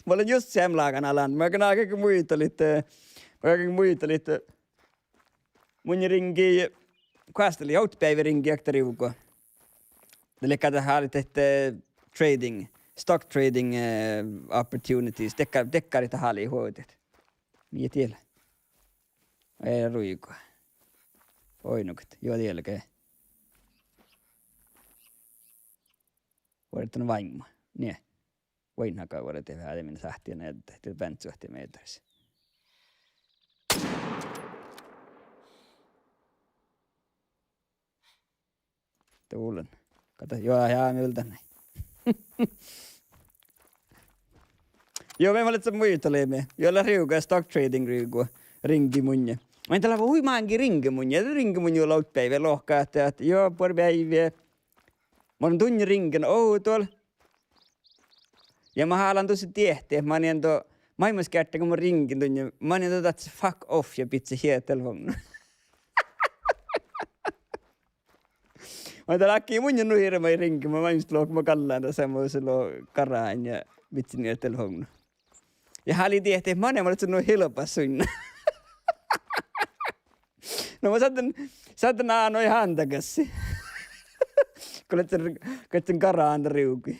Mun lean just seamma lágan alan. Mun galggan muitalit, eh, mun galggan muitalit, eh, mun riŋgii, goas dat lei, ovtta beaivvi riŋgii okta rivgu. Dat lei gal dat háliidit, eh, trading, stock trading, eh, opportunities. Dakkár, dakkár dat háliidit vuovdit. Mii diela. Ii ruigu. Oidnogat. Juo, diela ge. Vuortán váimma. Nie. Vuoiŋŋaga vuortán veahá, de min sáhtán eaddet, de beaŋččat mehtteris. Tulen. Kata, juo, ja mii ollaan nai. Juo, mii leat muitalit, mii. Juo, lea rivgu, stock trading rivgu. Riŋgii munnje. Maid dat lea hui máŋga riŋgii munnje. Riŋgii munnje ovtta beaivvi lohká ahte, ahte, juo, buorre beaivvi. Mun lean dunnje riŋgii ovdal. Ja mun hálan duossi diehtit, ahte manin do, maid mun geardden go mun riŋgejin dunnje, manin do dat fuck off ja bidjen hieha telefovnna. Maid dat lea munnje nu hirbmat riŋgejit, mun maid lohken, mun galggan dasa, mun lohken garáin ja bidjen hieha telefovnna. Ja háliidin diehtit, ahte manin mun lean nu hilbas suinna. No mun sáhtán, sáhtán áno ii hánda gassi. Go lean, go lean garán rivgui.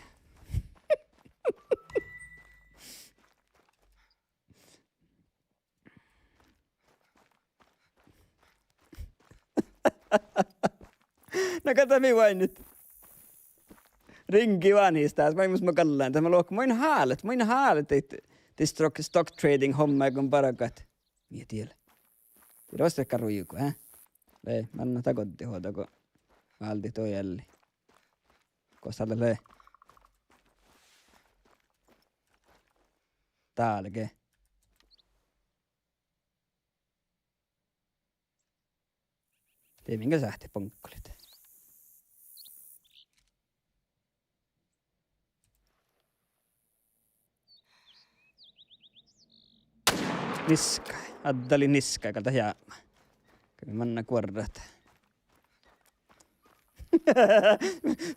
Na, gal dat mii oainnit. Riŋgii vánhis dás, maid mus mun galggan. Dat mun lohken, mun in hálet, mun in hálet daid, daid stock, stock trading hommáiguin bargat. Mii diela. Dii rostekka ruigu, eh? Lei, manná dat goddit hođa go váldit dohko ealli. Gos dat lea? Dál ge. De min ge sáhttit boŋkkolit. Niskkai. Addalit niskkai, gal dat jápmá. Gal mii manná guorrat.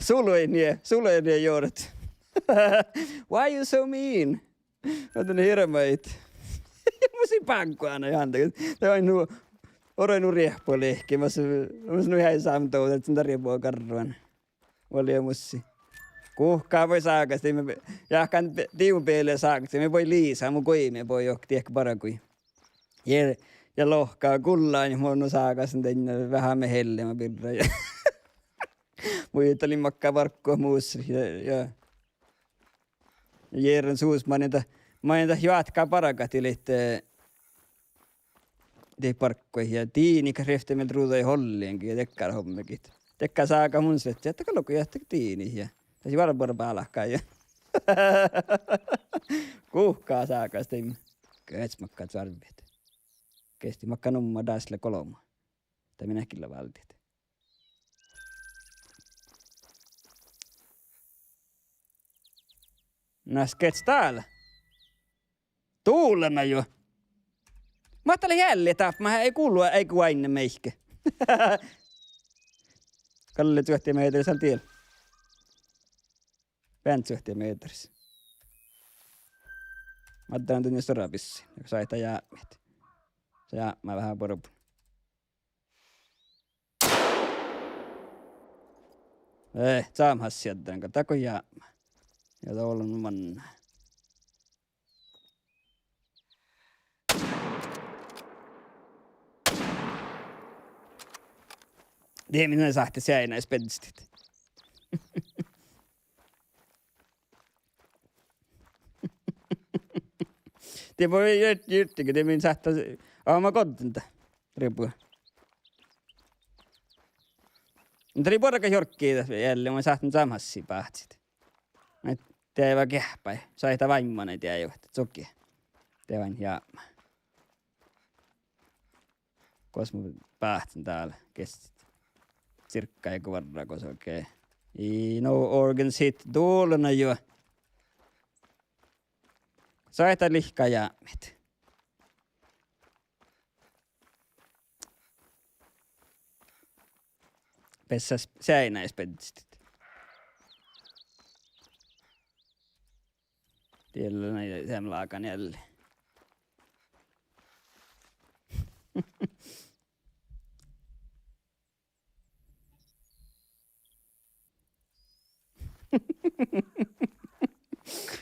Sulain nie, sulain nie joret. Why you so mean? Adden hirbmat. Mus in báŋggu áno ii hánda. Dat oaidná nu, oroai nu riehpolehkit, mas, mas nu eai sámi dovdat, ahte dat riebbo garruan. Vuollemussi. Guhká bođii ságastit, mii, jáhkán be-, diibmu beale ságastit, mii bođii lisa, mu guimi bođii oktii bargui. Ja, ja lohká gullan, mun nu ságastin dainna veahá mehelle ma birra ja. Muitalin makkár barggu mus, ja, ja. Ja jearran sus, manin dat, manin dat joatká bargat dihte, eh, dihte bargguid ja diinit rievtti mielde ruđaid ollengi ja dakkár hommegit. Dakkár sága mun sledde, ahte galggai ahte diinit ja. Dat lei várra buorre bálkái ja. Guhká ságastit. Geahččat makkár čoarvvit. Geahččat makkár numma dás lea golbma. Dat mii eat gilla váldit. Na, geahččat dál. Dulana juo. Mat dat lea ealli dáppe, ma eai gullu, eai guainna meike. Galle čuohti mehtteris dál diel. Beaŋčuohti mehtteris. Maddán dunnje stuorra bissi. Sáhttá jápmit. Sáhttá jápmá veahá buorbun. Eh, čámhas siedden, gal dat go jápmá. Ja dat olu manná. Die min sáhtte seainna speddestit. Die bođii jir-, jirdiga, die min sáhtte, aa, ma goddin dat. Ribu. Dat lei buorre jorggi dat ealli, mun sáhtán čámhas báhcit. Deaiva geahpái, sáhttá váimmanis deaivat, čuohki. Deaiva jápmá. Gos mun báhcen dál, geahččat. Cirkka ja guorra gos okei. Ii, no organs hit, dulana juo. Sáhttá lihkkat jápmit. Bessas seainna beddestit. Diella nai sem lágan ealli.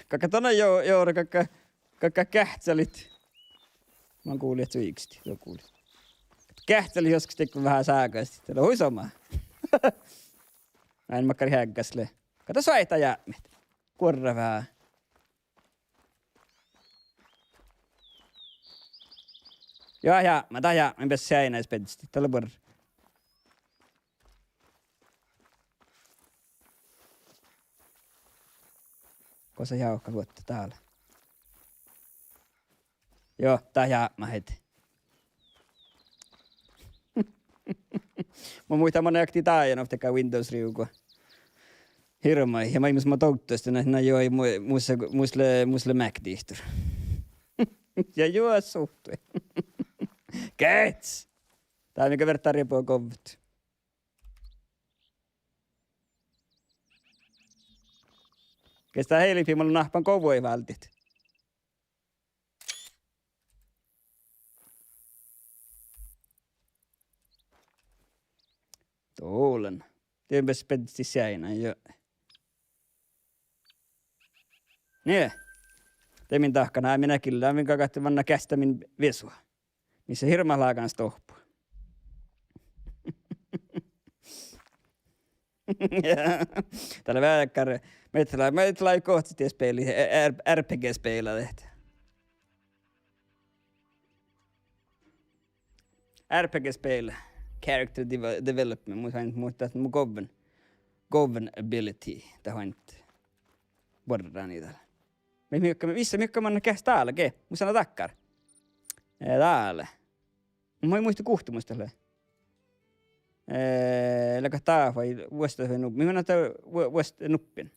Galgá don jo-, jo-, galgá, galgá geahččalit. Mun gullen čuikstit, jo gullen. Geahččalit joskus dego veahá ságastit, dat lea hui somá. Ii makkár heaggas lea. Galgá soaitá jápmit. Guorra veahá. Jo, jápma, dat jápma, beassá seainna beddestit, dat lea buorre. Gosa jávkat vuotte dál? Jo, dat jápma heti. Mun muittán, mun ektui dájenovdega Windows-riivui go hirbmadit ja maid mus ma dovddasin ahte na juo, mu-, mus lea, mus lea, mus lea Mac dihtor. Ja juo suhtve. Gehččas! Dat mii gal fertet riebut govvet. Gehččas, dat helpii, mun lean áhppan govvojit váldit. Dolen. Dien beassá beddestit seainna, jo. Nie. De min dahkan, ná, min eai gilla, min galgá manná geahččat min viesu. Mis lea hirbmat lágan stohpu. Dat lea veaháš, mii lea, mii lea gohčodit spili, e-, R-, R P G-spila dihte. R P G-spil, character deve-, development, mun han, muhto mu govven, govven ability, dat han borrá ni dál. Mii, mii, mis, mis manná geahččat dál, ge, mus lea dakkár. Eh, dál. Mun ii muitte guhte mus dat lea. Eh, leago dat vai vuosttaš vai nu-, mis manná dat vu-, vuosttaš nuppin.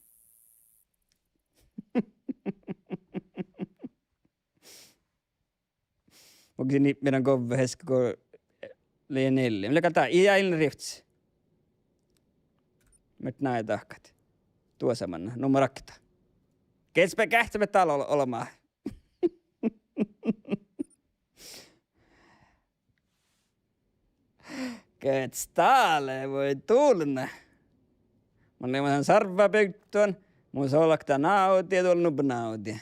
Mun geahččan, mii leat govve heske go lei nealje. Mii leat gal dá, ii, ii lean rivttes. Mii leat dahkat. Duosa manná, nummer okta. Geahččas, geahččas, mii dál ol-, olemmit. Geahččas, dá lea, vuoi dulna. Mun lean sárvvabivddun, mus olggá návdi ja dul nubbi návdi.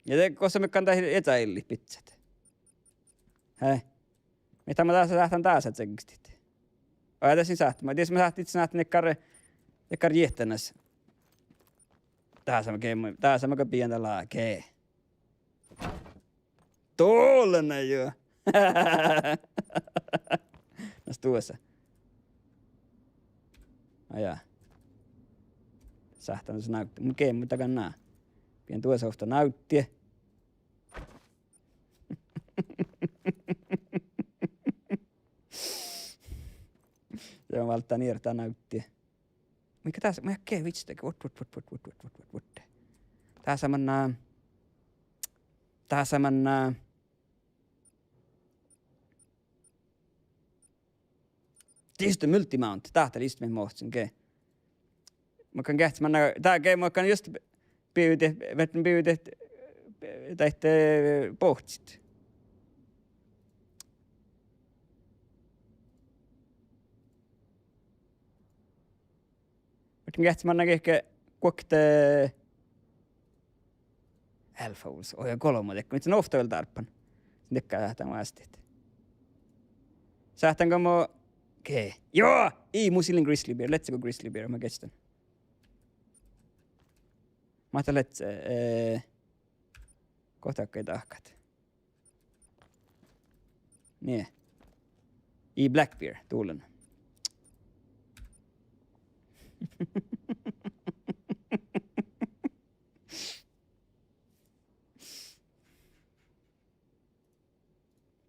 Ja de gosa mii galggat dieđusge bidjat. Hei. Mii dá, ma dasa sáhtán dasa čeggeštit. Oi, das in sáhte. Ma, dies ma sáhtán, sáhtán dakkár, dakkár jihttanas. Dasa ma ge-, dasa ma ge bidjan dá láhkai. Dulna jo. Na stusa. Ajá. Sáhtán dus návddi. Mun ge-, mun dagan ná. Bidjan duosa ovtta návddi. Ja válddán ieš dá návddi. Muhto dasa, mun ge-, vitsi, vuot, vuot, vuot. Dasa manná, dasa manná. Dieđusge multi-mount, dat lea issomin mohčen ge. Mun galggan geahččat manná, dá ge mun galggan just bivdit, ferten bivdit, daid, eh, bohccit. Mun galggan geahččat manná ge-, ge-, guokte Alpha Wolves. Oi, ja golbma dego, mii leat ovtta vel dárbban. Dego sáhtán vástidit. Sáhtángoma ge-, jo! Ii, mus ii lean Grizzly Bear, let's go Grizzly Bear, mun geahččan. Mat dat lea, eh, gohtagai dahkat. Nie. Ii Blackbear, dulna.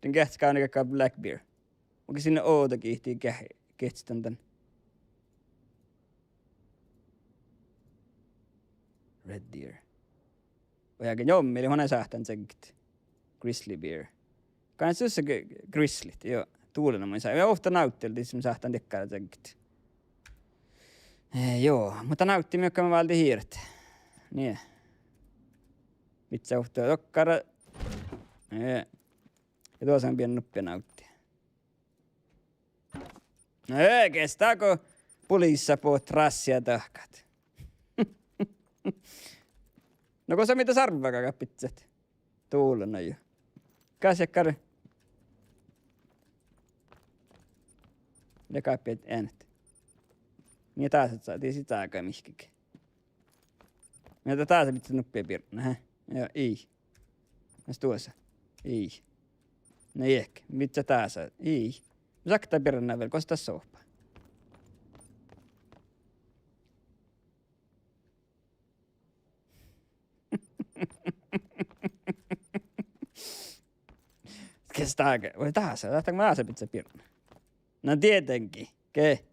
Den geahččat gal ge-, ge-, Blackbear. Mun geahččan ovdagihtti ge-, geahččat dan. Red Deer. Oi, ja ge-, jo, mii lea han sáhtán čeggit. Grizzly Bear. Kanske just ge-, Grizzlyt, jo. Dulena maid sa-, ja ovtta návtti dieđusge sáhtán dakkár čagit. Eh, jo, muhto návtti mii galggaime váldit hirt. Nie. Bidjat ovtta dokkár. Eh. Ja duosan bidjen nuppe návtti. Eh, gestá go poliissat bohtet rassia dahkat. No go sa mii das árvvaga bidjat. Dulena jo. Gas jakkár. Lea gáppi eanet. Mii dás, dat sii dága mihkkege. Mii dat dás bidjat nuppe birra, he? Ja, ii. Mas duosa. Ii. Na iehke, mii dat dás. Ii. Sakta birra vel, gos dat sohpa. Ges dága, vai dás, dat ma dás bidjen birra. Na dieđánge, ge.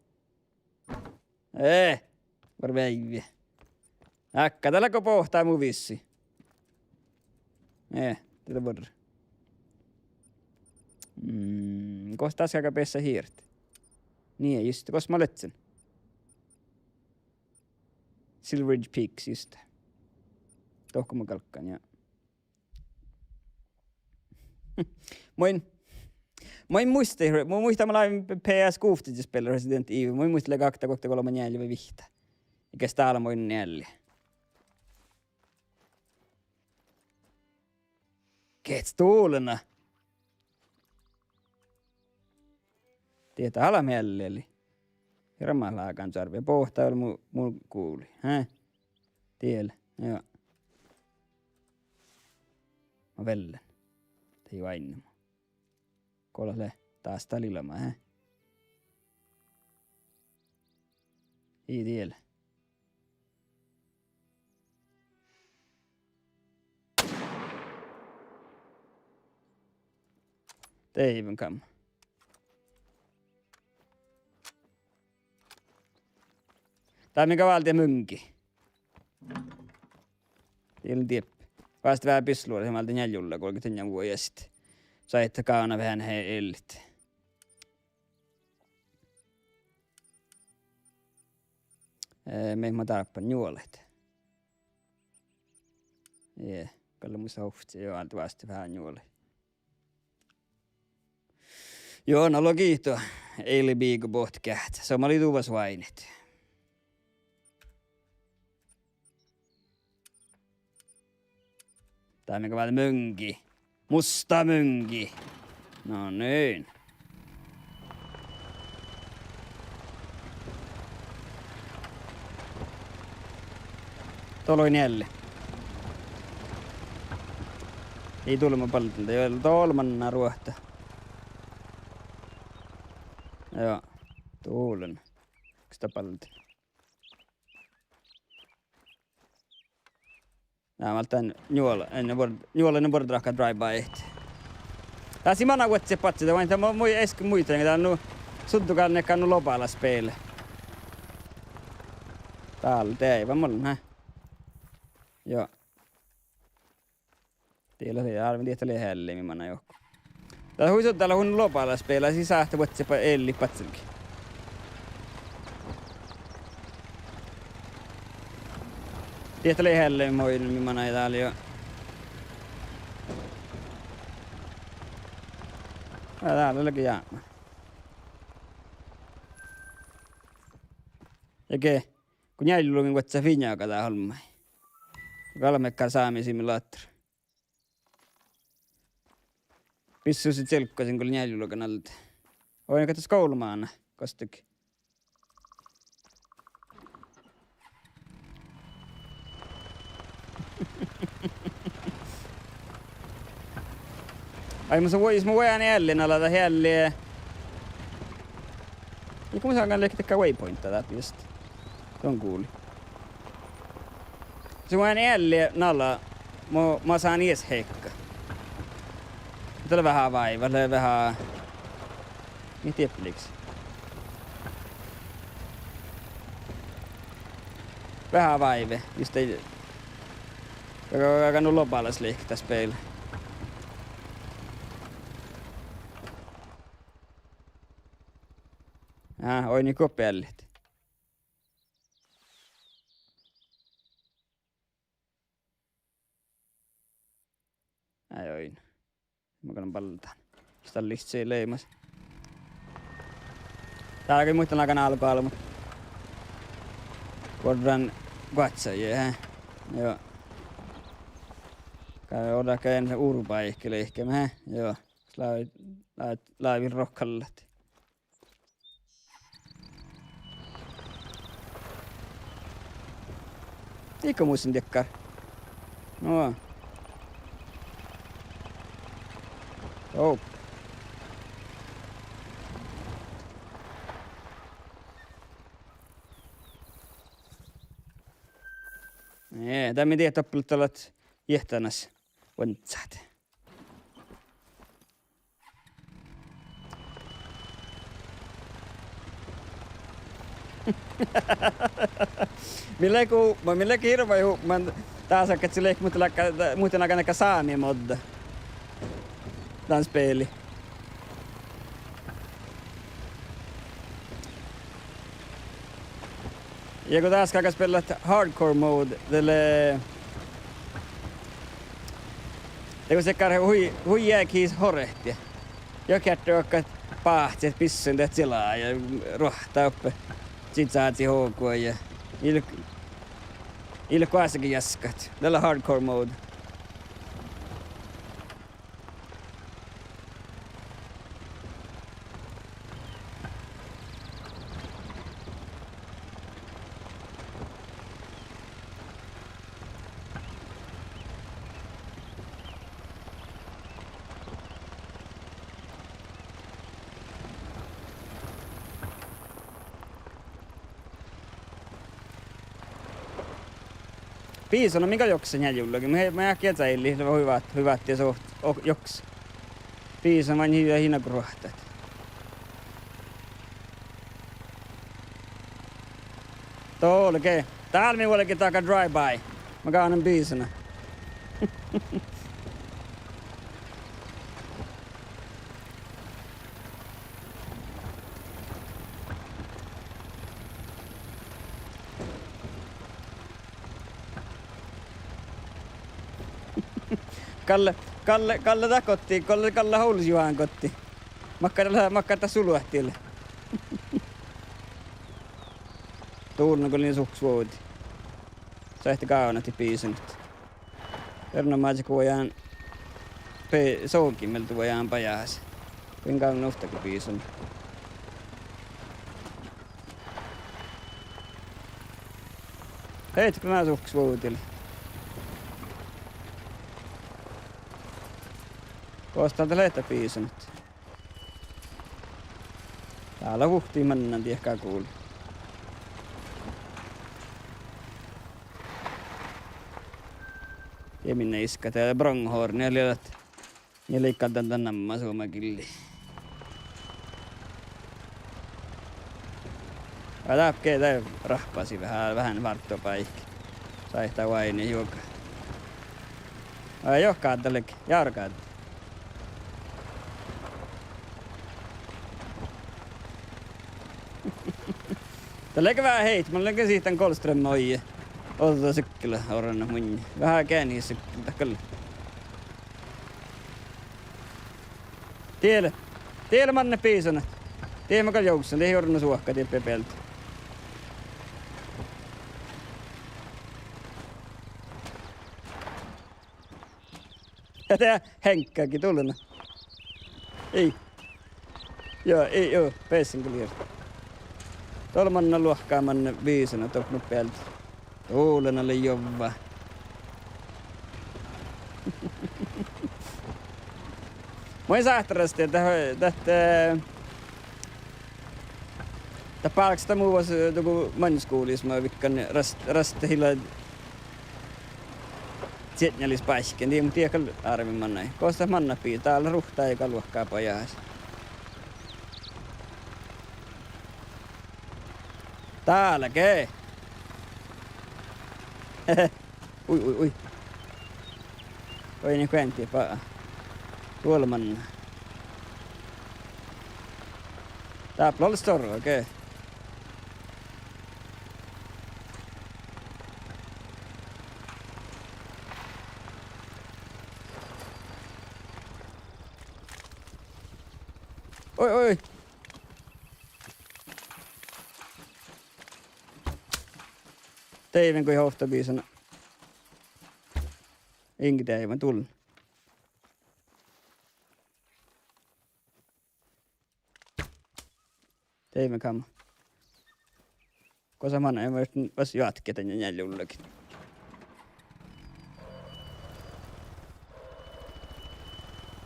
Eh, var veivve. Ákká, dat lea go bohta mu vissi. Eh, dat lea buorre. Mm, gos dás galgá beassat hirt? Nie, just, gos ma ledjen? Silver Ridge Peaks, just. Dohko mun galggan, ja. Mun, mun muittán, mun muittán, mun lávejin P S kuhte spiela Resident Evil. Mun muittán, lea okta, gohta, golbma, njeallje vai vihtta. Ja ges dál mun eallin. Gehččat dulena. Diet dá lea miellelii. Hirbmat lágánčarvvi. Bohte vel mu, mu guvlii. He? Diet, jo. Ma vellen. Dii oainnama. Go lea dás dal ilbma, he? Ii diet. Deaivven kam. Dál mii gal váldit muŋgii. Dii lean dieppe. Vástá veahá bisluođa, mii váldit njeallje julla, go galget dan vuođas. Sáhttá gávdnat veahá eallit. Eh, mii ma dárbbašin njuolaid. Ie, gal lea mus ovcci, jo, váldit vástá veahá njuolaid. Jo, na logi to, eai leat biigá bohtet geahččat, somá lei duvvas oaidnit. Dál mii gal váldit muŋgii. Musta muŋgii. No niin. Dologiin ealli. Ii dulma balde, dii vel dol manná ruohta. Jo, dulma. Kas dat balde? Ná, mii álgit njuola-, eai, buor-, njuola-, eai, buorre ráhkadit drive-by. Dat sii manai vuodjit badjel, de oaidná, dat mu-, mu-, eai muitte, dat nu, suddu gal, gal nu lobálaš spel. Dál, deaivvan mollá, he? Jo. Dii leat, árven dieid dat lea ealli mii manai juohke. Dat hui suddu, dat lea nu lobálaš spel, sii sáhttá vuodjit ba-, eallit badjelgi. Dieid dat lea ealli mo-, mii manai dál, jo. Ja dál lea jápmán. Ja ge, go njealljelogi vuodjá fiinnaga dat olmmái. Galbma dakkár Sámi Simulator. Bissusin čielggosin go lea njealljelogi alde. Oaidná go dat skuvla manai, gos dat. Ai, mun sa-, jus mun vuojan ealli nalá, dat ealli. Ja go mun sáhtten leahkit dakkár waypointa dáppe just. Don guvlii. Jus mun vuojan ealli nalá, mu-, mun sáhtán ieš heikka. Dat lea veahá váive, lea veahá, in dieppe liikká. Veahá váive, just de, aga, aga nu lobálaš liikká dat spel. Á, oidne go beallit. Ai oidne. Ma galggan ballán. Stallis lei leimas. Dál gal muittán lágan álgoálbmot. Borrat guoccajit, he. Juo. Gal orru gal eanet urbáidit lihkeme, he. Juo. Lávii, lávii, lávii rohkallat. Iige mus in dakkár. No. Oh. Nie, dat mii dieid doppe leat jeahtánas vuonccát. Mii leat hupman, mii leat hirbmat hupman dás ahte lei, muhto láhkai, muhto láhkai dakkár sámi modda dan speli. Ja go dás galggat spellat hardcore mode, de lea, de go sekkár hui, hui jeagis horehtii. Ja geardde okkat báhcet bisson dat ciela ja ruohtta doppe čižžážit hogu ja ii, ii leat goassege jaskat. Dat lea hardcore mode. Bisonaid mii gal jokset njeallje jullege, ma, ma eat geaža illit, lea hui vát-, hui váttis oht-, o-, jokset. Bisonat van hiin, hiin go ruohtat. Doalge. Dál mii vuolgit dakkár drive-by. Makkár bisona. Kalle, Kalle, Kalle dat gotti, Kalle, Kalle Olsjohan gotti. Makkár dat, makkár dat su luohti lea. Dullen go lei suhkkes vuovdit. Sáhttá gávdnat bisonat. Erenoamážit go vuojan, pe-, soagi mielde vuojan bajás. Go in gávdno ovtta go bisona. Heitket go na suhkkes vuovdit lea. Gos dat leat dat bisonat? Dál lea vuhtii mannan diehká gul. Ja minne iskkat, ja Pronghorni, ja lei dat, ja lei gal dan, dan namma somá gillii. Ja dáppe ge-, de rahpasii veahá, veahá várddobáikki. Sáhttá oaidnit juoga. Ja juo gáddalge, járgádda. Dat lea veahá heit, mun lean sihten Golfstrømma oaidde. Ođđa sykla orrona munnje. Veahá geanhis sykla, dat gal. Die lea, die lea manne bisonat. Die mun gal jovssen, die ii orrona suohka dieppe bealde. Ja de heŋgagi, dullen. Ii. Juo, ii, juo, bessen gal ieš. Dol manná luohká manne bisonat doppe nu bealde. Dullen lea jovva. Mun in sáhte rasttat dat, dat, eh, dat bálkesta mu vuos, eh, dugo maŋŋil skuvllas mo vikkan rast-, rasttat ila čietnjalis báikkiin, die, muhto die gal árben manai. Gos dat mannat bi-, dál ruhta gal luohká bajás. Dálge. Ui, ui, ui. Oi, nie kuonti ba-, duol manná. Dáppe lea stuorra, ge. Deaivven go ovtta bisan. Inge deaivan dullen. Deaivven kamma. Gos manai, mun muittán, vas joatke dan njeallje ullagiid.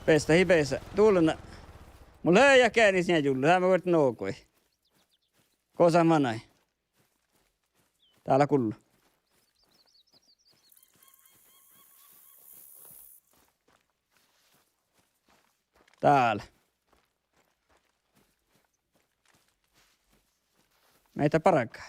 Bes, dat ii bes. Dullen. Mun lean geanis njeallje ulla, dá mun vuorten nogai. Gos manai. Dál gullo. Dál. Meita bargá.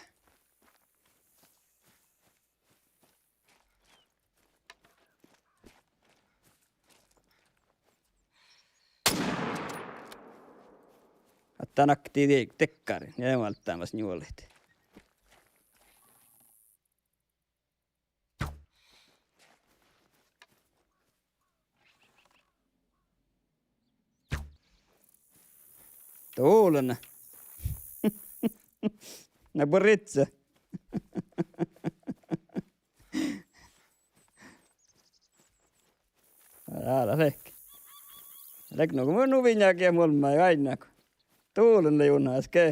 Atán akti die-, dekkárin, ja válddán mas njuolahit. Dullen. Na, buorre itsá. Ala lehki. Lehki nu go mun nu viinjága olmmái, oainnát go. Dullen lea Juhás ge.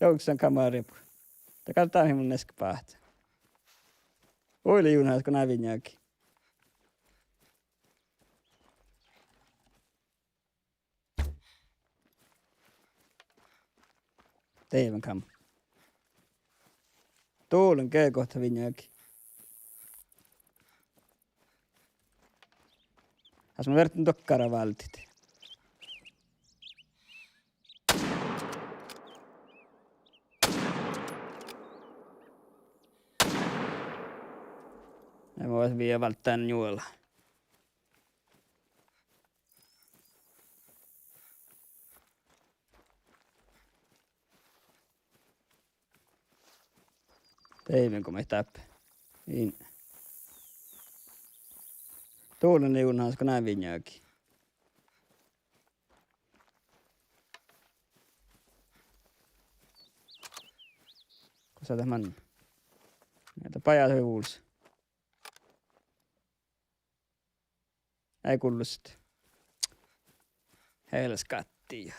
Jouksan kamaribu. Dat gal dá mun easka báhcen. Hui lea Juhás go ná viinjága. Deaivven kamma. Dullen ge go dat viinjága. Has mun verden dokkara váldit. Ja mun viin válddán njuola. Deaivven go mii dáppe. In. Dullen lea Juhás go ná viinjága. Gos dat manná? Ja dat bajás hui vulos. Eai gullo. Hele skáttii.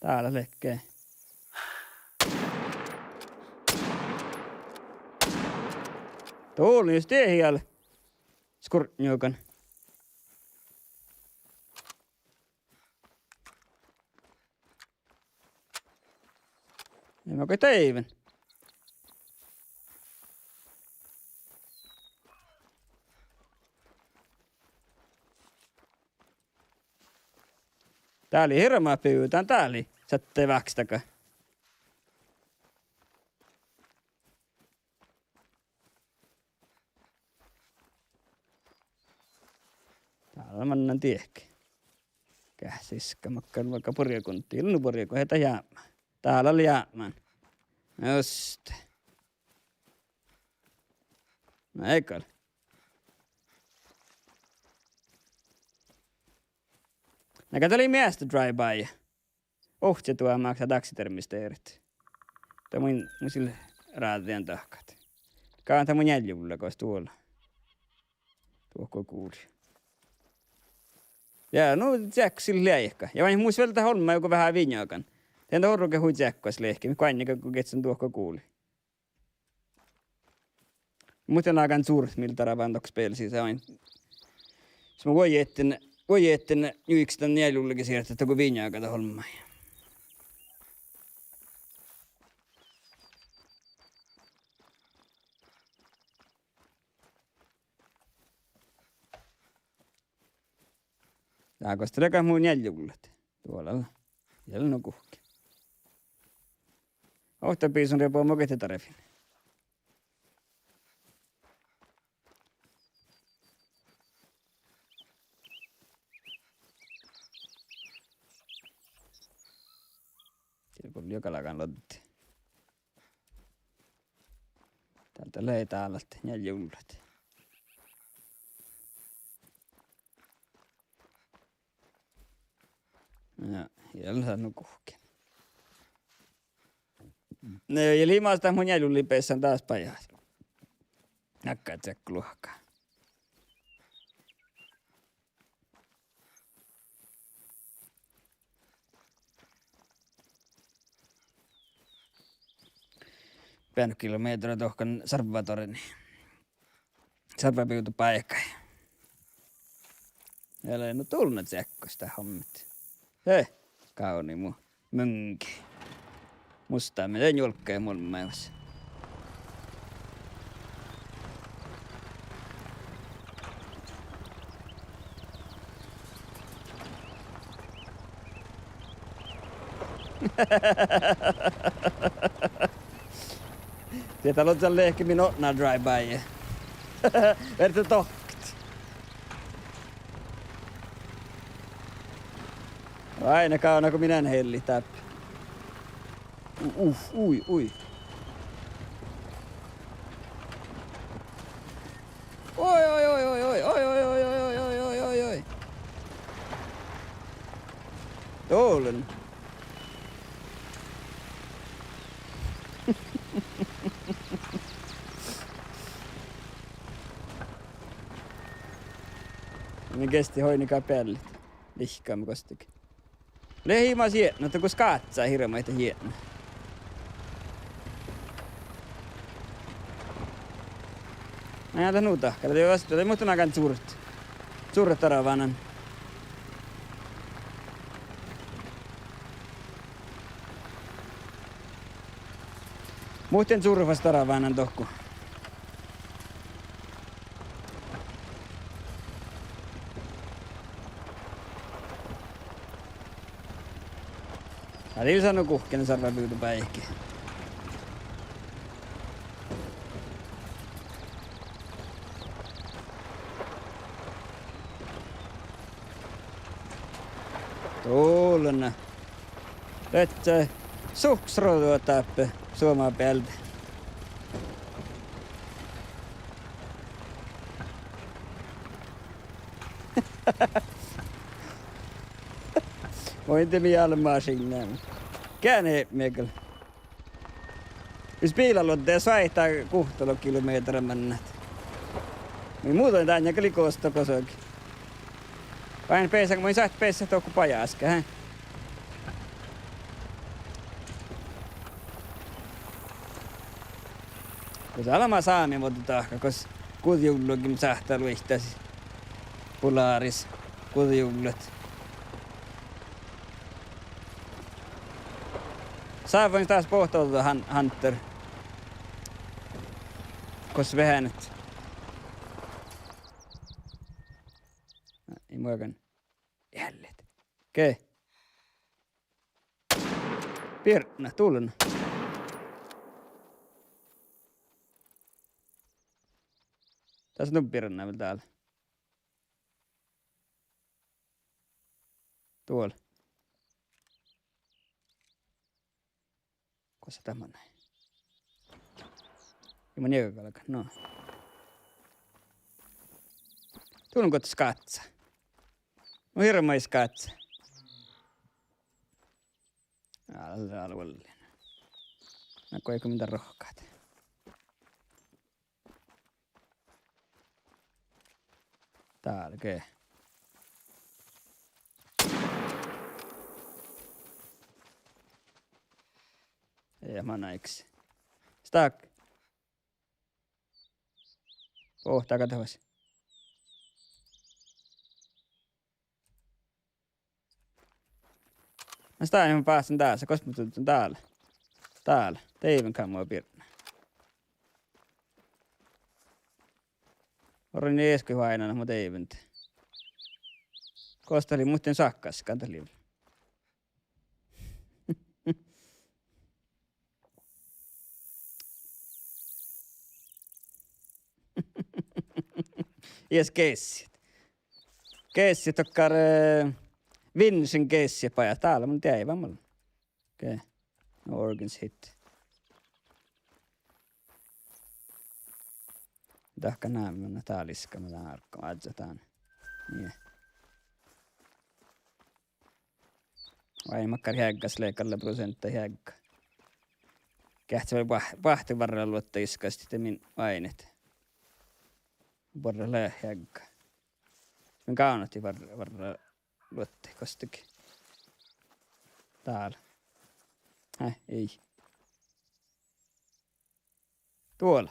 Dál lea ge. Dullen jus dieid ale. Skurdnjugan. Ii maga deaivven. Dá lei hirbmat biu, dán dá lei. Sáhttet váhkkestaga. Dál mannan diehke. Geat siska, makkár, makkár burjagundi, nu burjagu-, hee dat jápmán. Dál lea jápmán. Just. Na eai gal. Na go dat lei measta drive-by. Ohcet duohta máksa taksidermisteret. Dat mun, mun sil ráđđajan dahkat. Gávdno mun njeallje ullaga gos duola. Duohko guli. Ja nu čiekkosil leaika. Ja vai mus vel dat olmmái juo veahá viinjagan. Dien dat orruge hui čiekkosis lehket, mii goainniiga go geahččen duohko guli. Muhtin lágan surret mii darabban dohko spealle sisa, oain. Sis mun vuojetin, vuojetin njuiket dan njeallje ullaga sierre, ahte go viinjaga dat olmmái. Ja gos dat lea gal mu njeallje ullat. Duola. Ja nu guhkes. Ovtta bisan riebba mo gehte darvin. Dien gal galgan loddit. Dál dat lei dál ahte njeallje ullat. Ja, ja lea nu guhkkin. Ne, ja limas dat mun eai lullii beassan dás bajás. Nakka ceakko luohká. Beassat kilomehtera dohko Salvadoriin. Salvador bivdu báikái. Ja lea nu dullan ceakkos dat hommet. He, gávdni mu. Munnje. Musta mii de njuolggaime moallamis. Diet dál lea lehke min otná drive-by. Verte dohket. Áidna gávdna go min ean hellit dáppe. U-, uf, ui, ui. Oi, oi, oi. Dullen. Mii geasti hoidnit gal beallit. Lihkame gostege. Lea imaš jietna, ahte gos gáhcá hirbmat jietna. Na, dat nu dahká, dat lea vuosttaš, muhto nagan curret. Curret darvánan. Muhtin curret fas darvánan dohko. Ja dii lea nu guhkkin, sarvá bivdu báiki. Dullen. Lea suhkkosrođa dáppe Suoma bealde. Muitte mii ale mašiidnái. Gean epmi gal. Jus biila luodde, soaittá guhttalogikilomehtera mannat. Mii muhtin dán gal lei gosto gosage. Vai beasan, mun sáhtán beassat dohko bajásge, he? Gos ale sámi muhtin dahká, gos guđijuvlluin sáhttá luoittásit Polaris, guđijuvllat. Sávvanis dás bohto han-, Hunter. Gos vehánet. Ii muogan. Eallit. Ge. Birna, dullen. Dás nu birna vel dál. Duol. Gosa dat manai? Ja mun ii galgan, no. Dullen gohta skáhcá. Nu hirbmat skáhcá. Al-, alvvuolin. Na go ii go mii dál rohkat. Dál ge. Ja manaiks. Stag. Oh, dál gal dat fas. Na stáhpá, mun báhcen dás, gos mun dál. Dál. Deaivven gáma birna. Orren easka váinan, mun deaivven. Gos dat lei, muhtin sakkas, gan dat lei. Ieš geasset. Geasset dokkár, eh, vinšin geasset bajás. Dál mun deaivan gal. Okei. No organs hit. Dahká namuhta dál iskama dán árgga, áddet dán. Nie. Oaidnit makkár heaggas lea, galle proseantta heagga. Geahččá vel boa-, boahtte várra luotta iskastit de min oaidnit. Borrat lea heagga. Min gávdnat várra, várra luotta gostege. Dál. Hää, ii. Duola.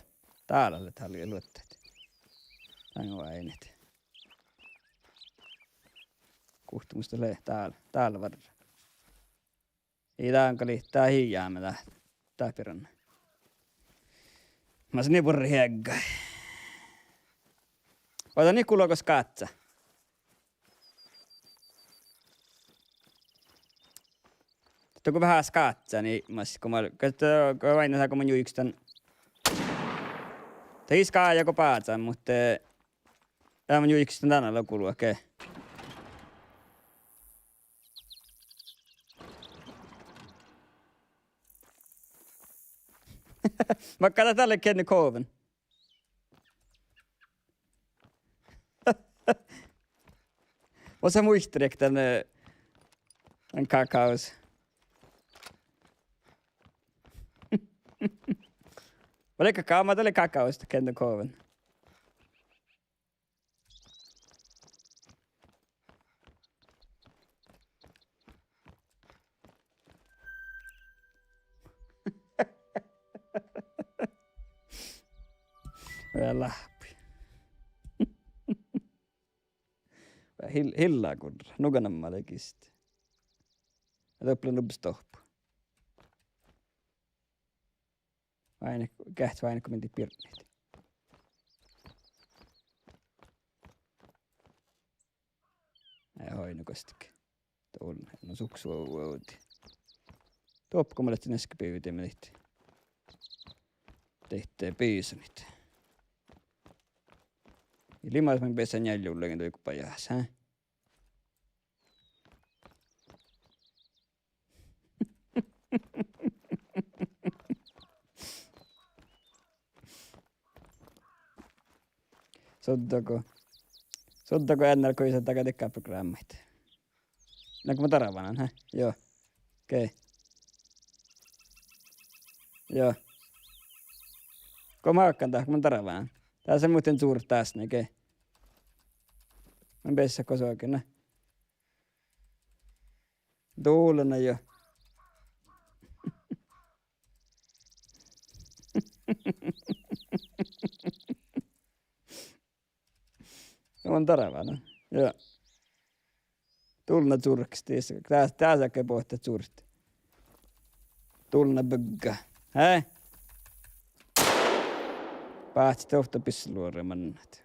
Dál lea, dál lea luotta. Dán oaidnit. Guhte mus dat lea dál, dál várra. Ii dán gal, dat hii jáme dát, dát birra. Mas nie borre heaggai. Oađán nie gulgo skátsa. Dohko veahá skátsa, ii mas go ma, go, go oaidná go mun juigas dan. Dat ii skája go bázán, muhto, eh, ja mun juigas dan dán ala gulgo ge. Makkár dat lea, Kenny Coven? Mus lea muittán dan, eh, dan kakaos. Vai lea kakao, ma dat lea kakaos, Kenny Coven. Vel láhppii. Hil-, hilla gurra. Nuga namma lea gist. Ja doppe lea nubbe stohpu. Oaidnit, geahččá oaidnit go min dii birnit. Ii, oaidná gostege. Dol-, no suksuvodi. Doppe go mun lean easka bivdeme dihte. Dihte bisonit. Ja limas mun beasan njeallje ullogiin duigo bajás, hää? Sodda go, sodda go N R K-i sa daga dikká prográmmaid. Na go mun darvánan, hää? Joo. Okei. Joo. Go mun hágan dát, go mun darvánan. Dás lea muhtin curt dás, okei. Mun beasan go soagiin, na. Dulna jo. Na mun darvánan. Joo. Dulna curkastis. Dás, dás lea ge bohte curt. Dulna bygga. Hää? Báhcit ovtta bissaluoraid mannat.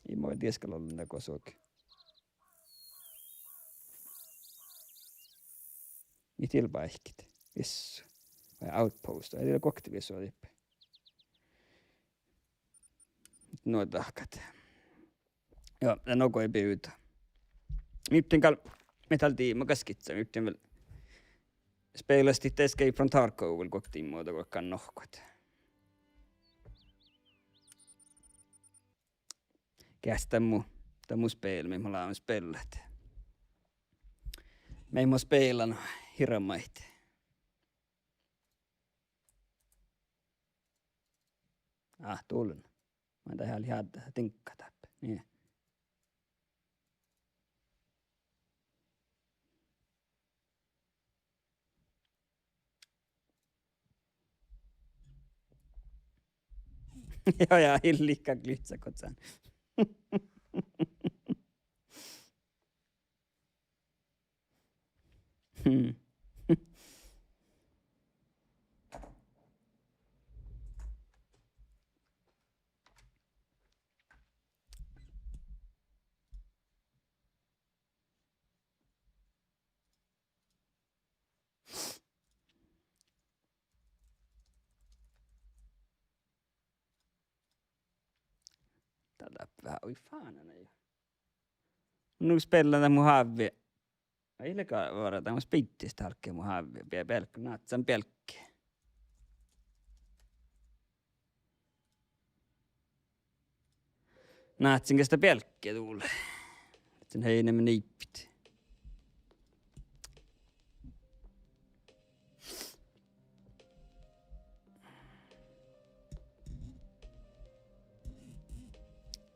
Ii mo dieđusge ollen go soagiin. Mii dii leat báikit? Vissu. Vai outpost? Ai, dii leat guokte visot dippe. No dahkat. Joo, de nugo ii bivda. Mii bivdit gal, mii dal diibmu gaskka, mii bivdit vel, spillastit Escape from Tarkov vel guokte diimmu, dego gal nohkkat. Geahččá dat mu, dat mu spel, mii mun lean spellat. Mii mun spellan hirbmat. Ah, dulna. Maid dat eai leat diŋgga dáppe. Nie. Joo, ja illit gal glitcha gosa. Hmm. Dá lea veahá hui fánan ja. Nu spellan dat mu hávvi. Ai, ii leago várra, dat mu spiidis dálkki mu hávvi. Bie-, bielkka, náttsán bielkka. Náttsán gasta bielkka dul. Sen heineme niippit.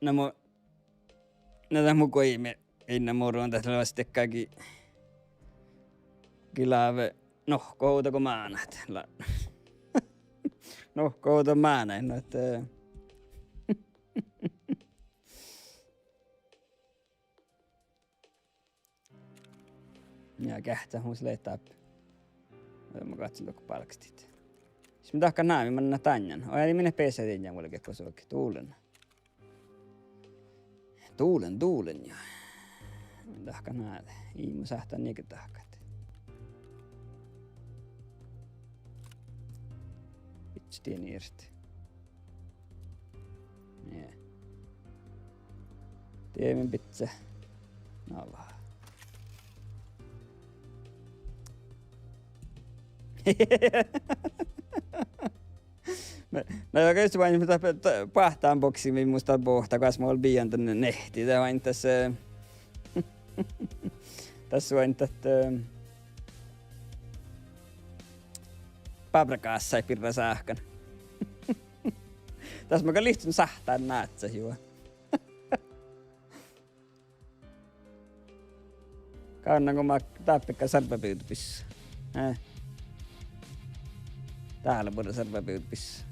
Na mu, na dat mu guimi, inna murun dat lea vasttikkagi, gii láve nohkkohuđa go mánát. La-, nohkkohuđa mánáid, nu ahte, eh, Ja geahččat mus leat dáppe. Mun gahččen dohko bálkestit. Sis mun dahkan námi, mannan dánjan. Oi, eai mii besset dánjan vuolgit go suohkit. Dulen. Dulen, dulen, ja. Mun dahkan ná-, ii mun sáhtán nie dahkat. Bidjat dien irt. Nie. Dieđusge bidjat. Na va. Na, na, ja kes vai, mis dat, dat, boahtán boksi, mii mus dat bohte, kas mo ol bijan dan nehtti, dat vai das, eh, das vai dat, eh, bábregássái birra sáhkán. Das mo gal livččen sáhttán náhkit juo. Gávdnán go ma dáppe sarvebivdebis. Eh. Dálbur sarvebivdebis.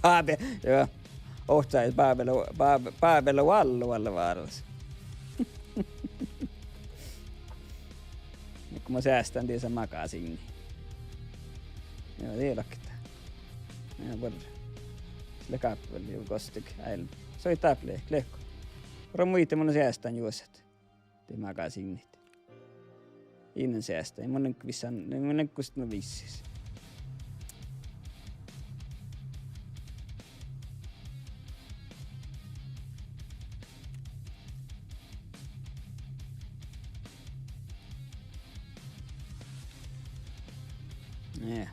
Bábe, juo. Ohcai bábe lea, bábe, bábe lea oallo, oallo várálas. Go mo seastán diesa magasiinni. Juo, die lakta. Ja, buorre. Sii lea gáppi vel juo gostege áilmmi. Soai dáppe lehko. Ora muite mun seastán juosat. Die magasiinnit. Ii lean seastán, mun lean vissan, mun lean gustnut vissis. Nie.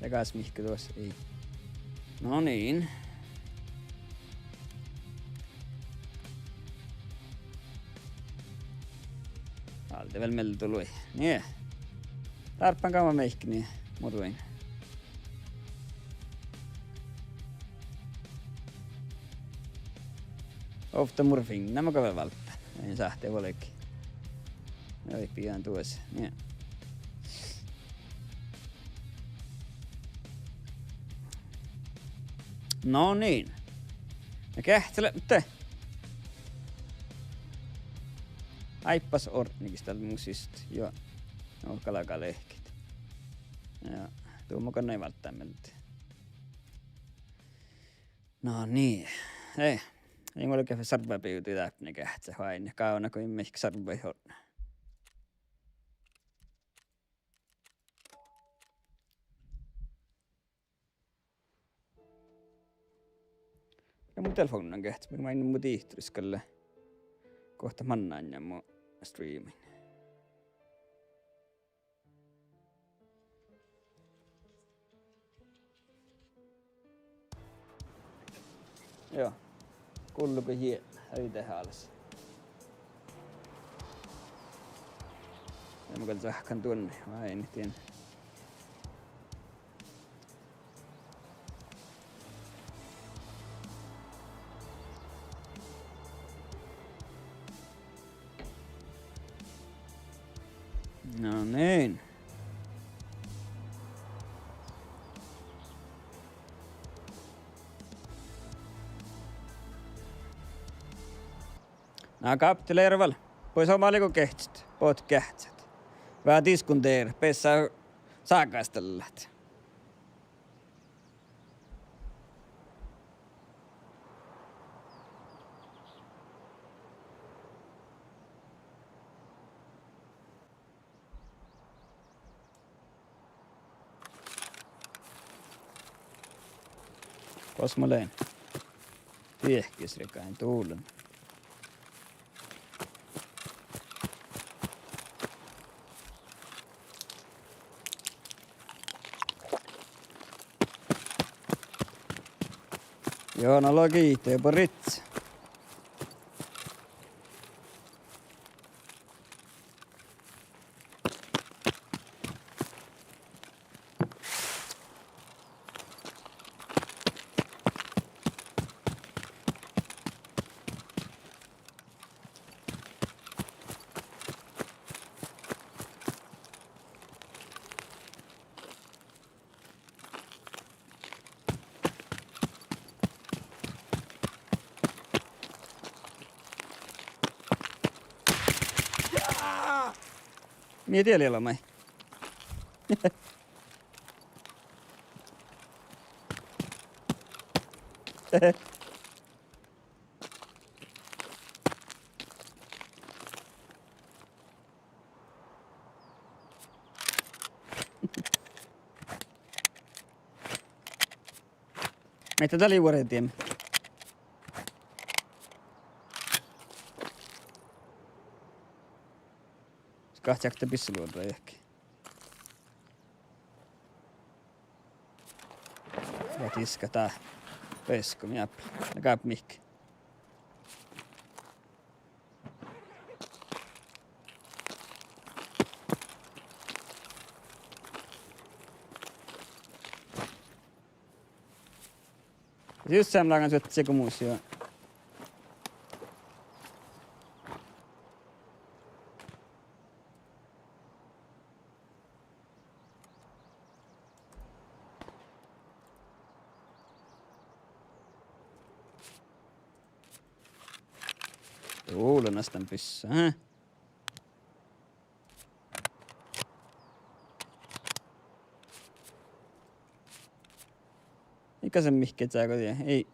Ja gas mihkke duos ii. No niin. Alde vel mielde tului. Nie. Dárbban gama mihkke nie, muđui. Ovtta murfin, na mo gal válddán. In sáhte vuolgit. Ja ii pidjan duos. Nie. No niin. Na geahččat leat, muhto áibbas ortnegis dal mus sist. Juo. No galgá lehkit. Ja. Duo mo gal ii válddán mielde. No niin. Ei. Ii mun leat ge sarvebivdu dáppe geahččat oaidnit. Gávdná go in mihkke sarvvaid ortnai. Ja mu telefovdnan geahččat, mun main mu dihtoris gal lea. Gohtet mannan ja mu streamin. Juo. Gullo go jie, ei de hálas. Ja mun gal sáhkán duonne, vai en tiedä. No niin. Na, gápte lea vel. Puollo somá lei go geahččat, bohtet geahččat. Veahá diskuterat, bessá ságastallat. Gos mun lean? Diehkis rigain dulen. Juo, na lea giite, buorre. Mii dieid lea maid. Maid dat lei vuordiemin? Skahte ahte bisseluođai jahki. Ja diska dat. Beassat go mii áppi. Na gáppa mihkke. Jus seamma lágan suohtas go mus, juo. Juo, lea astan bissá, hä? Ii gasan mihkkege go die, ii.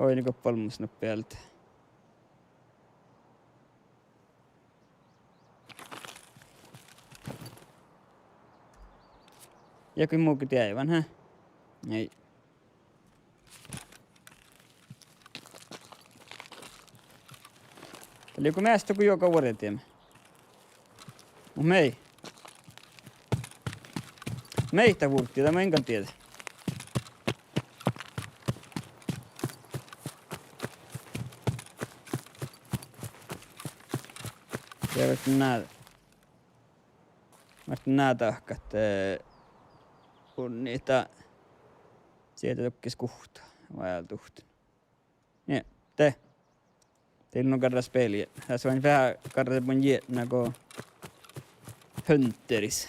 Oidne go olmmoš nuppe ealde. Ja go mu ge deaivan, hä? Ii. Dat lei go measta go juoga vuordiemin. Muhto mii. Mii dat vurddi, dat mun gal dieđe. Ja vel na, vel na dahkat, eh, unnit dat sieđe duhkes guhtta, vajálduhttin. Nie, de. Dieid nu garra spellijedje. Dasa oaidná veahá garra mun jietna go Hunteris.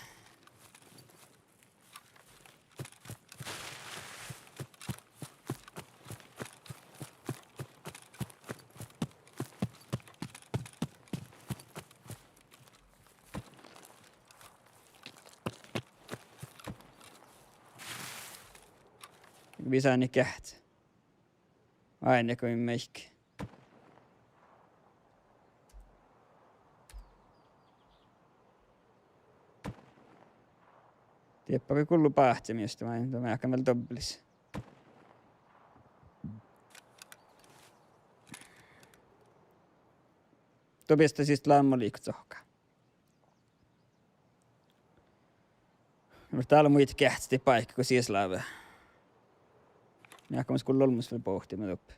Visánit geahččat. Áidna go mii maid. Dieppe go gullo báhce mii, juste maid, dat mearkka vel dobbelis. Duo beasttá siste láhkai liikot sohka. Muhto dál lea muittán geahččat báikka go sis lávii. Mearkka mun gullen olmmoš vel bohtima doppe.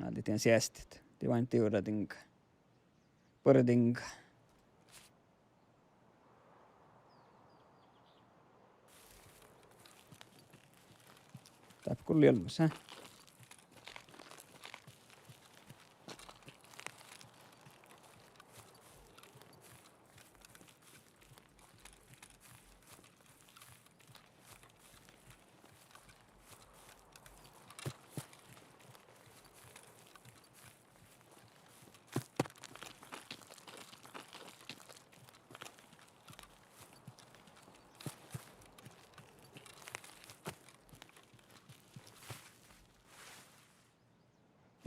Álddán seastit, dii oaidná divradiŋga. Buorre diŋga. Dáppe gullo olmmoš, hä?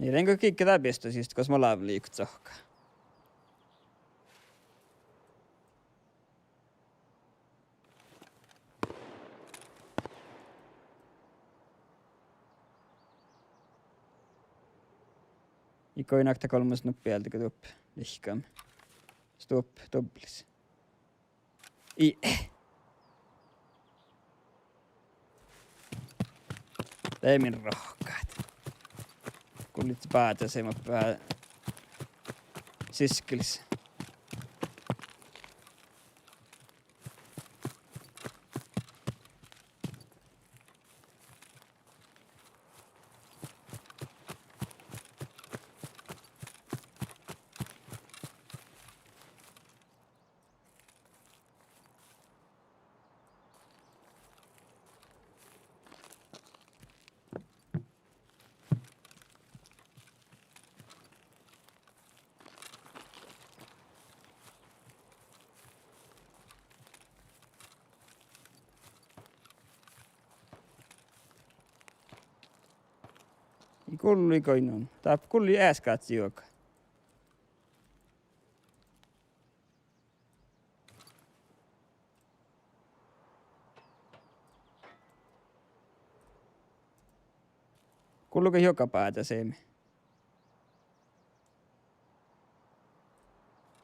Ii lean go giige dá beasttá siste gos mo lávii liikot sohka. Ii go in okta golbmos nuppe ealde go duop lihkame. Stuop dobbelis. Ii. De min rohkkat. Gullit báhčaseimma, bá-, siskkalis. Ii gullo goit nu. Dáppe gullo easkádjejuoga. Gullo juoga báhčaseami.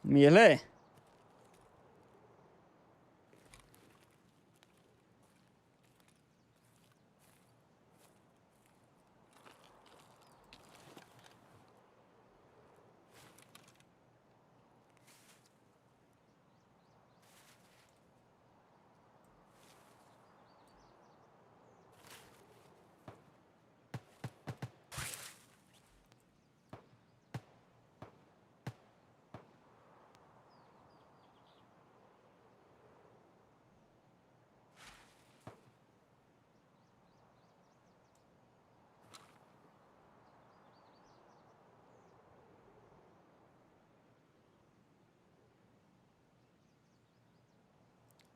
Mii lea?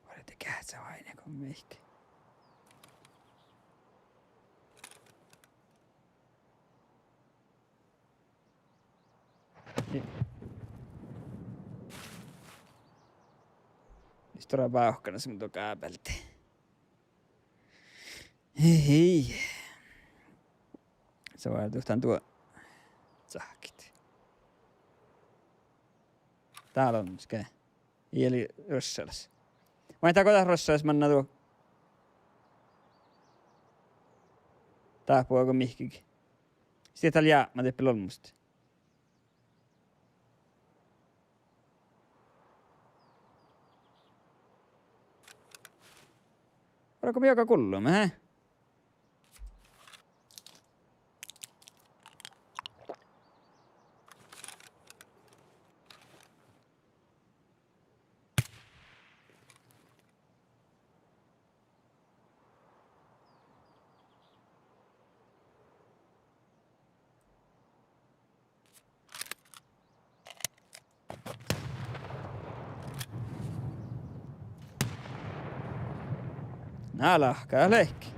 Vuoi, de geahččá oaidná go mihkke. Ii. Stuorra bávkana som duo gábealde. Ii, ii. Sa várddit dan duo cahkkit. Dál olmmoš ge. Ii leat ruššalas. Maid dál go dat ruššalas manná duo. Dáppe go mihkkege. Sii dal jápma dieppe olmmoš. Olgo mii juoga gullomet, he? Na, lahka leat.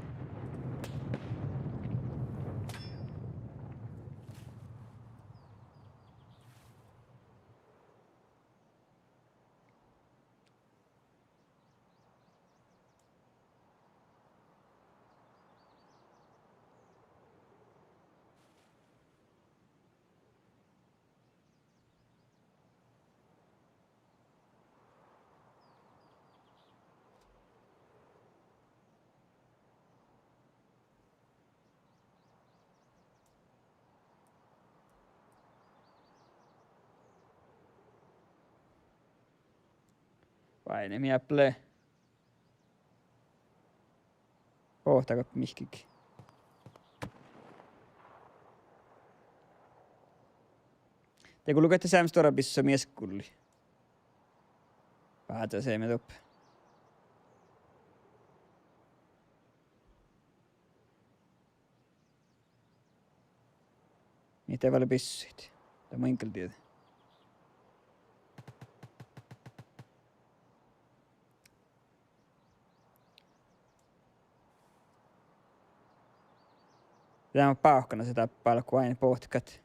Vai ne mii ple. Bohtága mihkkege. De gulgo ahte seamma stuorra bissua mii eai gulli. Báhčaseami doppe. Mii de vel bissuid. Dat mun gal dieđe. Dá bávkana, se dáppe álggii bohtet.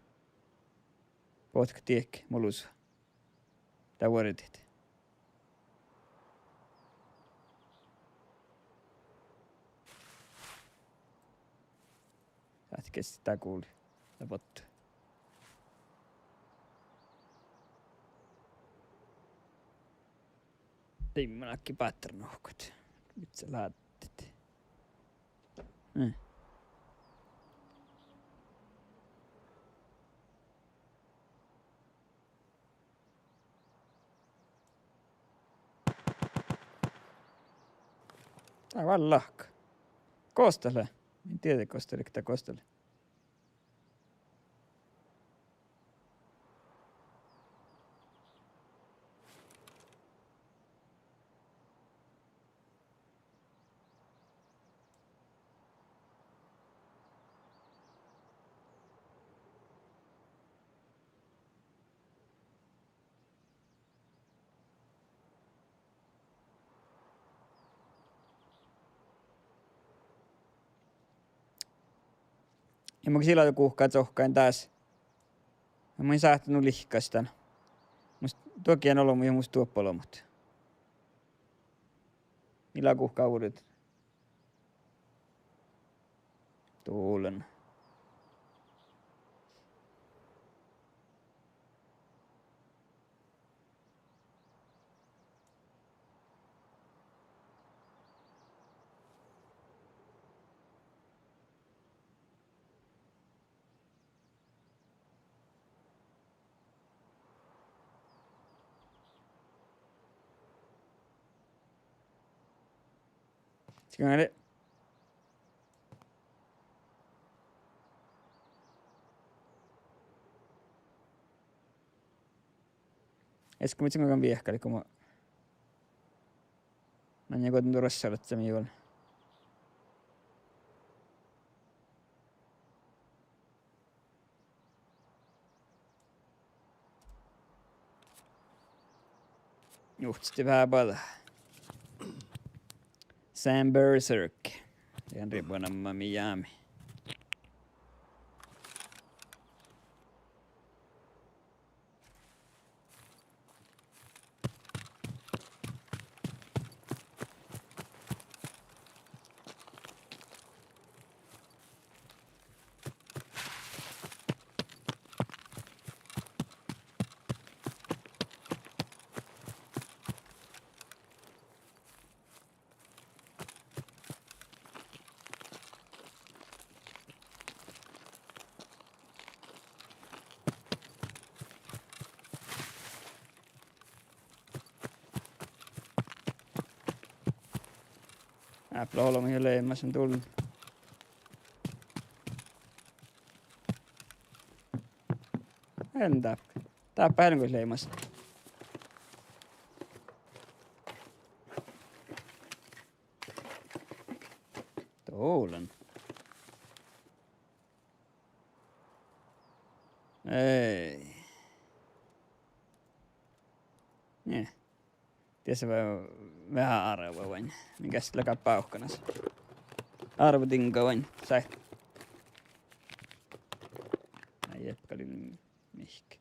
Bohtet diehtit mulusa. Dá vuordit. Sáhttá geahččat dá guli. Dá bottu. Dii mun áiggi báttárinohkat. Mii lea láddet? Eh. Dá vallá lahka. Gos dat lea? In dieđe gos dat lea, dá gos dat lea. Ja mun gal ila guhká cohkkain dás. Ja mun in sáhte nu lihkastan. Mus duođai olbmot ja mus duođai olbmot. Ila guhká uvret. Dovllá. Sigá, es go mii sigá viehkalit go mo-, na, ja go don rossaleaddjat mii vuoi. Juhtii veahá bađa. Sam Berserk. Dán ribunnama Miami. Ápla olbmot ja leimas don. En dáppe. Dáppe ii leat leimas. Dovllá. Ei. Nie. Dies lea veahá árvu oažžut. Mii geasset leat bávkkanas. Árvvodiŋga oažžut. Sai. Ai, ii gal mihkkege.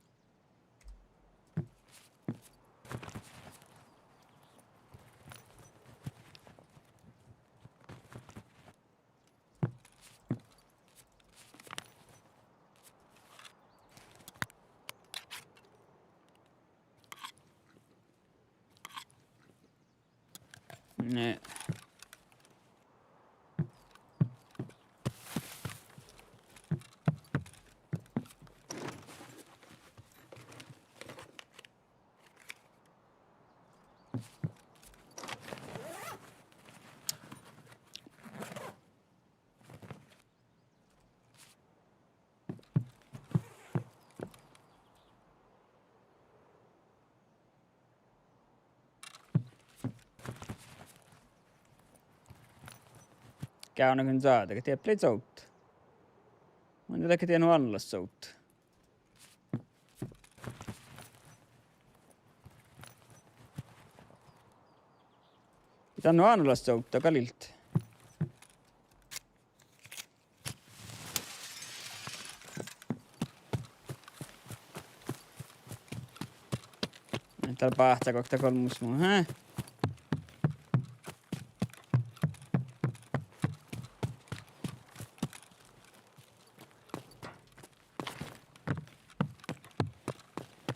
Ne. Gávdnagin čáđa, dego diet lei sovdda. Mun dego diet nu annalas sovdda. Dán nu annalas sovdda gal illit. Dál báhcá guokte golmmas mu, he?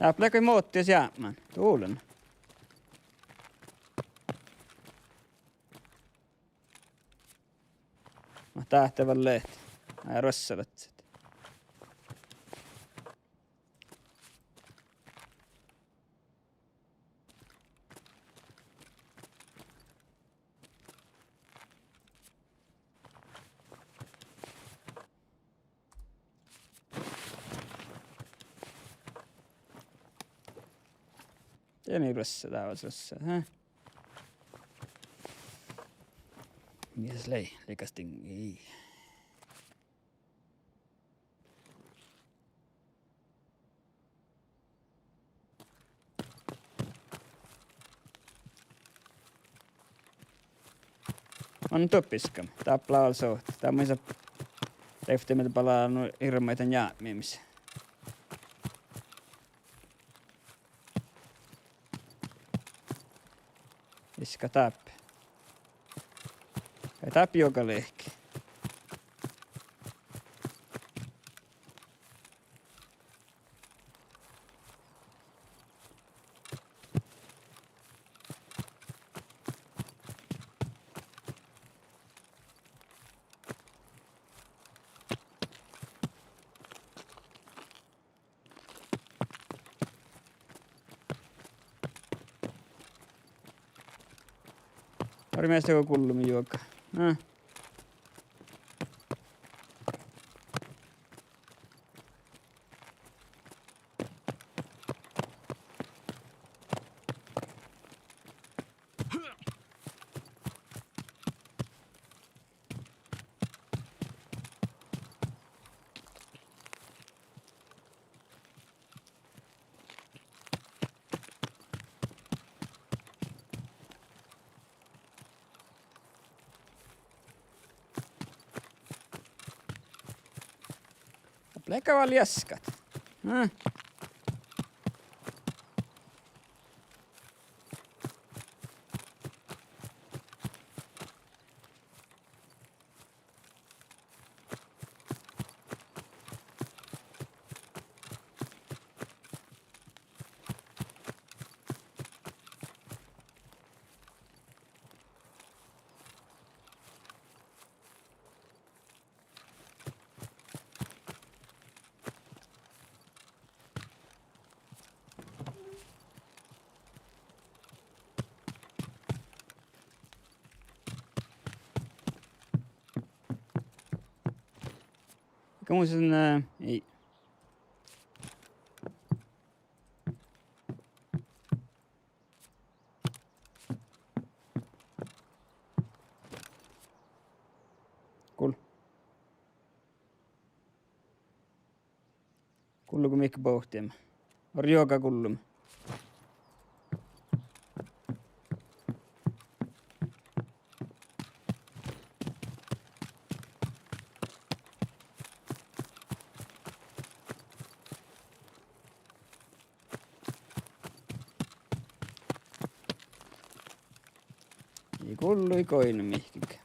Dáppe lea goit mo dies jápmán. Dovllá. Mat dáhte vel leat? Ai, rossaleaddjat. Ja mii ruosset, dává ruosset, há? Mies lei, lei gas din, ii. Mun doppe iskam. Dáppe lea alde sot. Dá maid sa-, deavttiimet balá nu irbmaidan jápmimis. Iska dáppe. Ai dáppe juoga lehki. Ori measta go gullumi juoga. Ah. Leat gal liaskat. Hm. Gal mun son, eh, ii. Gul-, gullo go mihkke bohtiimet. Orru juoga gullumi. Ii gullui goiŋŋa mihkkege.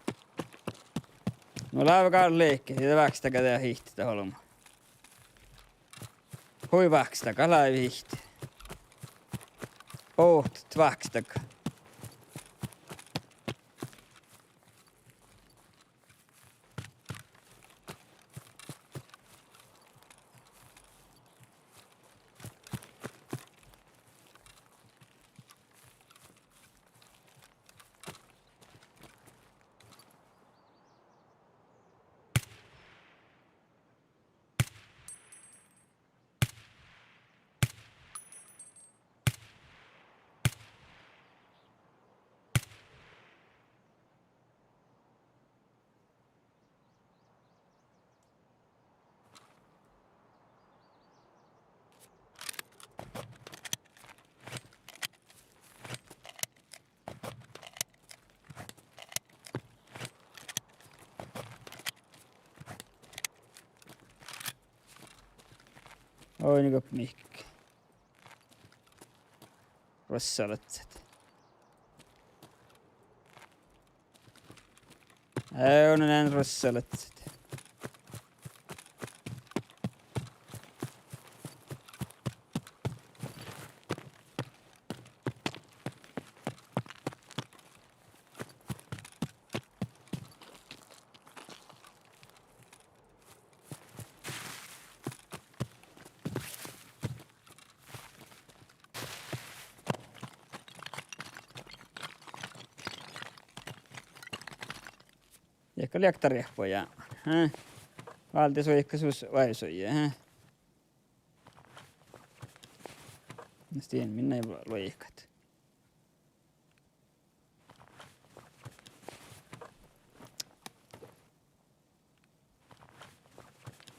Nu lávejit gal lehkit, ja vákstaga de hihttet olbmot. Hui vákstaga, lávejit hihttet. Ovtta vákstaga. Oidne go mihkkege. Ruossalaččat. Eai, nu lean ruossalaččat. Diekkár liekta riehpojá. Há? Válde suihka sus oaivesui, há? Dien minne luoikat.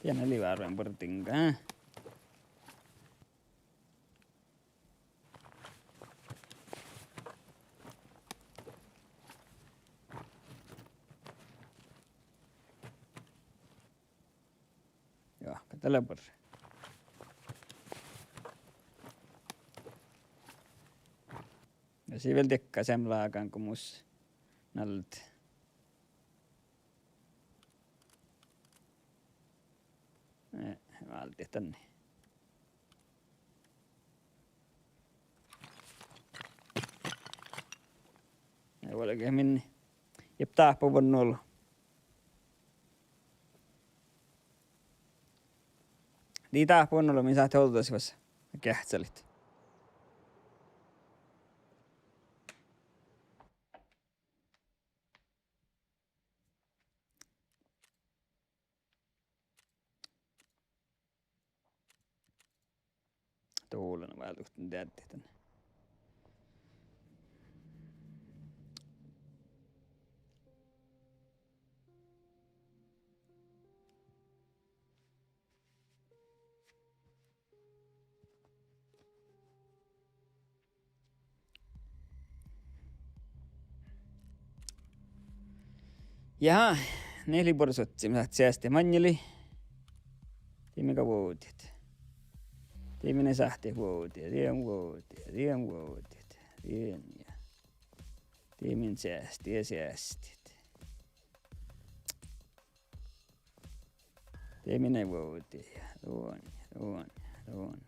Dien lei várra buorre diŋga. Juo, go dat lea buorre. Ja sii vel diekka seamma lágan go mus nalde. Eh, váldit danne. Ja vuolgit min. Jep, dáhpávuođđon olu. Dii dáhpávuođđon olu, min sáhttit ođđasivas geahččalit. Dolan váldit dan deaddet dan. Ja, nie lei buorre suohtas, mii sáhttit seastit maŋŋel. Dii min go vuovdit. Dii min sáhttit vuovdit, dii vuovdit, dii vuovdit, dii ja. Dii min seastit ja seastit. Dii min vuovdit ja duon, duon, duon.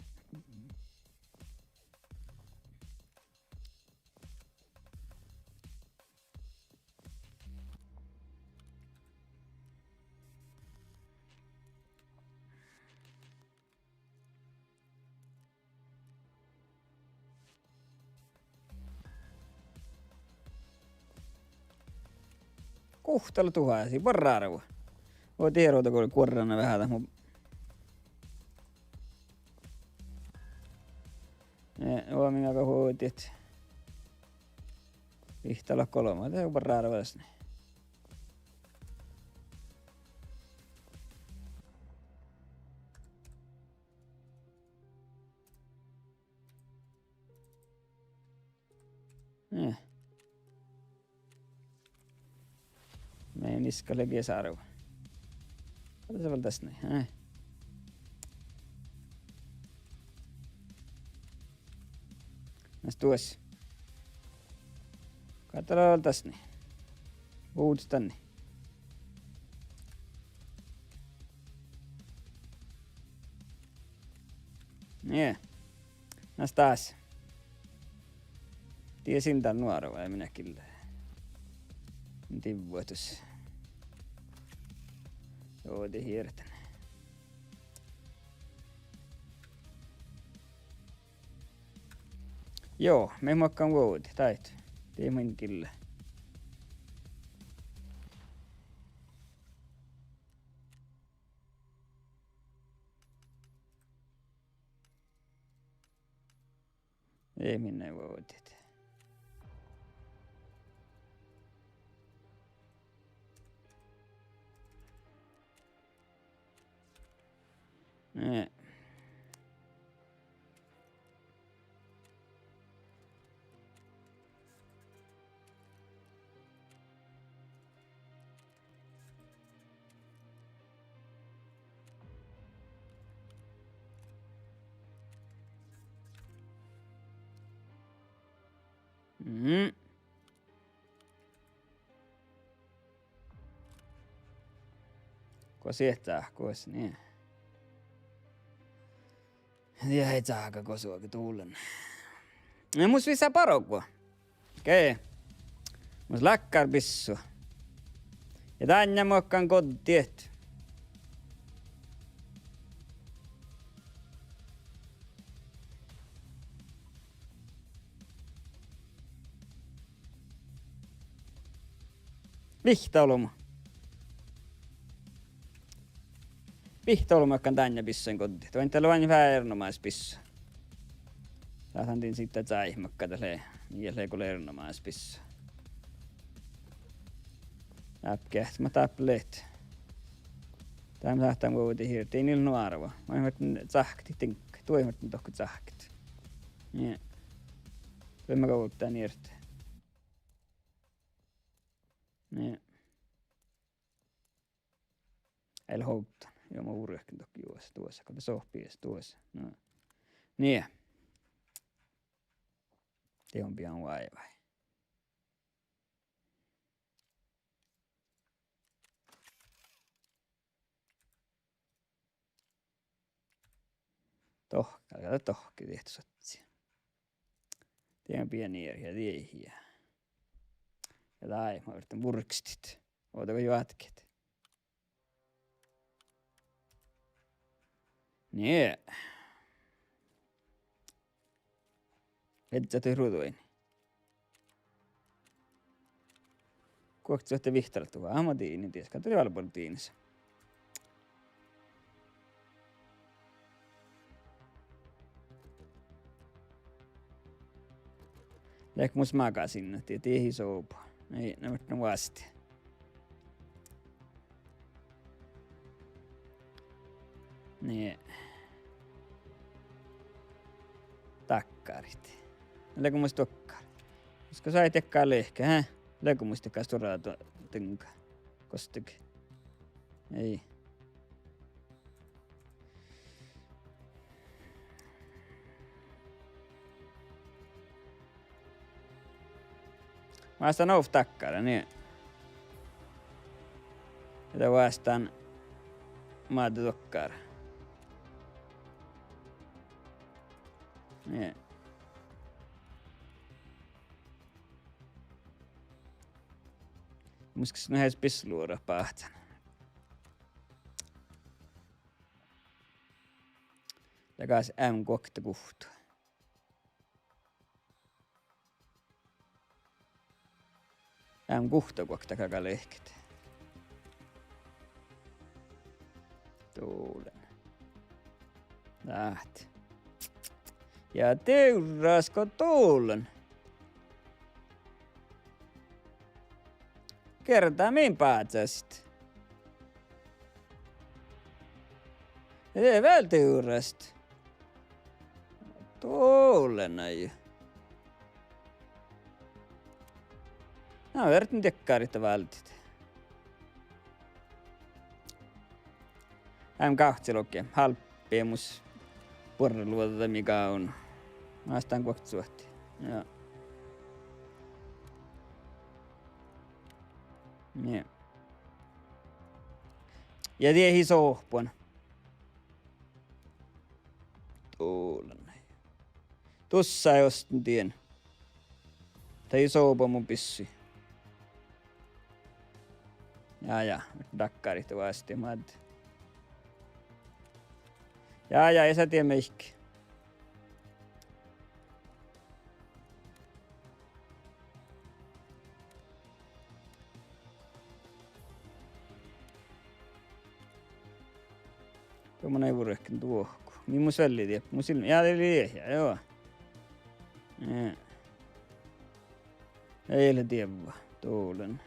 Guhttala duhá, sii barrárvu. Vuoi, dieđusge go guorran veahá dat mu. Eh, vuoi, min go vuovdit. Vihttala golbma, de barrárvu das nie. Eh. Mii iskkalit vel sárvu. Gal dat lea vel das nie, eh. Nas duos. Gal dat lea vel das nie. Vuovdit dan nie. Nie. Nas dás. Dieđusge dál nuora vai mii gille. Divvuotus. Joo, de hierten. Joo, mii makkár vuovdit, dáid. Dii min gille. Ii minne vuovdit. Eh. Mm. Go siehtá, gos nie. Ja ii čága gos vuoge dulan. Ja mus vissa barggu. Okei. Mus láhkár bissu. Ja dánje makkár goddiid. Vihtta olbmot. Vihtta olbmot makkár dánje bissu goddiid. Vai dat lea ain fárenomáš bissu. Sáhtán din siidda cáimet makká dat lea, mii lea go lea erenoamáš bissua. Dáppe geahččat mat dáppe leat. Dán sáhtán vuovdit ierte, in lean nu árvva. Maid ferten cáktit diŋgga, duoid ferten dohko cáktit. Nie. Duoid maid ovdal ierte. Nie. Eai leat ovdal, juo, mun vuorehan dohko juos, duosa, go de sohpii duosa. No. Nie. De on bijan váivái. Dohk-, galgá dohko diehtosatsi. De on bijan ier ja dieid ja. Ja dai, mun ferten vurkstit. Ovdal go joatket. Nie. Viežžat ruđain. Guokte vihttalat duhát, ahte diine, dies gal dat lea albálaš diines. Leat mus magasiinnat, die, die ii sobu. Ii, na, muhto vástá. Nie. Dakkárit. Leago mus dokkár? Muhto go sáhtát dakkár lehket, he? Leago mus dakkár stuorra do-, diŋga. Gos dat? Ii. Vástán ovtta dakkára, nie. Ja de vástán Mádde dokkára. Nie. Mus gal nu heaža bisloras báhcán. Leago eam guokte guhtta. Eam guhtta guokte galgá lehket. Dolen. Dát. Ja divrras go dolen. Gierda min báhcásit. Ja de vel divrras. Dolen, ai. Na, ferten dakkáriid váldit. Eam gávccilogi, hálbbemus buorreluođa mii gávdno. Vástán guokte suohti. Ja. Nie. Ja dieid sohpan. Dolen. Dussái ostan dien. Dat ii soba mu bissui. Ja, ja, dakkáriid vástá Mádde. Ja, ja, ii sa die mihkke. Duo mun eai vuorken duohku. Mii mus vel lei dievva? Mus ii, ja, de lei dievva, ja, joo. Eh. Ii leat dievva, dolen.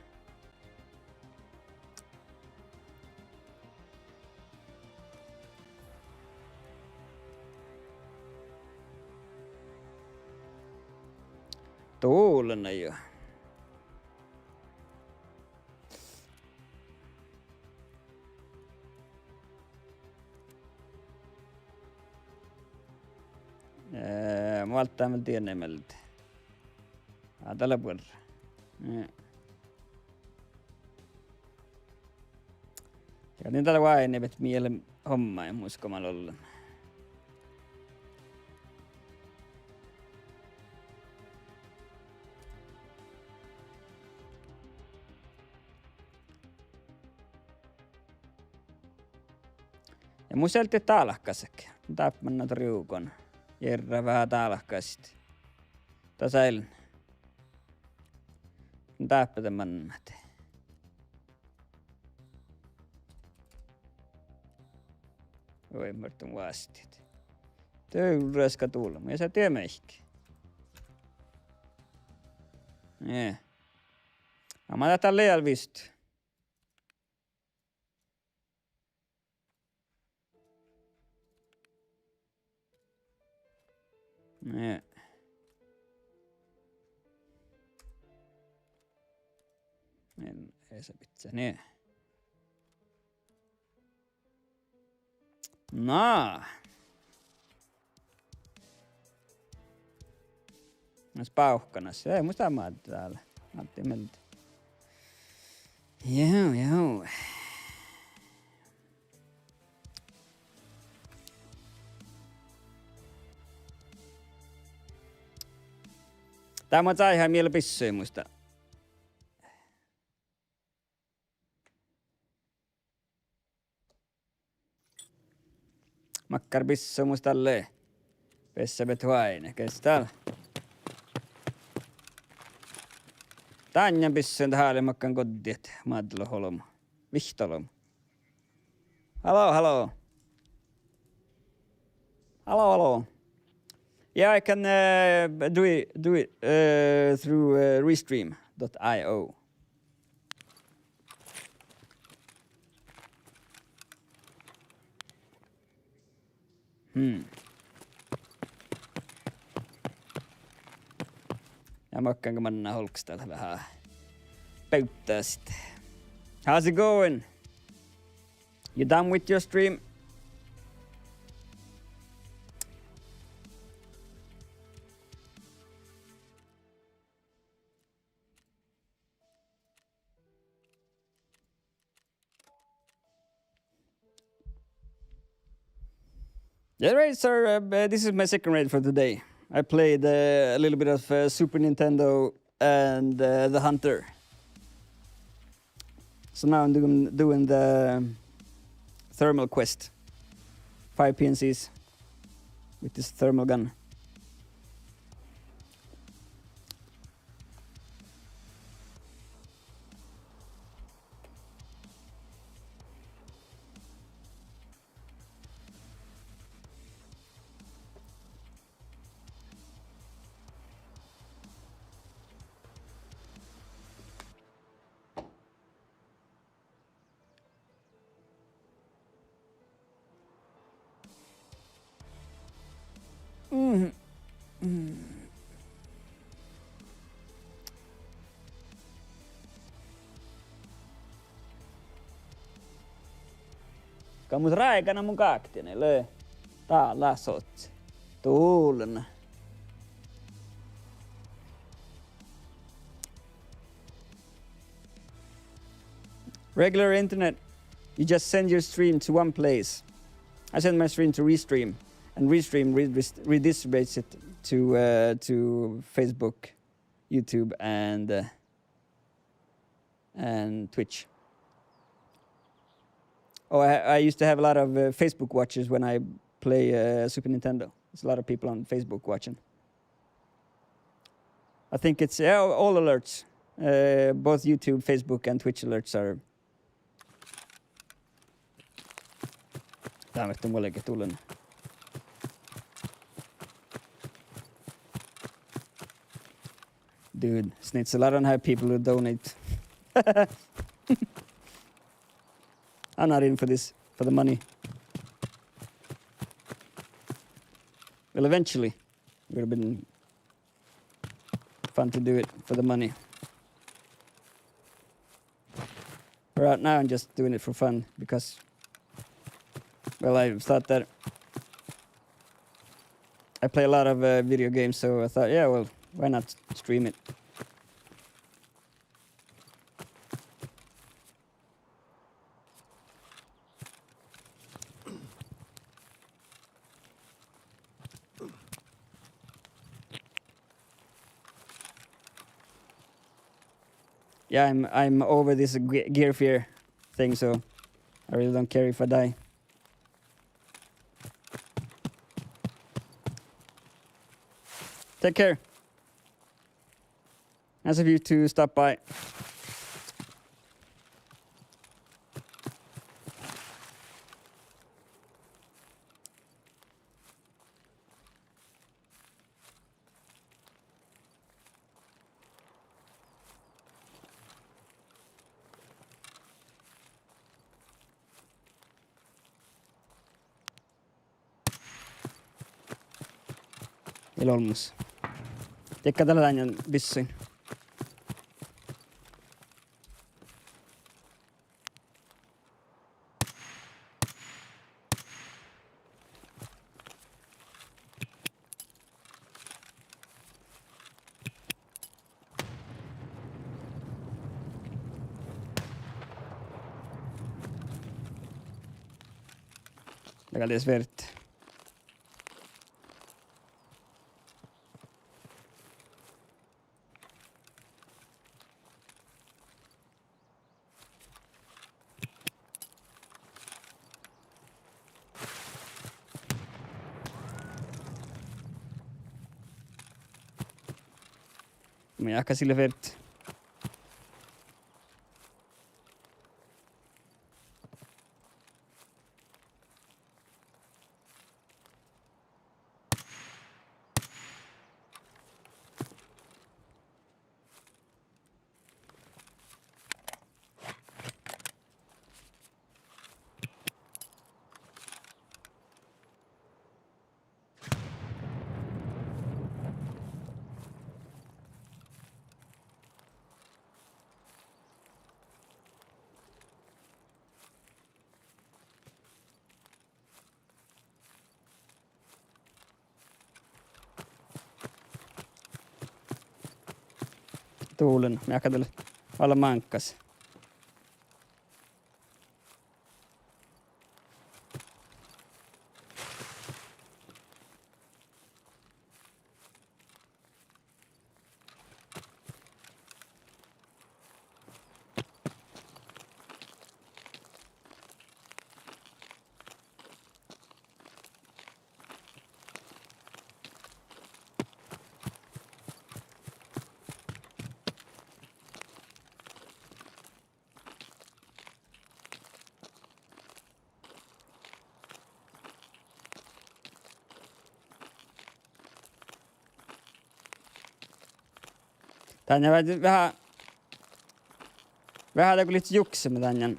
Dolen, ai. Eh, mun válddán vel diene mielde. Aa, dat lea buorre. Eh. Ja nie dat lea váinna, mii eat leat hommájit mus go mun ollen. Ja mus eai leat dálkasat. Dáppe mannat rievdun. Jerra veahá dálkasit. Dasa ii lean. Dáppe de mannat. Oi, muhto vástá. Durraska dulmu, ja sa dieid maid. Nie. Amma dat lea vist. Nie. En, ei sa pitsä, nie. Na. Nas bávkkanas. Ei, musta maid dál. Matti mielde. Joo, joo. Dá mun cájehán mielle bissuid musta. Makkár bissu mus dalle? Bessebet oaidne, kes dál? Danjan bissun dat hálit makkan goddiet madlot olbmot. Vihtta olbmot. Hello, hello. Hello, hello. Yeah, I can, uh, do it, do it, uh, through, uh, restream dot I O. Hmm. Ja makkár go manná olggos dál veahá bevddasit. How's it going? You done with your stream? Yeah, right, sir. Uh, uh, this is my second raid for today. I played, uh, a little bit of, uh, Super Nintendo and, uh, The Hunter. So now I'm doing, doing the thermal quest. Five P N Cs with this thermal gun. Mhm. Mm. Ka mus ráigana mun gáktin, lea dá lásoci. Dulna. Regular internet, you just send your stream to one place. I send my stream to Restream, and Restream re-, redistributes it to, uh, to Facebook, YouTube, and, uh, and Twitch. Oh, I, I used to have a lot of, uh, Facebook watchers when I play, uh, Super Nintendo. There's a lot of people on Facebook watching. I think it's, yeah, all alerts. Uh, both YouTube, Facebook, and Twitch alerts are. Dá mii vuolgit dullan. Dude, Snitsel, I don't have people who donate. I'm not in for this, for the money. Well, eventually, it would have been fun to do it for the money. Right now, I'm just doing it for fun because, well, I thought that I play a lot of, uh, video games, so I thought, yeah, well, why not stream it? Yeah, I'm, I'm over this ge-, gear fear thing, so I really don't care if I die. Take care. Nice of you to stop by. olmmoš. Diekka dat lea dan byssuin. Dat gal dies verte. Mun jáhkán, ii leat verte. Dulen, mun jáhkán, dat lea máŋggas. Dán lea veahá, veahá dego lihtte jukseme dán,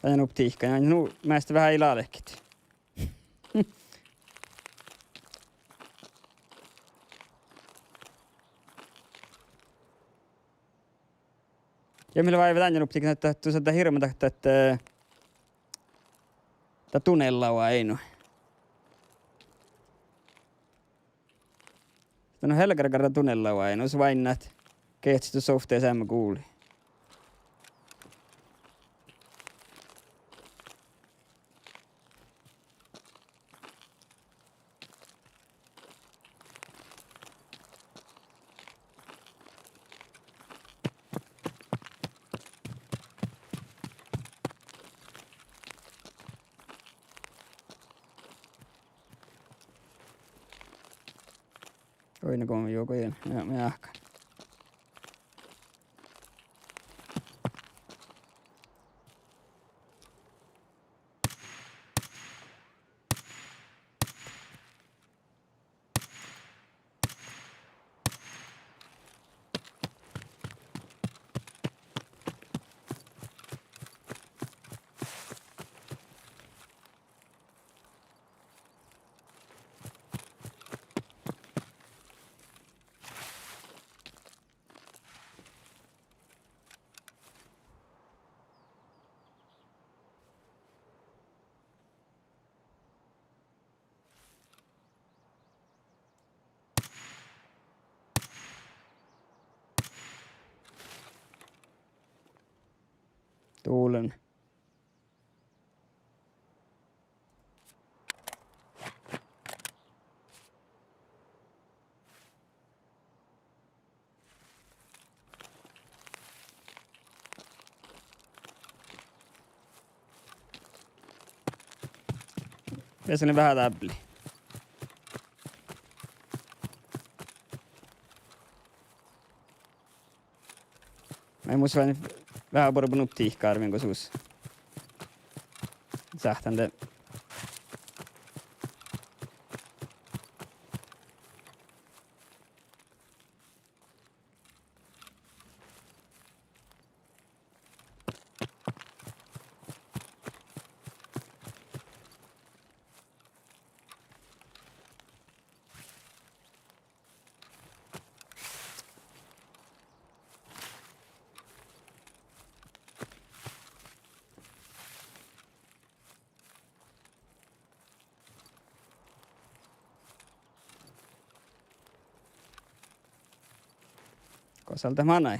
dán optiikka, ja nu measta veahá ii lálkit. Ja mii leat váive dán optiikka ahte dušše dat hirbmat dat, dat, eh, dat tunnella oaidnu. Dat lea helgargara tunnella oaidnu, sus váinnát geahččat du sovtte seamma guvlui. Oi, na go mun juogon, ja, ja. Dulen. Ja se lea veahá dábli. Mun mus veahá, veahá buorebun optiikka árven go sus. Sáhtán de. Salda manai.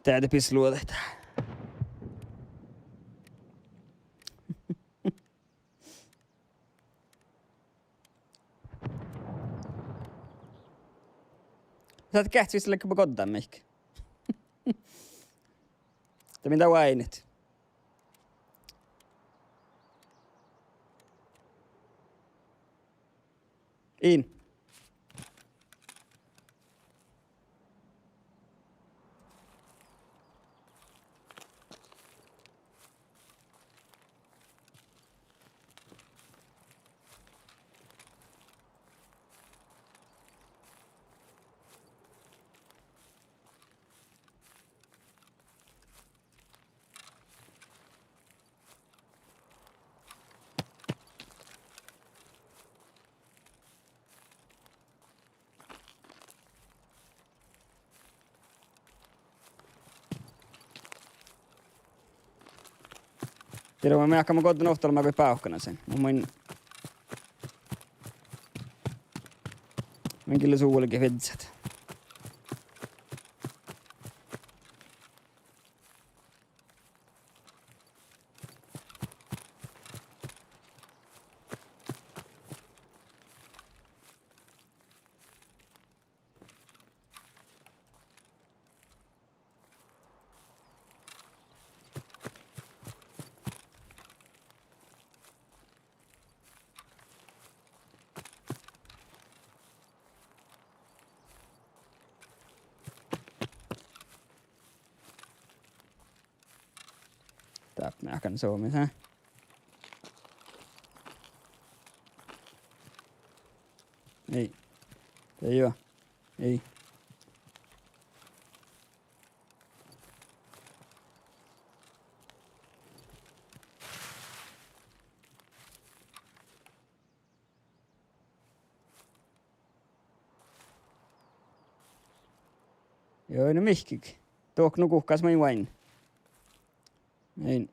Deađe bisluođaid. Sáhtát geahččat visot leigga goddán maid. De mii dá oaidnit. In. Dieđusge, mun mearkkahan goddin ovttalama goit bávkkanasiin. Mun, mun gii leat su vuolgit vižžat. Dáppe mearkkahan somás, eh? Ei. Ei juo. Ei. Juo, nu mihkkege. Dohko nu guhkás main oaidná. Main.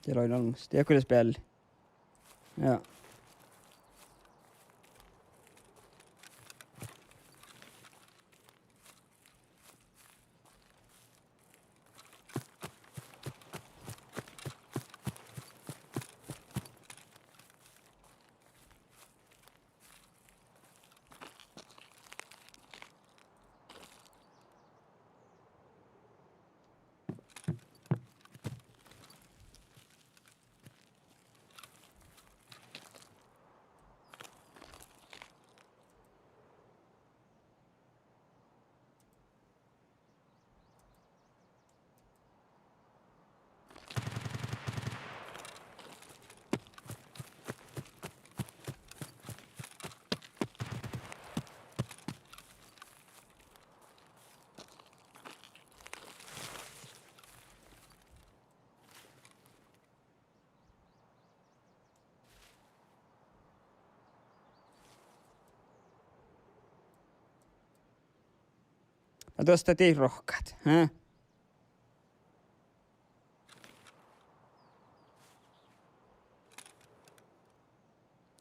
Dieđusge, olmmoš. Dieđusge, kules bealli. Ja. Ja duostat dii rohkat, ha?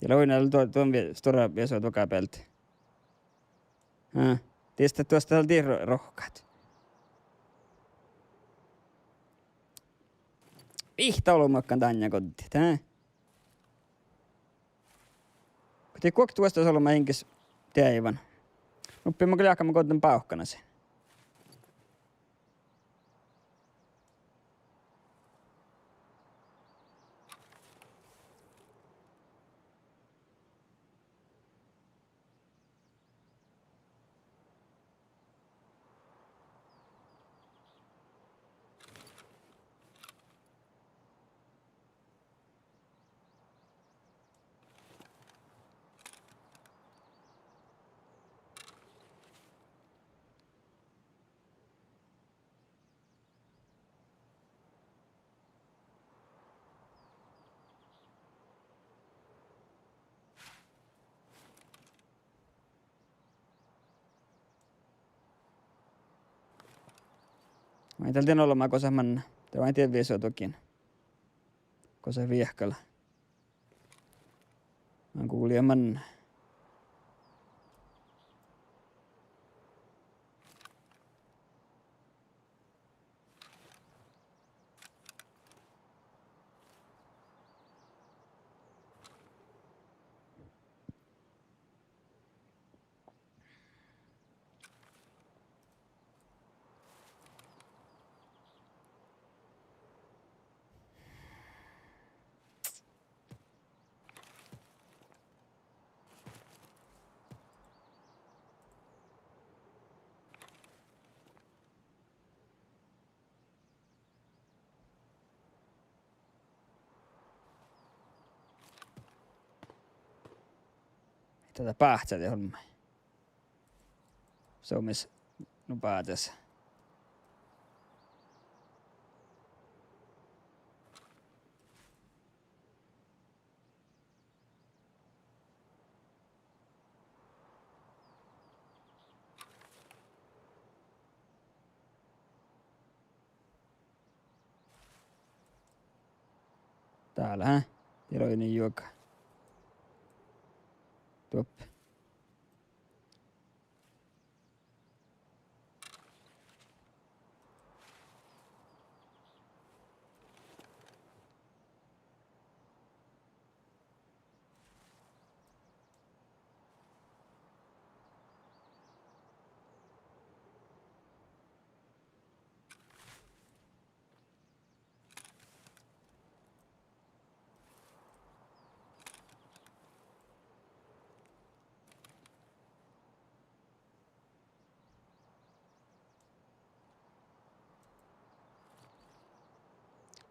Dii lea uinna duo-, duon vie-, stuorra viesu duogábealde. Ha? Dii duostat dal dii ro-, rohkat. Vihtta olbmuiguin dan ja goddit, ha? Go dii guokte vuosttaš olbmá iŋgis deaivan. Nuppi mun gal jáhkán go dan bávkana sin. Maid dal dien olbmá gos manná? De maid dien viesu duogiin. Gos viehkala. Na gulje manná. Dá báhcá de olmmái. Somás nu báhcás. Dá lea, ha? Dii lea nu juoga. Duoppe.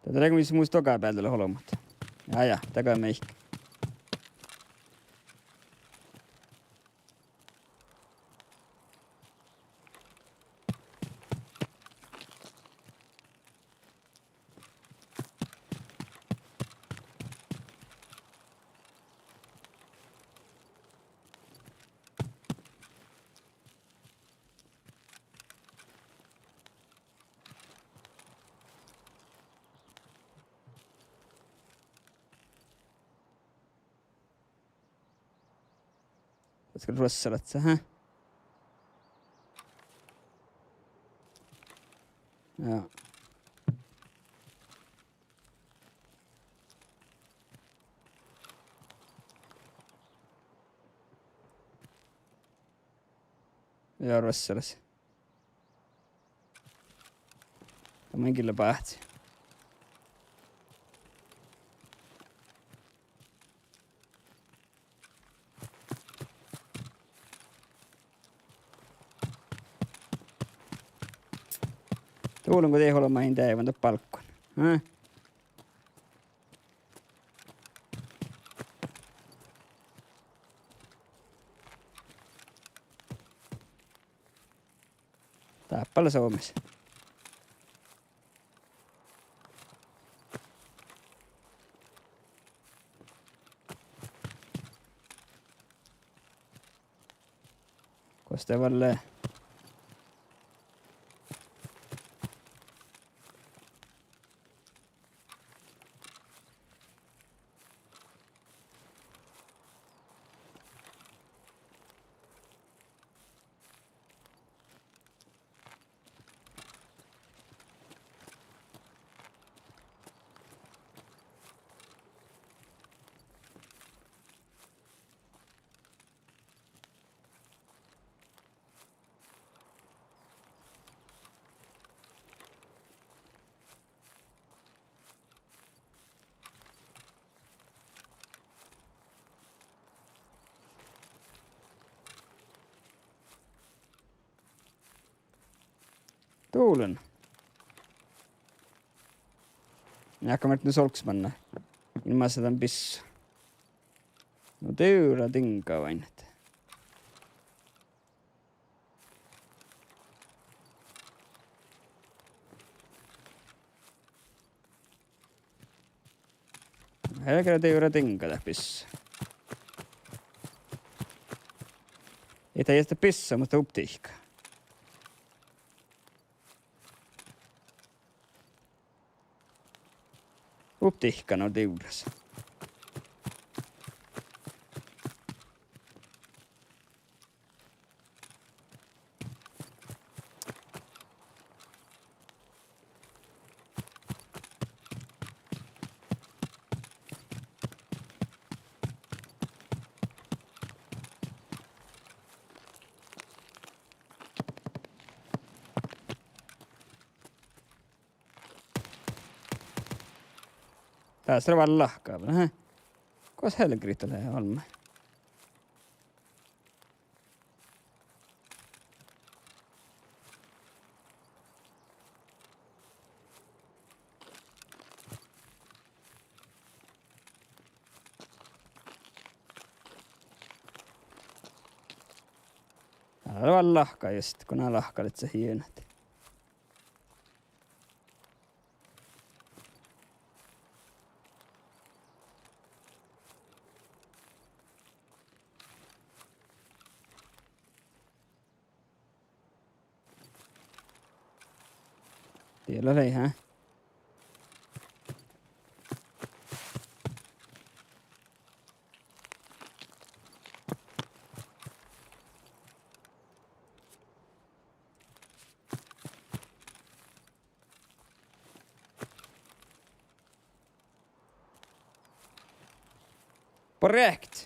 Dá lea mis mus duogábealde leat olbmot. Ja, ja, dá gal meik. Oatkka ruossalat, ha? Ja. Ja, ruossalas. Dá mun gille báhcen. Dovllon go dii olbmá in deaivan doppe álggui. Hm? Dáppe lea somás. Gos de vel lea? Gulen. Jáhkán mii nu solgga manná. In maid dan bissu. Nu divrra diŋga oaidnit. Helgá divrra diŋga dat bissu. Ii dat ii dat bissu, muhto uptihka. Uptihka nu divrras. Dás lea vel lahka, ahte gos helgá dat lea olmmoš. Dá lea vel lahka just, go ná lahka lea dat hienet. Diet lea, há? Korrekt.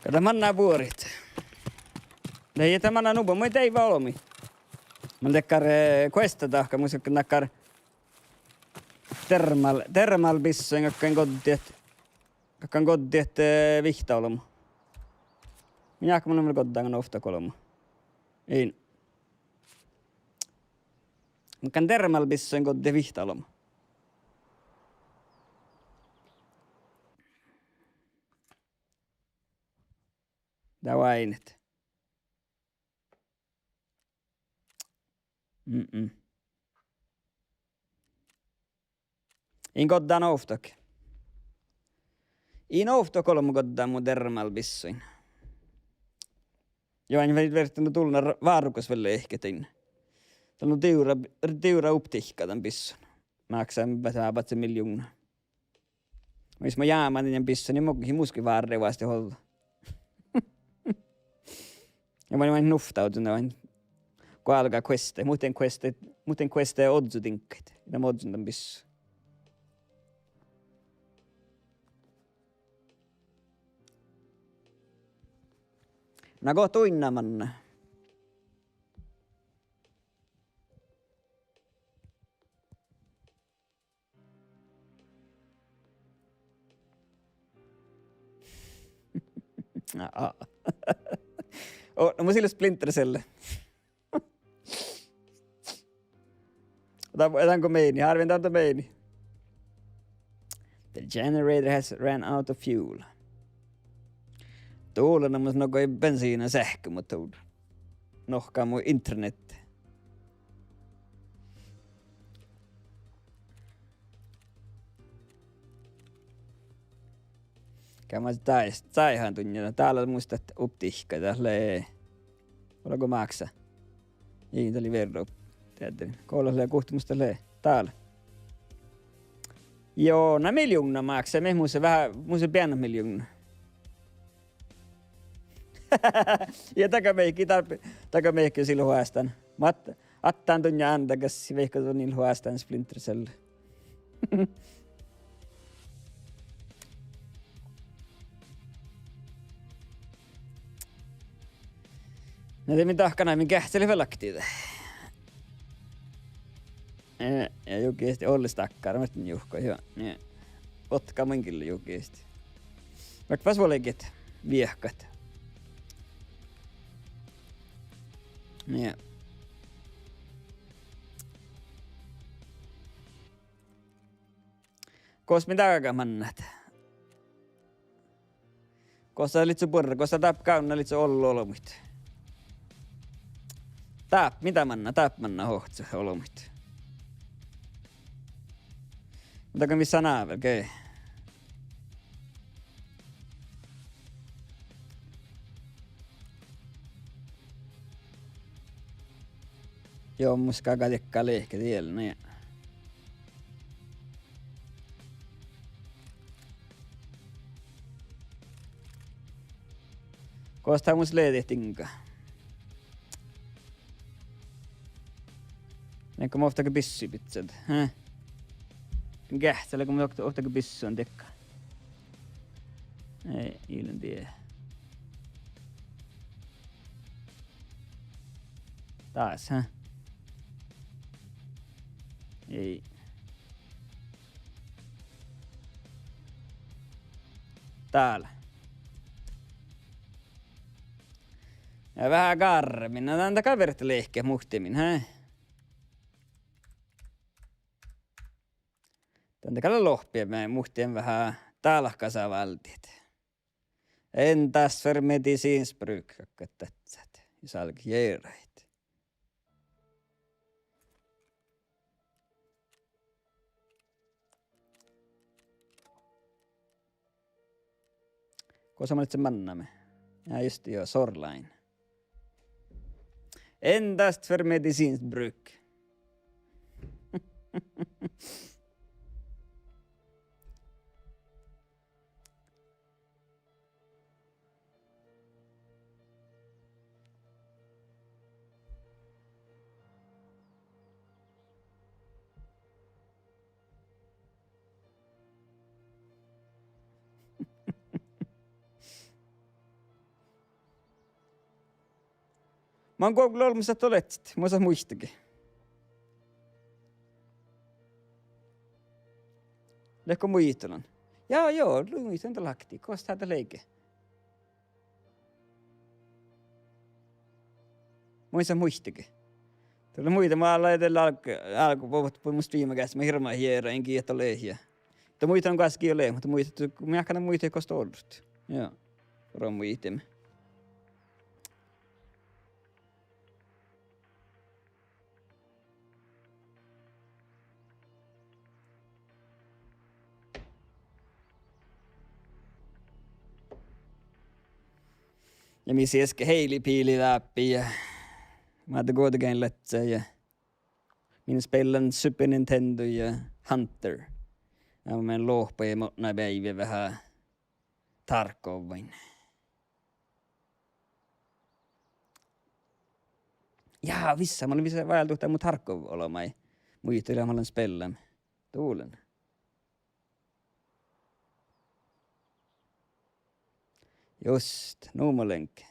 Ka dat manná buorit. Lei dat manná nubbo, mun deaivven olbmuid. Mun dakkár, eh, questa dahkat, mun dakkár dermal-, dermalbissuin galggan goddet, galggan goddet, eh, vihtta olbmot. Mun jáhkán, mun lean vel goddan ovtta olbmot. In. Mun galggan dermalbissuin goddet vihtta olbmot. Dat oaidná. Mm-mm. In goddan ovtta. In ovtta olbmot goddan mu dermalbissuin. Juo, in vel-, vertán dullan várrus vel lehket in. Dat lea nu divrra, divrra optihka dan bissun. Máksá, vel, báhce miljovnna. Mis mun jámán dan bissun, in mun, in mun gal várre vuostti ođđa. Ja mun, mun nuvttán ođđa, mun go álgá queste, muhtin queste, muhtin queste ođđa diŋggaid. Ja mun ođđan dan bissun. Na go duinna manná. Aa. Oh, no mun sii Splinter Cell. Dan, dan go meini, arvin dan meini. The generator has ran out of fuel. Dullan mun, no go bensiinna seahka, muhto nohká mu internet. Gal mun dá, dá han duinna, dál mun dat optihka, dat lea, olgo máksá. Ii, dat lei verra. Teaddjin. Go lea, guhte mus dat lea? Dál. Juo, na miljovnna máksá, mii mus veahá, mus beannat miljovnna. Ja daga mehkki, daga mehkki sil hoastán. Mat, attán dunnje ándagas, veikko dunnje sil hoastán Splinter Cell. Na de min dahkan, min geahččalit vel lakti de. Eh, ja juhke iešti olles dakkár, muhtin juhke, juo, nie. Otkka mun gille juhke iešti. Vaikko fas vuolgit viehkat. Nie. Gos min dága mannat? Gos dat lihkii buorre, gos dat dáppe gávdná lihkii ollu olbmuid. Dáppe, min dá mannat, dáppe mannat ohcet olbmuid. Muhto go mis lea vel, okei. Joo, mus galgá diekka lehket diel, nie. Gos dat mus lea diet diŋga? Leago mun ovtta ge bissu bidset, hä? Geahččalit go mun ovtta ge bissu diekka? Ei, ii lean dieđe. Dás, hä? Ei. Dál. Ja veahá garret, na dan dat gal berte lehket muhtimin, hä? Dan dat gal lea lohpimin, muhtimin veahá dálkasa váldit. Endast för medicinsk bruk, galggat dáhccat. Ja sálget jearaid. Gos mun lean mannamin? Ja just, joo, Shoreline. Endast för medicinsk bruk. Man go olbmos ahte leat, mus eat muitege. Leatgo muitalan? Ja, joo, muittán dat láhkai, gos dat lei ge. Mus eat muitege. Dat lea muittán, mun ala de álggus, álggus, bot, bot mus viimma geassege, mun hirbmat jearain gii dat lea ja. De muittán goassege lea, muhto muittán, mun jáhkán muitege gos dat orrut. Ja. Ora muiteme. Ja mis easka Heili Piili dáppe ja Mádde Guovdageain ledje ja min speallan Super Nintendo ja Hunter. Ja mun lohpagojain motná beaivvi veahá Tarkovvain. Ja vissa, mun lean vissa váldut dat mu Tarkov olbmái. Muitalii, mun lean speallan. Dulen. Just, nu mun lean ge.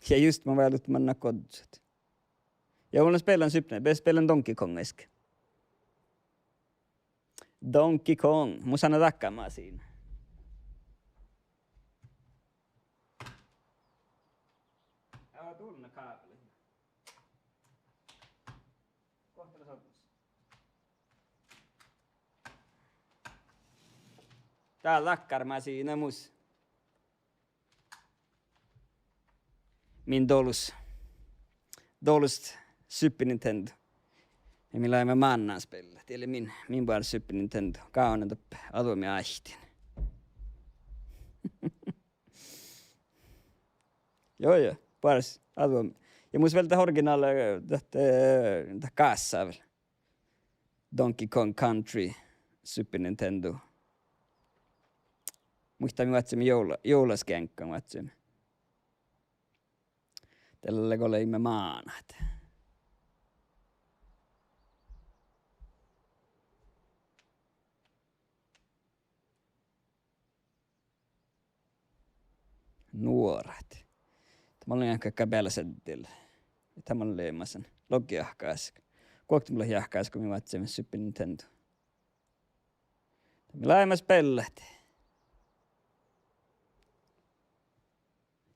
Ja just, mun váldut manná gozzot. Ja mun lean speallan sypne, be-, speallan Donkey Kong easka. Donkey Kong, mus han lea dakkámasiin. Ja dulna kábeli. Guhttala sodnus. Dál dakkár masiina mus. Min dolus. Dolus Super Nintendo. Ja mii leimmet mánná speallat. Diet lea min, min boares Super Nintendo. Gávdnan doppe aduomi áitin. Joo, joo, boares aduomi. Ja mus vel dat originál, dat, eh, dat gássa vel. Donkey Kong Country, Super Nintendo. Muittán mii vázziimet juovla-, juovlaskeaŋkan vázziimet. Dalle go leimme mánát. Nuorát. Dat mii leat galggabealseaddil. Dat mii leat manan logijahkásaš. Guokte mii leat jahkásaš go mii vázziimet Super Nintendo. Dat mii leat maid speallat.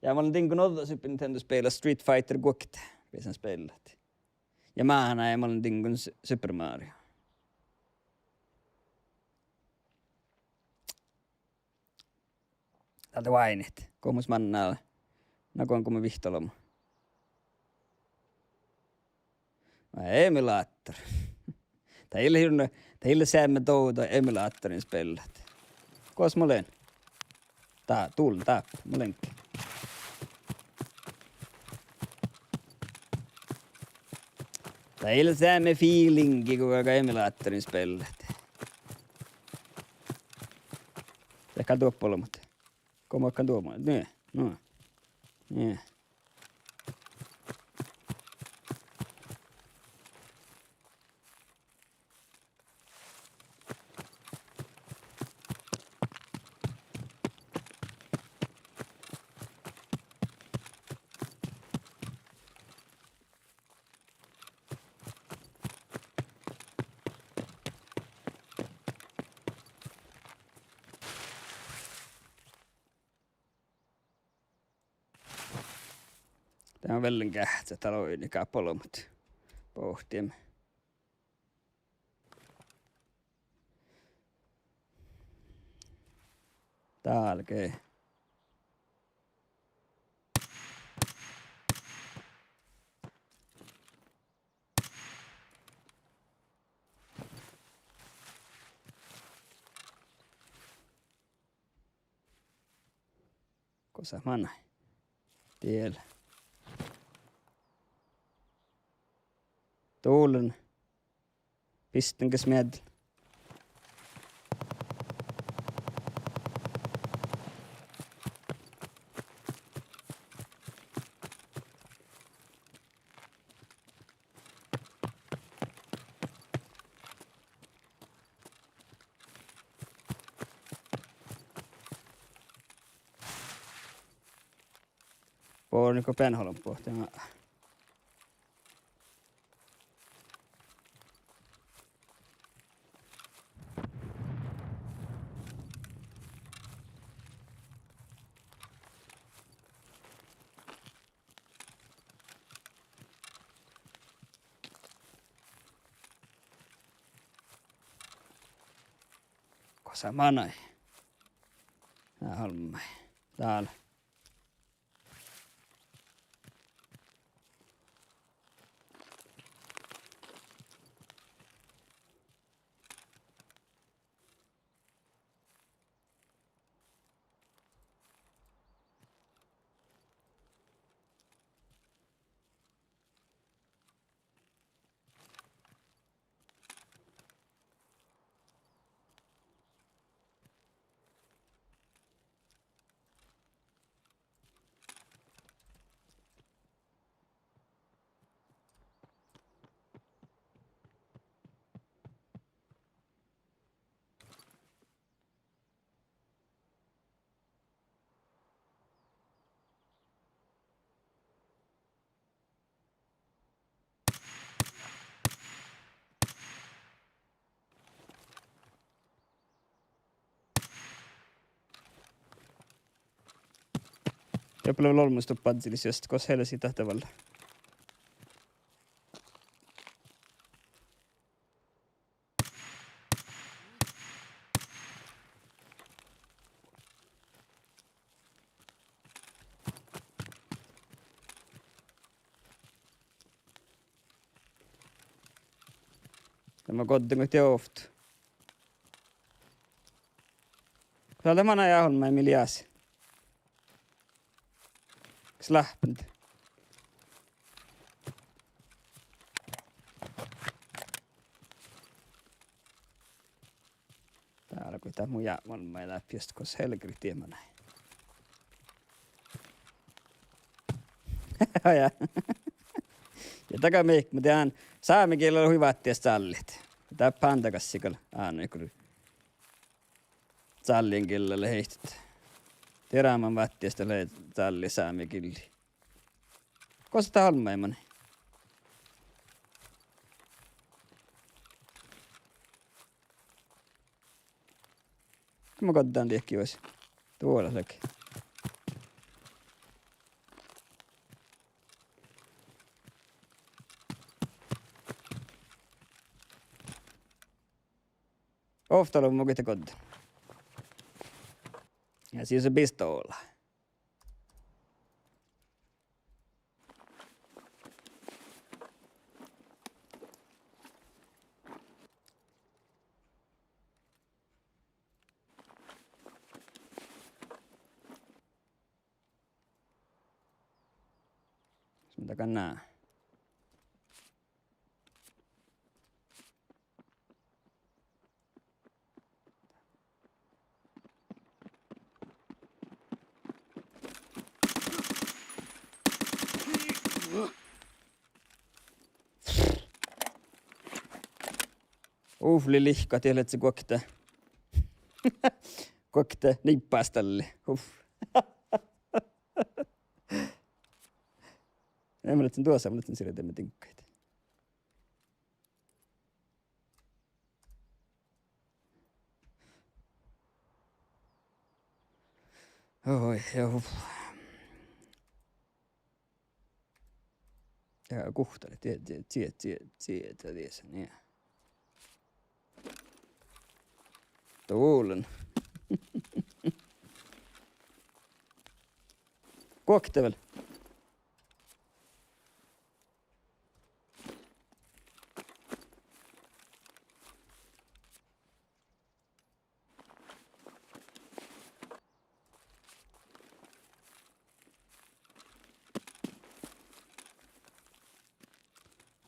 Ja mii leat diŋggon ođđa Super Nintendo spiellas Street Fighter guokte, bisan speallat. Ja mánáide mii leat diŋggon S-, Super Mario. Dál de oaidnit, gos manná, na go, gos man vihtta olbmot. Na, emulator. Dat ii leat jur-, dat ii leat seamma dovdat emulatorain speallat. Gos mun lean? Dá, dul, dáppe, mun lean. Dat ii leat seamma feelingi go, go emulatorain speallat. Dat gal doppe olbmot. Gos mun lean doppe? Nie, nu. Nie. Dat lea vel geahččat, dál oidne gápolbmot bohtimin. Dál ge. Gos manai? Diel. Dul. Bistán ges mielde. Borre go bean olbmot, ja. Gos manai? Na olmmái. Dál. Doppe lea vel olmmoš doppe badjelis just, gos hele sii dat vel. Dá mat goddin go dievut. Dál lea manai olmmái mii leat. Kas láhppet? Dá Go dat mu jápmálmái dáppe just gos helgrit die manai. Ja. Ja daga mii, muhto dán sámegillii hui váttis cállit. Dáppe han dagas gal áno go cálliin gilla lea ii. Dieđán man váttis dat lea cálli sámegillii. Gosa dat olmmái manai? Go mun goddán diehtit juos. Duola lea. Ovtta lea mu gihte goddán. Ja sis lea pistola. Mis mun dagan ná? Uf, lei lihkkat, dieid lei guokte. Guokte nibbastalli. Uf. Ja mun lean duossa, mun lean sirdeime diŋggaid. Oi, ja, uf. Ja guhttale, die, die, die, die, die, die, die, nie. Duolan. Guokte vel.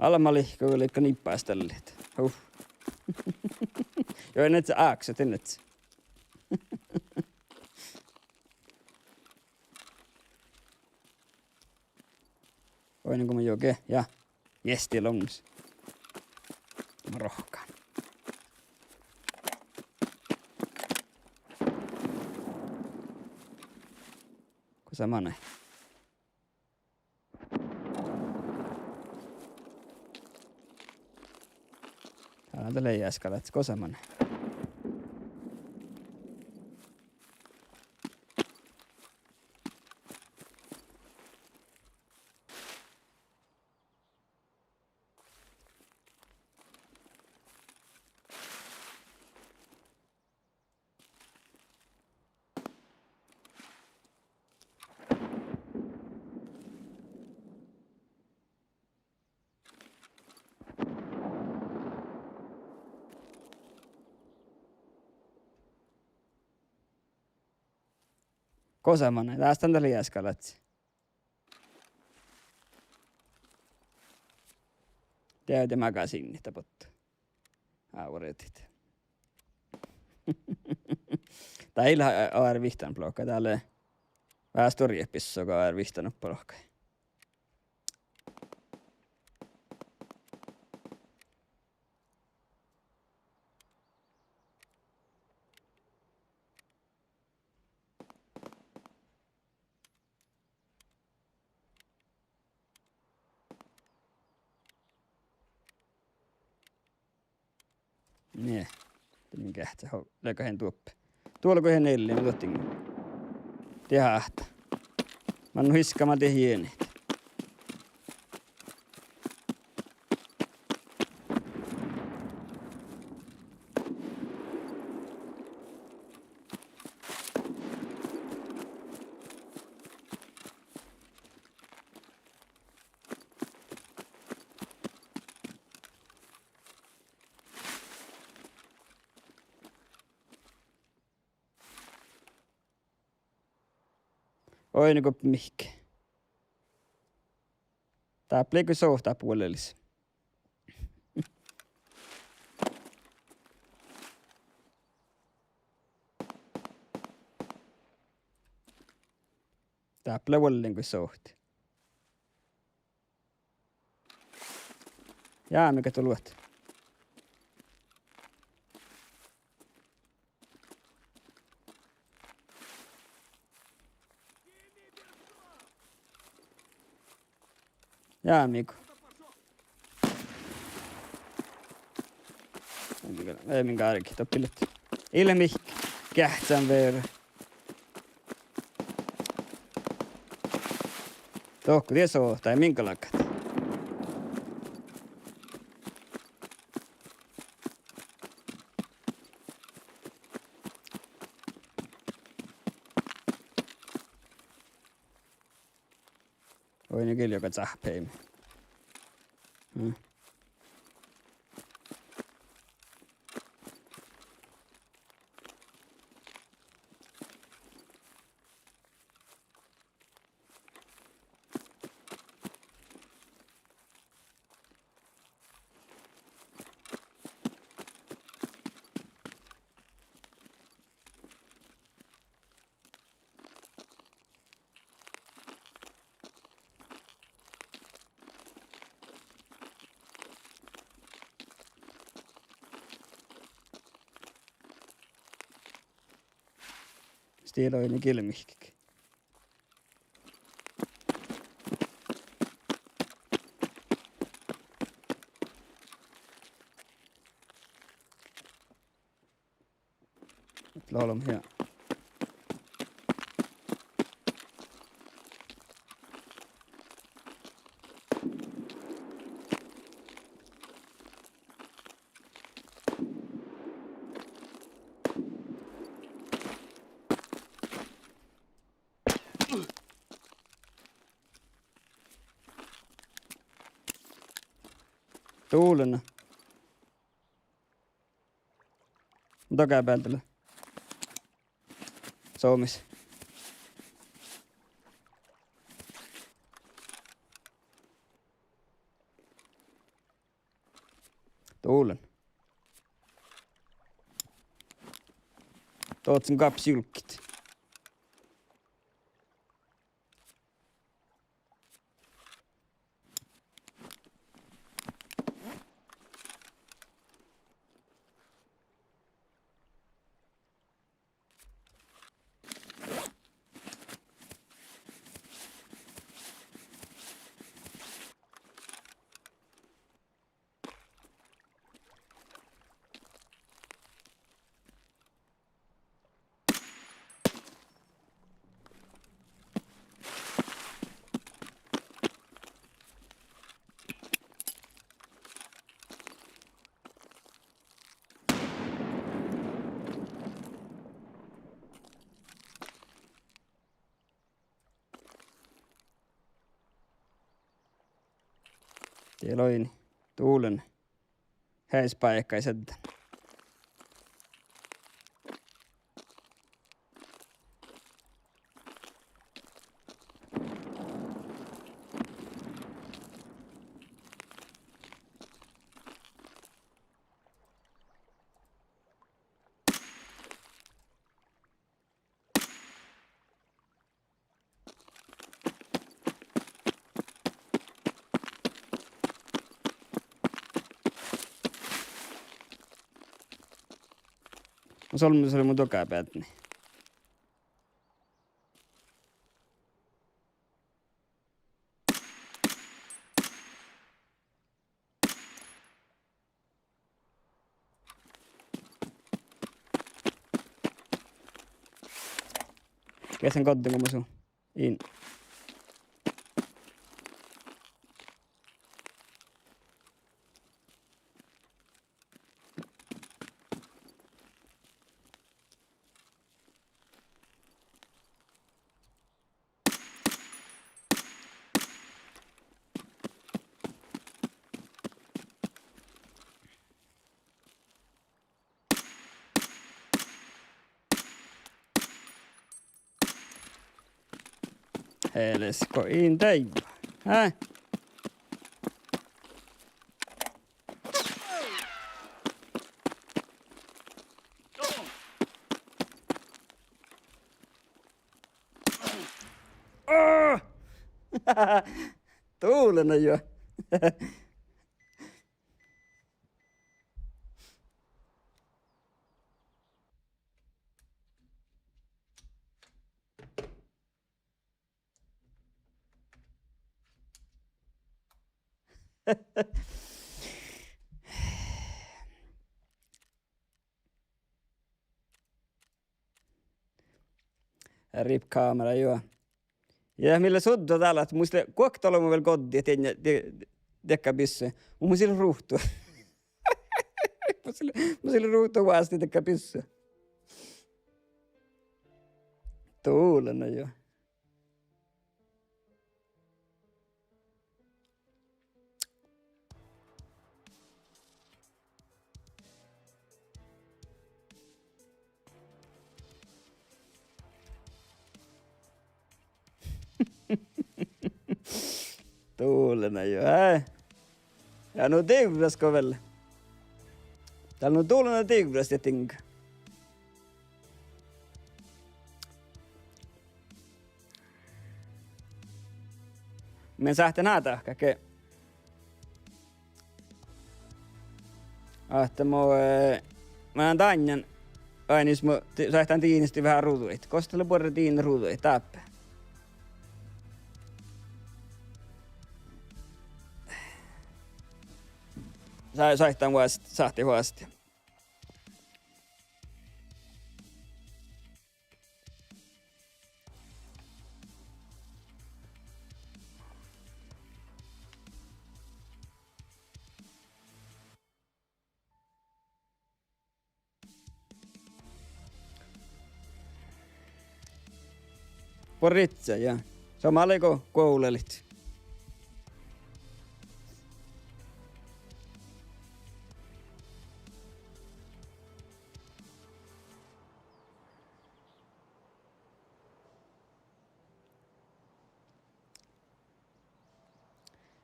Almma lihkkat, go lihkkat nibbastallit. Huh. Juo, in leat ákset, in leat. Oaidná go mun juogen, ja. Jes, die loŋŋas. Mun rohkán. Gosa manai? Dál dat lei easka láhtti, gosa manai? Gosa manai? Dás dan dat lei easka láhtti. Dieđe magasiinna dat bottu. Ávrridit. Dat ii leat, eh, oarvihtan blokka, dat lea veahá stuorra bissua go oarvihtan blokka. Nie. Dien geahččá, ho-, leago han duoppe. Duola go han eallin, mun duohten. Dieđán ahte. Manne hiskama dieđán jienit. Oaidná go mihkkege. Dáppe lei go sohta buolelis. Dáppe lea vuolleangoid sohti. Jámega doluhat. Jámega. Ii min gárge, doppe ii leat. Ii leat mihkkege geahccán vere. Dohko die sohtai min galgat. Oidne gil juoga cáhpehii. Mm. Stii lei oidne gil mihkkege. Lea olbmot ja. Dullen. Dohko bealde lea. Soames. Dullen. Dohko son gáppes julggiid. Die lei dullen. Heaisebáikái šadden. Mun olles lea mu dohko bealde. Geahččan goddin go mun su in. Heles go in deaivva. Hää? Dula na juo. Rip kamera, juo. Ja mii lea suddu dál ahte mus lea guokte olbmot vel goddi, dien-, die-, diekká bissui. Mu-, mus ii leat ruhtu. Mus ii leat, mus ii leat ruhtu vástá diekká bissui. Dula na juo. Dula na juo, eh. Ja nu divrras go vel. Dál nu dula na divrras diet diŋga. Mun sáhtán ná dahkat ge. Ahte mo, eh, mun lean dainna, ain jus mo, sáhtán diinastit veahá ruđaid. Gos dat lea buorre diinna ruđaid dáppe? Sá-, sáhtán vást-, sáhttit vástá. Buorre idse, ja. Somá lei go guovllalit.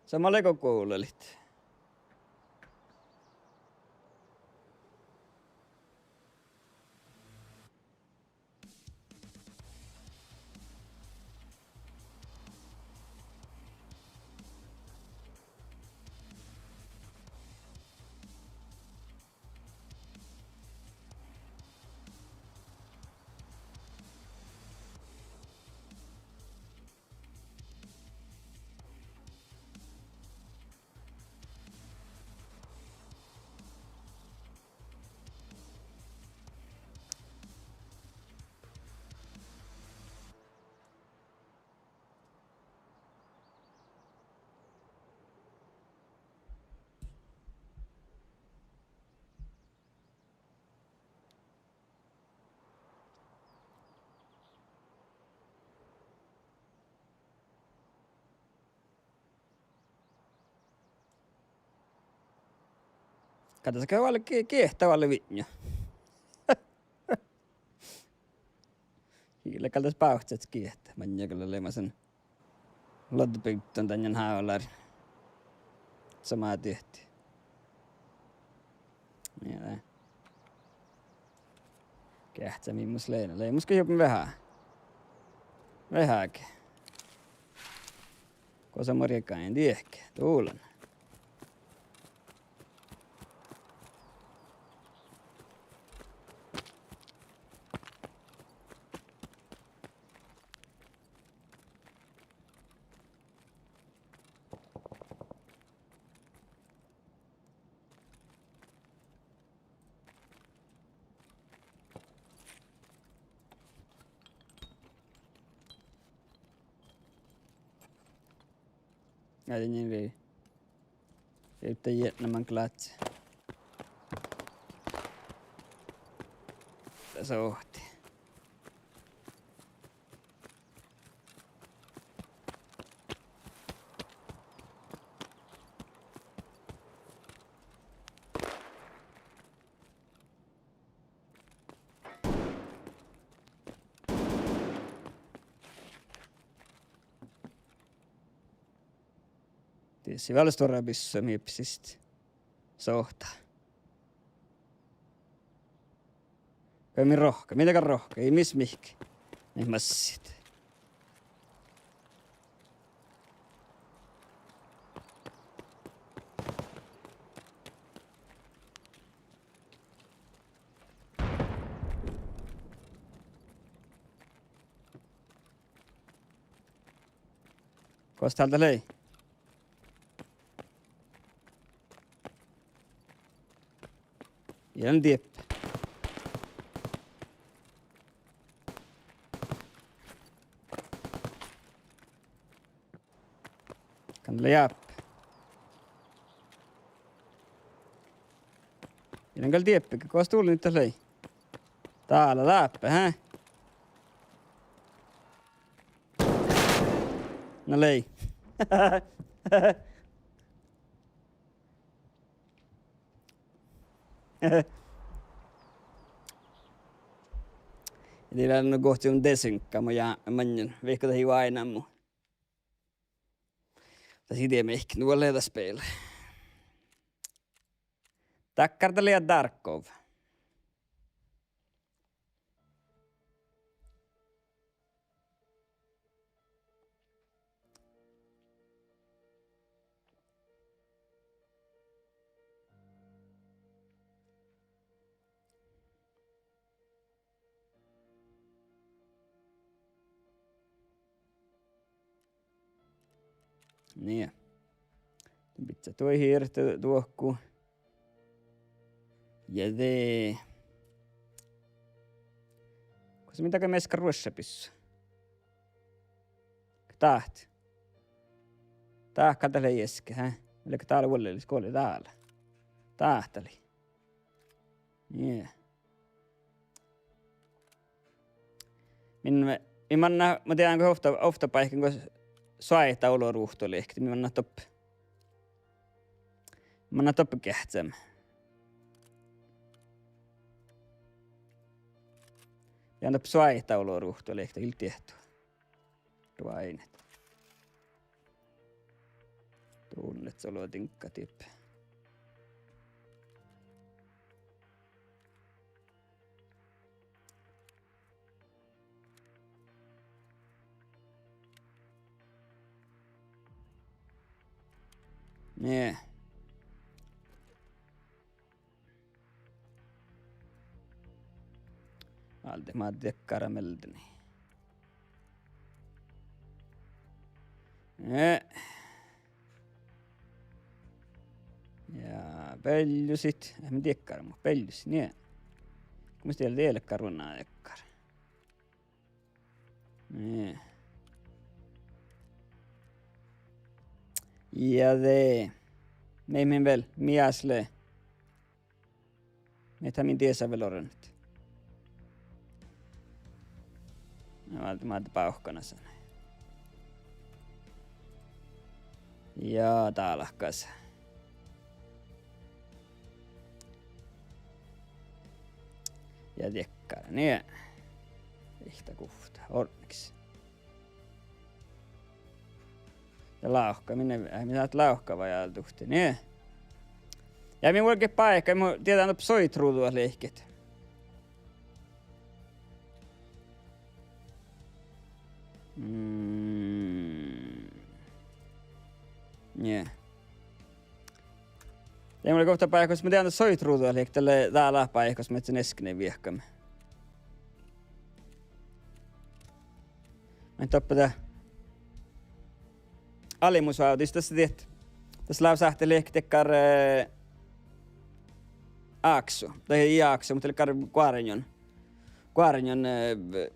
Somá lei go guovllalit. Gal das gal ge-, geahča vel vitnjo. Ii leat gal das bávccat geahčat, maŋŋel gal leimasen. Loddabygda dan jan hávlár. Somá diehtit. Ja, geahča mii mus lei, lei mus ge jobban veahá. Veahá ge. Gosa morjekái diehke, dulan. Ai, nie vei. Ei ta jietna man gladse. Sohte. Dii vel stuorra bissua mii sist sohta. Gal mii rohkket, mii leat gal rohkket, ii mis mihkke. Mii massit. Gos dál dat lei? Ii lean dieppe. Gal dat lei dáppe. Ii lean gal dieppe, gos dál dat lei. Dál dáppe, hää? Na lei. Dii lean nu guhkes designkka mu ja maŋŋel vihkadahii oaidná mu. Dat ii dieđe mihkkege nu lea dat spel. Dakkár dat lea Tarkov. Nie. Bidjat duohta hirbmet duohku. Ja de. Gos mii dal mearkka ruoššabissu? Dát. Dát gal dat lei easka, hää? Lea dál vuollelis, go lea dál. Dát dat lei. Nie. Min, min manná, mun dieđán go ovtta, ovtta báikán go soaitá oloruhtu lihket, min manná doppe. Manná doppe geahččama. Ja doppe soaitá oloruhtu lihket, ii lean dieđe. Ruoinet. Dutnje solo diŋgga dieppe. Nie. Váldet maid diekkár mielde. Eh. Ja bealjusit, eh, mii diekkár, mu bealjusit, nie. Gos dieid, dieid leat runnat diekkár. Nie. Ja de. Mii, mii vel, mii eas lea. Mii dat min diesa vel orrut. Na, váldet maid bávkkanasa. Ja dálkasa. Ja diekkár, nie. Ihte guhtta, ortneks. Ja lávkka, minne, eh, mii dat lávkka vai álduhte, nie. Ja mii vuolgit báikái, mun dieđán doppe soitruđu lihket. Mm. Nie. Ja mun guhtta báikái, mun dieđán soitruđu lihket, dat lea dál báikái, gos mun eanen easka viehkame. Mun doppe dat. Alimusvávdis das dieđát. Das lávii sáhte lihket dakkár, eh, áksu. Dahje ii áksu, muhto dakkár guorrun. Guorrun, eh,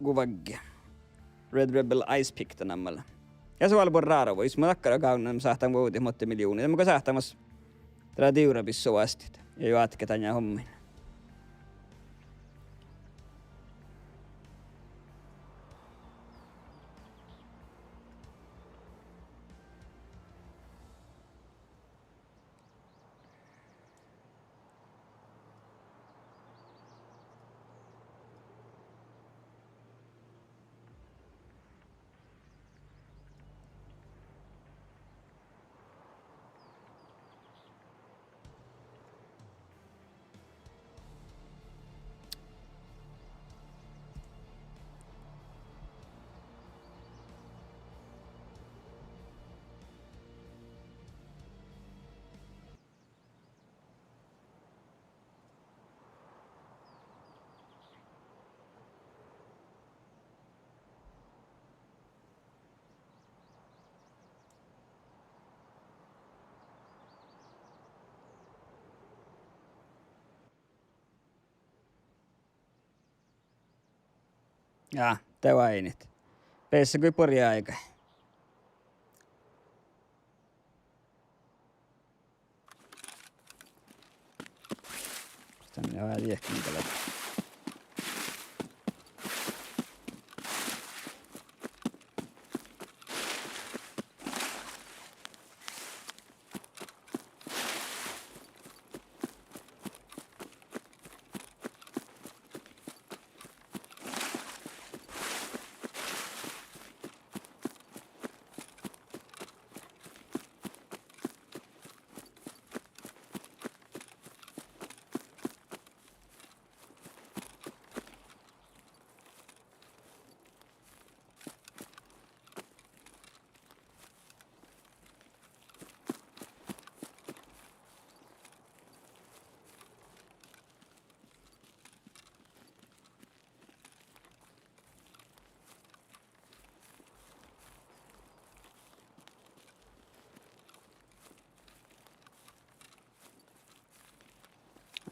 guvaggi. Red Rebel Ice Pick dat namma lea. Ja son vel buorre rára vuos, jus mun dakkár gávdnan sáhtán vuovdit motte miljovdnii. De mun go sáhtán mas dat lea divrabissu vuostit. Ja juo atket dainna hommiin. Ja, de oaidnit. Beassá go buori áigái. Gos dan lea, vel diehtit mii dat lea.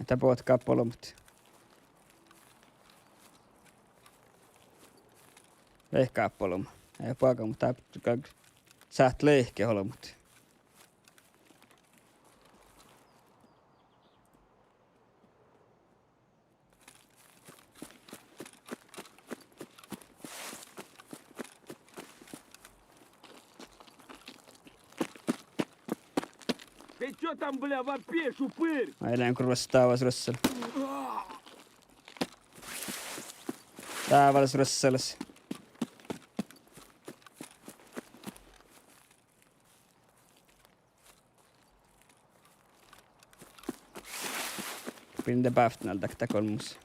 Dat bohtet gáppa olbmot. Vehkehit gáppa olbmot. Ii buoga, muhto dá gal sáhttet lihket olbmot. Ты чё там, бля, вопишь, упырь? Ai lean kurvas dávas ruossalas. Dávas ruossalas. Binde bávtnal dakte golmmas.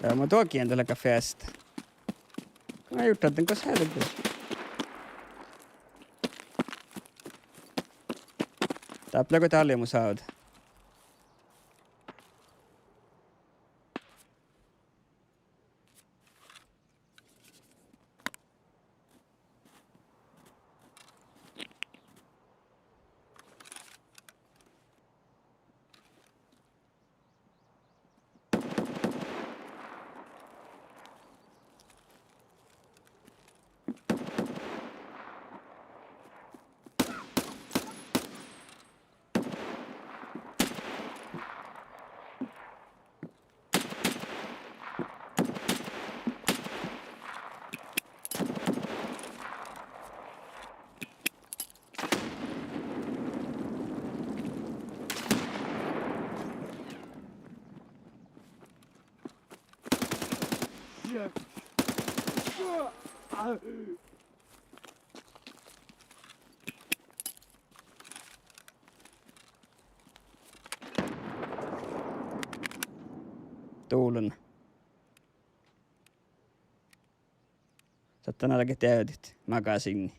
Ja ma dohken dat leaga feasta. Go mun jurddašan, gos helgu. Dáppe lea go dál mus ávdá. Dulon. Sáhtán álgit deavdit magasiinna.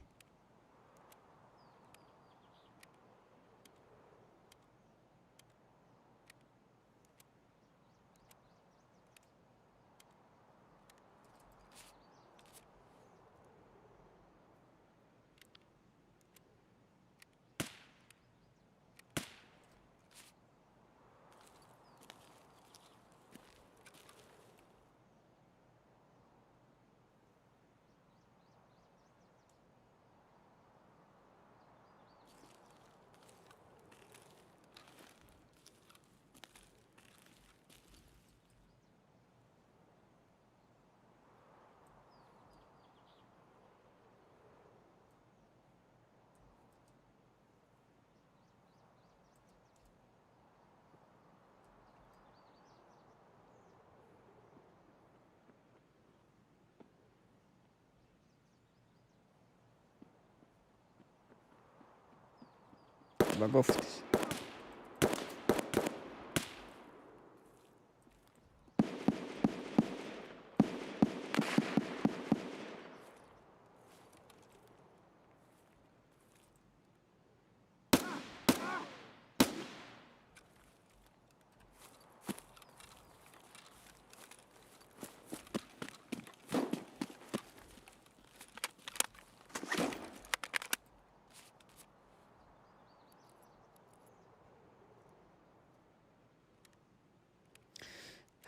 Guftis.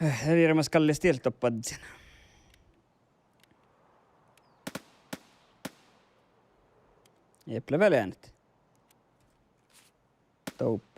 Eh, de dieđe mas gal lea stieltobbađžen. Eple vel eanet. Doppe.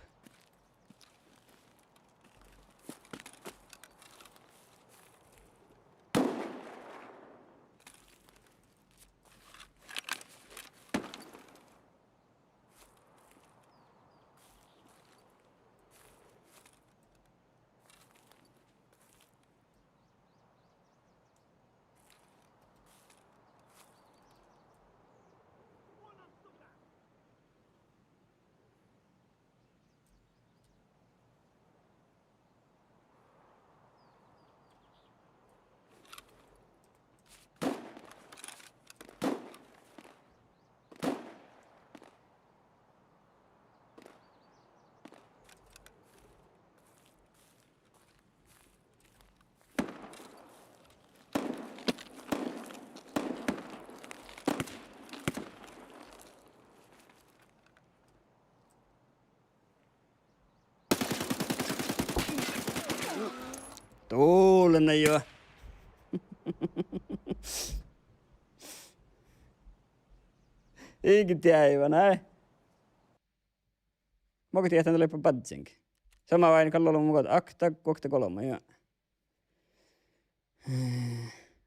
Dullen jo. Iige deaivan, ai. Mo go diehtán dat lei badjeng. Somá oaidná gal olbmot okta, okta golbma, ja.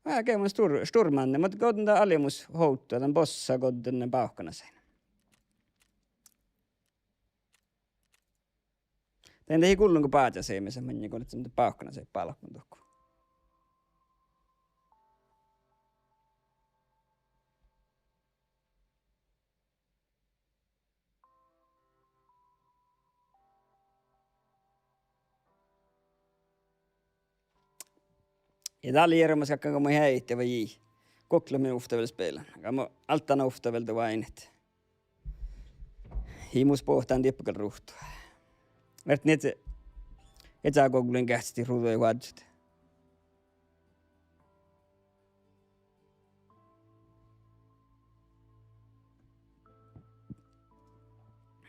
Aa, ge mun stur-, šturmánne, muhto goddin dat allimus ovtta, dan bossa goddin bávkkanasai. Dain dat ii gullan go báhča seames, maŋŋel go lea bávkkanasai bálkun dohko. Ja dat lei jearamaš galggan go mun heaite vai ii. Gokte lea min ovtta vel spellan. Aga mun álttán ovtta vel dan oaidnit. Ii mus bohtán dieppe gal ruhtu. Verte ieža, ieža goglui geahččalit ruđaid oažžut.